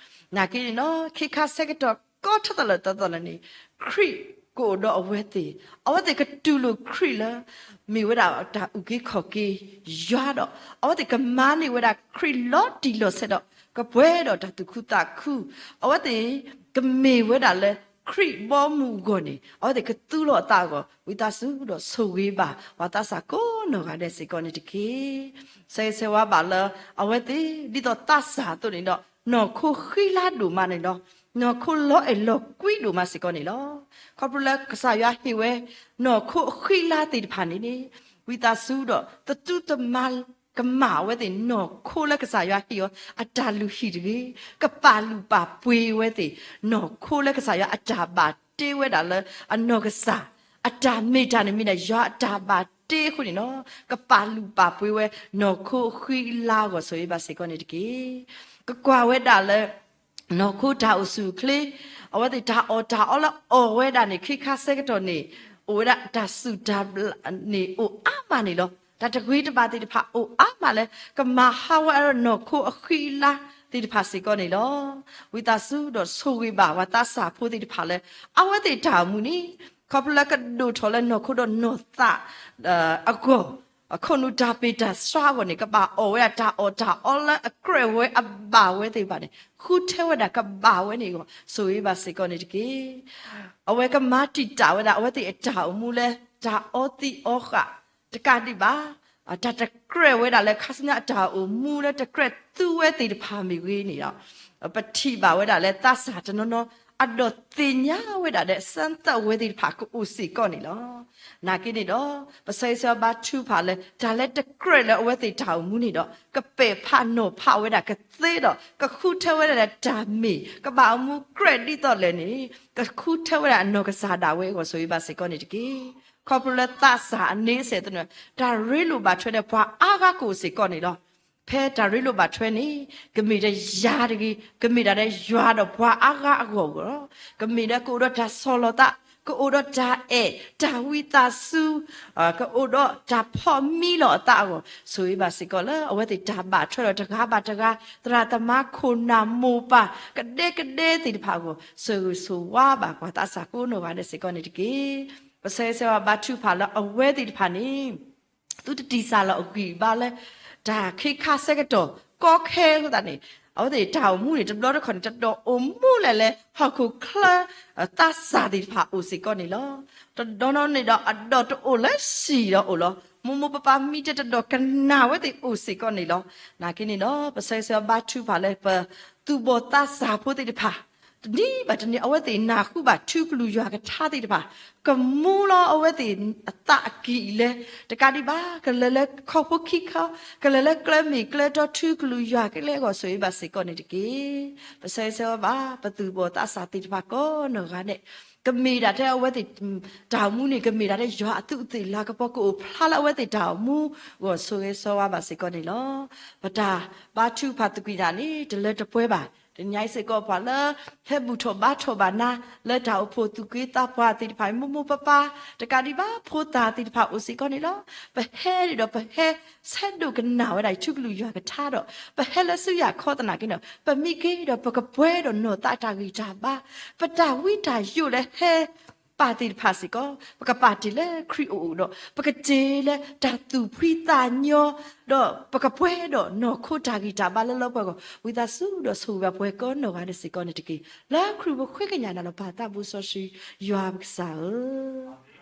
နာ်က့န့ၣ်လီၤ, ခ့ခါဆၢကတီၢ်ကီထီၣ်သးလၢာ်သီသီလၢာ်န့ၣ်, ခရံာ်ကအိၣ်ဒီးအဝဲသ့ၣ်, အဝဲသ့ၣ်ကတူၢ်လိာ်ခရံာ်လၢ မ့ၢ်ဝဲဒၣ်တၢ်အုၣ်က့ၤခီၣ်က့ၤယွၤဒီး, အဝဲသ့ၣ်ကမၤန့ၢ်ဝဲဒၣ်ခရံာ်လီၤတံၢ်လီၤဆဲးဒီး, ကပှဲၤဒီးတၢ်သူၣ်ခုသးခု, အဝဲသ့ၣ်ကမ့ၢ်ဝဲဒၣ်လၢ ခရံာ်ဘီမုၢ်အဂီၢ်န့ၣ် အဝဲသ့ၣ်ကသူလီၤအသးအဂီၢ်, ဝံသးစူၤဒီးဆိၣ်ဂ့ၤဘၣ် ပှၤသးစၢ်ကိးနီၢ်ဂၤဒဲးစ့ၢ်ကီးန့ၣ်တက့ၢ်. ဆၢဂ့ၤဆၢဝါဘၣ်လၢ အဝဲသ့ၣ် ဒ်သိးသးစၢ်အသိးန့ၣ်ဒီး နီၢ်ခိဃံလၤဒိၣ်မးန့ၣ်လီၤ. နီၢ်ခိလီၤအဲၣ်လီၤကွံဒိၣ်မးစ့ၢ်ကီးန့ၣ်လီၤ. ခီဖျိလၢကစၢ်ယွၤဟ့ၣ်ဝဲ နီၢ်ခိအဃံလၤသ့ၣ်တဖၣ်န့ၣ်န့ၣ်, ဝံသးစူၤဒီးသတူၢ်သမါ ကမၣ်ဝဲသ့ၣ် နီၢ်ခိလၢကစၢ်ယွၤဟ့ၣ်အီၤ အတၢ်လုၢ်ဟံၣ်တဂ့ၤ, ကပာ်လုၢ်ပာ်ပှ့ၤဝဲသ့ၣ် နီၢ်ခိလၢကစၢ်ယွၤအတၢ်ဘၣ်တ့ဝဲဒၣ်လၢအနီၢ်ကစၢ် အတၢ်မ့ၢ်တၢ်န့ၣ်မ့ၢ်ဒၣ်ယွၤအတၢ်ဘၣ်တ့အဃိန့ၣ်လီၤ. ကပာ်လုၢ်ပာ်ပှ့ၤဝဲ နီၢ်ခိအဃံအလၤအဂီၢ် ဆိၣ်ဂ့ၤဘၣ်စ့ၢ်ကီးန့ၣ်တက့ၢ်. ကကွၢ်ဝဲဒၣ်လၢ နီၢ်ခိတၢ်အိၣ်ဆူၣ်အိၣ်ချ့, အဝဲသ့ၣ်တၢ်အီၣ်တၢ်အီလၢအီၣ်ဝဲဒၣ်န့ၣ် ခ့ခါဆၢကတီၢ်န့ၣ် အိၣ်ဝဲဒၣ်တၢ်စူၢ်တၢ်ဘျၣ်န့ၣ် အိၣ်အါမးန့ၣ်လီၤ. တၢ်တဂ့ၤတဘၣ်သ့ၣ်တဖၣ်အိၣ်အါမးလၢ ကမၤဟးဂီၤဝဲဒၣ်နီၢ်ခိအဃံအလၤသ့ၣ်တဖၣ်စ့ၢ်ကီးန့ၣ်လီၤ. ဝံသးစူၤဒီးဆိၣ်ဂ့ၤဘၣ် ပှၤသးစၢ်ဖိသ့ၣ်တဖၣ်လၢ အဝဲသ့ၣ်တၢ်အိၣ်မူန့ၣ် ခီဖျိလၢကဒိၣ်ထီၣ်လၢနီၢ်ခိဒီးနီၢ်သး အဂီၢ်, အခိၣ်နူာ်တၢ်ပ့ၢ်တၢ်ဆှါအဂီၢ်န့ၣ် ကဘၣ်အီၣ်ဝဲဒၣ်တၢ်အီၣ်တၢ်အီလၢအကြၢးဝဲအဘၣ်ဝဲသ့ၣ်တဖၣ်န့ၣ် ဃုထၢဝဲဒၣ်ကဘၣ်ဝဲန့ၣ်အဂီၢ် ဆိၣ်ဂ့ၤဘၣ်စ့ၢ်ကီးန့ၣ်တက့ၢ်. အဝဲကမၤတံာ်တာ်ဝဲဒၣ် အဝဲသ့ၣ်အတၢ်အိၣ်မူလၢ တၢ်အီသံးအီဃာ် တကးဒံးဘၣ် တၢ်တကြၢးဝဲဒၣ်လၢခါဆူညါအတၢ်အိၣ်မူလၢတကြၢးသူဝဲသ့ၣ်တဖၣ်မ့ၢ်ဂ့ၤန့ၣ်ဒီး ပထံၣ်ဘၣ်ဝဲဒၣ်လၢသးစၢ်တနီၤနီၤ အဒိးသ့ၣ်ညါဝဲဒၣ်ဒီး စမ်းသပ်ဝဲသ့ၣ်တဖၣ်ကအိၣ်စ့ၢ်ကီးန့ၣ်လီၤ. နာ်က့န့ၣ်ဒီး ပဆၢဂ့ၤဆၢဝါဘါထုကဖၣ်လၢ တၢ်လၢတကြၢးလၢအဝဲသ့ၣ်တၢ်အိၣ်မူန့ၣ်ဒီး ကပဲာ်ဖးနီၤဖးဝဲဒၣ်ကသ့ဒီး ကဃုထၢဝဲဒၣ်လၢတၢ်မ့ၢ် ကဘၣ်အိၣ်မူကြၢးဒ်သိးလဲၣ်န့ၣ် ကဃုထၢဝဲဒၣ်အနီၢ်ကစၢ်ဒၣ်ဝဲအဂီၢ် ဆိၣ်ဂ့ၤဘၣ်စ့ၢ်ကီးန့ၣ်တက့ၢ်. ခီဖျိလၢသးစၢ်အန့ဆဲးသနၢၣ် တၢ်ရ့လိာ်ဘၣ်ထွဲဒီးပှၤအါဂၤကအိၣ်စ့ၢ်ကီးန့ၣ်လီၤ. ဖဲတၢ်ရ့လိာ်ဘၣ်ထွဲန့ၣ် ကမ့ၢ်ဒၣ်ယၤတဂ့ၤ, ကမ့ၢ်ဒၣ်ဒီးယွၤဒီးပှၤအါဂၤအဂီၢ်အဂီၢ်လီၤ. ကမ့ၢ်ဒီးကအိၣ်ဒီးတၢ်ဆီၣ်လီၤသး, ကအိၣ်ဒီးတၢ်အဲၣ်, တၢ်ဝံသးစူၤ, ကအိၣ်ဒီးတၢ်ဖီၣ်မံလီၤအသးအဂီၢ်, ဆိၣ်ဂ့ၤဘၣ်စ့ၢ်ကီးလၢအဝဲသ့ၣ်တၢ်ဘၣ်ထွဲဒီးတဂၤဘၣ်တဂၤ, သရၣ်သမါခိၣ်နၢ်မိၢ်ပၢ် ကဒဲကဒဲသ့ၣ်တဖၣ်အဂီၢ်, ဆိၣ်ဂ့ၤဆိၣ်ဝါဘၣ်ပှၤသးစၢ်ကိးနီၢ်ဂၤဒဲးစ့ၢ်ကီးန့ၣ်တက့ၢ်. ပဆၢဂ့ၤဆၢဝါဘါထုကဖၣ်လၢအဝဲသ့ၣ်တဖၣ်န့ၣ် သုတတံၢ်စၢ်လီၤအဂံၢ်အဘါလၢ တၢ်ခ့ခါဆၢကတီၢ် ကီခဲအဃိသတးန့ၣ် အဝဲသ့ၣ်တၢ်အိၣ်မူန့ၣ် တဘျီတခီၣ်န့ၣ် တဒီးအိၣ်မူလဲၣ်လၢ ဟီၣ်ခိၣ်ချၢ သးစၢ်သ့ၣ်တဖၣ်အိၣ်စ့ၢ်ကီးန့ၣ်လီၤ. တဒီးနီၢ်န့ၣ်ဒီး အဒီးတအိၣ်လၢဟံၣ်ဒီးအိၣ်လီၤ. မိၢ်မိၢ်ပၢ်ပၢ်မံတဲတဒီးကနၣ်ဝဲသ့ၣ်အိၣ်စ့ၢ်ကီးန့ၣ်လီၤ. နာ်က့န့ၣ်ဒီး ပဆၢဂ့ၤဆၢဝါဘါထုကဖၣ်လၢပသူၣ်ဘီၣ်သးစၢ်ဖိသ့ၣ်တဖၣ် တနံၤဘၣ်တနံၤ အဝဲသ့ၣ်နၢ်ဟူဘၣ်ထုကလုၢ်ယွၤကထါသ့ၣ်တဖၣ် ကမူလီၤအဝဲသ့ၣ်အသးအကံၢ်အလဲ, တကးဒံးဘၣ် ကလဲၤလၢခီၣ်ဖိခံခီ, ကလဲၤလၢကျဲမ့ၢ်ကျဲတီ ထုကလုၢ်ယွၤကလဲၤအဂီၢ် ဆိၣ်ဂ့ၤဘၣ်စ့ၢ်ကီးန့ၣ်တက့ၢ်. ပဆၢဂ့ၤဆၢဝါဘၣ် ပသူၣ်ဘီၣ်သးစၢ်သ့ၣ်တဖၣ်ကိးနီၢ်ဂၤဒဲး, ကမ့ၢ်ဒၣ်ထဲအဝဲသ့ၣ် တၢ်အိၣ်မူန့ၣ် ကမ့ၢ်ဒၣ်ထဲယွၤအသူးအသ့ၣ်လၤကပီၤ ကအိၣ်ဖျါလၢအဝဲသ့ၣ်တၢ်အိၣ်မူအဂီၢ် ဆိၣ်ဂ့ၤဆၢဝါဘၣ်စ့ၢ်ကီးန့ၣ်လီၤ. ပတၢ်ဘါထုကဖၣ်သကွံာ်တၢ်န့ၣ် တလၢတပှဲၤဘၣ်. တနံၤအံၤစ့ၢ်ကီး ပှၤလၢဟဲဘူၣ်ထီၣ်ဘါထီၣ်ဘၣ်နၤ လၢတၢ်အိၣ်ဖှိၣ်သူၣ်က့သးပှၢ်သ့ၣ်တဖၣ် မိၢ်မိၢ်ပၢ်ပၢ်, တကးဒံးဘၣ် ဖိသၣ်သ့ၣ်တဖၣ်အိၣ်စ့ၢ်ကီးန့ၣ်လီၤ. ပဟဲန့ၣ်ဒီး ပဟဲဆၢဒိၣ်ကနၣ်ဝဲဒၣ် ထုကလုၢ်ယွၤကထါဒီး ပဟဲလၢဆူယၤခီသနာ်က့ဒီး ပမ့ၢ်က့ၤဒီးပကပှဲၤဒီးနီၢ်သးတၢ်ဂံၢ်တၢ်ဘါ, ပတၢ်ဝံတၢ်ယိးလၢဟဲ ပၢ်သ့ၣ်တဖၣ်စ့ၢ်ကီး ပကပာ်တ့ၢ်လၢခရံာ်အအိၣ်ဒီး ပကတ့ၢ်လၢတၢ်သူၣ်ဖှံသးညီ, ဒီးပကပှဲၤဒီးနီၢ်ခိတၢ်ဂံၢ်တၢ်ဘါလၢလၢပှဲၤပှဲၤအဂီၢ်, ဝံသးစူၤဒီးဆိၣ်ဂ့ၤဘၣ်ပှၤကိးနီၢ်ဂၤဒဲးစ့ၢ်ကီးန့ၣ်တက့ၢ်. လၢခရံာ်ပဃ့ကညးနၤလီၤ ပၢ်သးဘိစီဆှံ ယွၤပကစၢ်ဧၢ.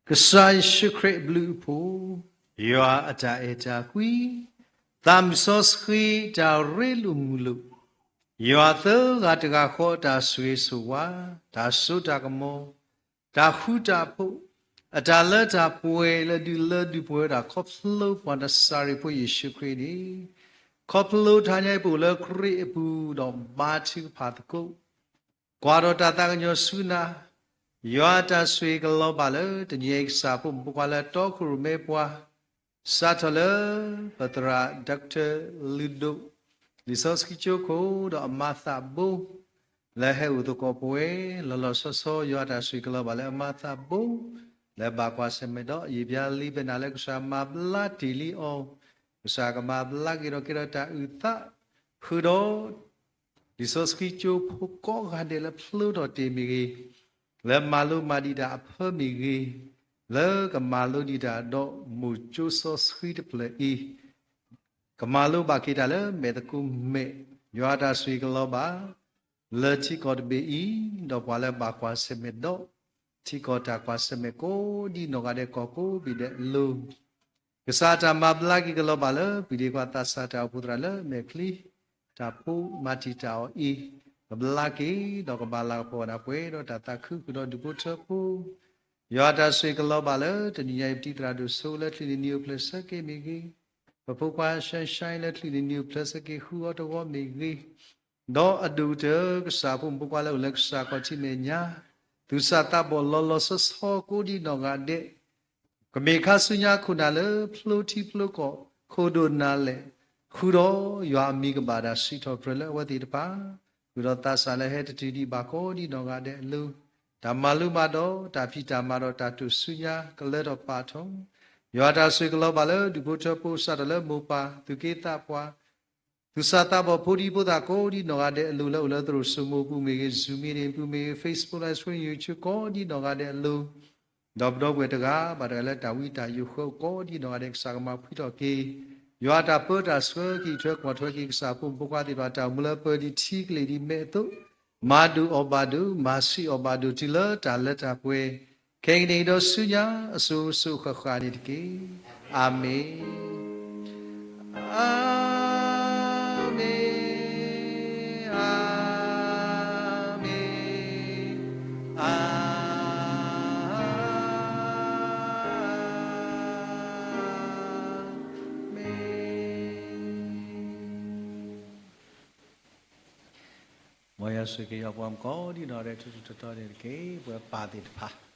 ကစၢ်ယ့ၣ်ၡူးခရံာ်အဘျုးအဖှိၣ်, ယွၤအတၢ်အဲၣ်တၢ်ကွံ, သးမုၢ်စီဆှံတၢ်ရ့လိာ်မုာ်လိာ်, ယွၤသၢဂၤတဂၤဃီအတၢ်ဆိၣ်ဂ့ၤဆိၣ်ဝါ, တၢ်စိတၢ်ကမီၤ, တၢ်ဃူတၢ်ဖိး, အတၢ်လၢတၢ်ပှဲၤလၢဒုၣ်လၢဒုၣ်ပှဲၤဝဲဒၣ် ခီဖျိပှၤနစၤရ့းဖိယ့ၣ်ၡူးခရံာ်န့ၣ်, ခီဖျိတဟါညါအံၤပအိ၁လၢခရံာ်အပူၤဒီးဘါထုကဖၣ်သကိး ကွၢ်ဒီးတၢ်သးကညီၤဆူနၤ, ယွၤအတၢ်ဆိၣ်ဂ့ၤကလီၤဘၣ်လၢတနံၤအံၤ ကစၢ်ဖိမုၣ်ဖိခွါလၢတီခိၣ်ရိၣ်မဲပှၤ, စးထီၣ်လၢ ပသရၣ် Doctor လုၢ်ဒိၣ်, လံာ်စီဆှံကၠိခိၣ်ဒီးအမၤသးဘိ လၢဟဲအိၣ်သကိးပဝဲ လီၤလီၤဆီဆီ ယွၤအတၢ်ဆိၣ်ဂ့ၤကလီၤဘၣ်လၢအမၤသးဘိ လၢဘၣ်ကွၢ်ဆၢၣ်မဲာ်ဒီး ယပျဲလံပနာ်လၢကစၢ်မၤဘျါတ့ၢ်လံအီၤ, ကစၢ်ကမၤဘျါက့ၤဒီးကဲထီၣ်တၢ်အုၣ်သး, ဃုာ်ဒီး လံာ်စီဆှံကၠိဖိကိးဂၤဒဲးလၢဖျိထီၣ်တ့ၢ်မ့ၢ်ဂ့ၤ, လၢမၤလိမၤဒံးတၢ်အဖၢမ့ၢ်ဂ့ၤ, လၢကမၤလိဒံးတၢ်ဒီးမိၢ်ကၠိစီဆှံတဖျၢၣ်အံၤ, ကမၤလိဘၣ်က့ၤတၢ်လၢမဲာ်သကိးမဲာ်, ယွၤအတၢ်ဆိၣ်ဂ့ၤကလီၤဘၣ် လၢထံကီၢ်တဘ့ၣ်အံၤ, ဒီးပှၤလၢဘၣ်ကွၢ်ဆၢၣ်မဲာ်ဒီး ထံကီၢ်တၢ်ကွၢ်ဆၢၣ်မဲာ်ကိးဒ်နီၢ်ဂၤဒဲးကီၢ်ကိးဘ့ၣ်ဒဲးအလိၤ, ကစၢ်တၢ်မၤဘျါက့ၤကလီၤဘၣ်လၢ ပှၤဒ့ခွါသးစၢ်တၢ်အိၣ်ဖှိၣ်သရၣ်လၢမဲာ်ချံ, တၢ်ဖိမၤတံာ်တာ်အီၤအံၤ, ကဘျါက့ၤ ဒီးကဘၣ်လၤကပီၤဝဲဒၣ်ပှဲၤဒီးတၢ်သးခုဃုာ်ဒီးဒူၣ်ဖိထၢဖိ, ယွၤတၢ်ဆိၣ်ဂ့ၤကလီၤဘၣ်လၢတနံၤညါအံၤ ပတံၤသရၣ်ဒိၣ်စိလၢချံၣ်န့ၣ်နံၤအိၣ်ဖျဲၣ်ဆၢက့ၤမ့ၢ်ဂ့ၤ, ပဖိခွါ Sunshine လၢချံၣ်န့ၣ်နံၤအိၣ်ဖျဲၣ်ဆၢက့ၤ ဃုအီၤတဝီမ့ၢ်ဂ့ၤ, ဒီးအဒိၣ်ကတၢၢ် ကစၢ်ဖိမုၣ်ဖိခွါလၢအိၣ်လၢကစၢ်ခီၣ်ထံးမဲာ်ညါ, သူၣ်စၢ်သးဘီၣ်လီၤလီၤဆီဆီကိးဒ်နီၢ်ဂၤဒဲး, ကမ့ၢ်ခါဆူညါခိၣ်နၢ်လၢဖျိထံဖျိကီၢ် ခိၣ်ဒိၣ်နၢ်လဲၣ်, ဃုာ်ဒီးယွၤအမံၤကဘၣ်တၢ်စံးထီၣ်ပတြၢၤလၢအဝဲသ့ၣ်တဖၣ်, ဃုာ်ဒီးသးစၢ်လၢဟဲတတုၤဒံးဘၣ်ကိးဒ်နီၢ်ဂၤဒဲးအလိၤ, တၢ်မၤလိမၤဒိး တၢ်ဖံးတၢ်မၤဒီးတၢ်တိာ်ဆူညါကလၢထီၣ်ပာ်ထီၣ်, ယွၤတၢ်ဆိၣ်ဂ့ၤကလီၤဘၣ်လၢဒူၣ်ဖိထၢဖိ စးထီၣ်လၢမိၢ်ပၢ် သူၣ်က့သးပှၢ် သူၣ်စၢ်သးဘီၣ်ဖိဒံဖိသၣ်ကိးဒ်နီၢ်ဂၤဒဲးအလိၤ လၢအိၣ်လၢသရိာ်စိမိၤပူၤမ့ၢ်ဂ့ၤ, Zoom meeting ပူၤမ့ၢ်ဂ့ၤ, Facebook live stream, YouTube ကိးဒ်နီၢ်ဂၤဒဲးအလိၤ, ဒီးပဒီပုၢ်ဝဲၢ်တဂၤဘၣ်တဂၤလၢတၢ်ဝံတၢ်ယိးဃၢကိးဒ်နီၢ်ဂၤဒဲး ကစၢ်ကမၤဖှံထီၣ်က့ၤ, ယွၤတၢ်ပၢတၢ်ဆှၢက့ၤထွဲကွၢ်ထွဲက့ၤ ကစၢ်ဖိမုၣ်ဖိခွါသ့ၣ်တဖၣ် တၢ်အိၣ်မူလၢပၢဒ်ထံကလ့ၢ်ဒ်မဲးအသိး, မၤဒိၣ်အီၣ်ဘၣ်ဒိၣ်, မၤဆံးအီၣ်ဘၣ်ဒိၣ်တုၤလၢတၢ်လၢတၢ်ပှဲၤ, ခဲကနံၣ်အံၤဒီးဆူညါ အစိၤစိၤဃၣ်ဃၣ်န့ၣ်တက့ၢ်. အၤမ့ၣ်, အၤမ့ၣ်, အၤမ့ၣ်, အၤမ့ၣ်. မ်ယွၤဆိၣ်ဂ့ၤက့ၤပှၤကိးဒံနီၢ်ဂၤဒဲး ထူးထူးတီၤတီၤန့ၣ်တက့ၢ်. ပဝဲပၢ်သ့ၣ်တဖၣ်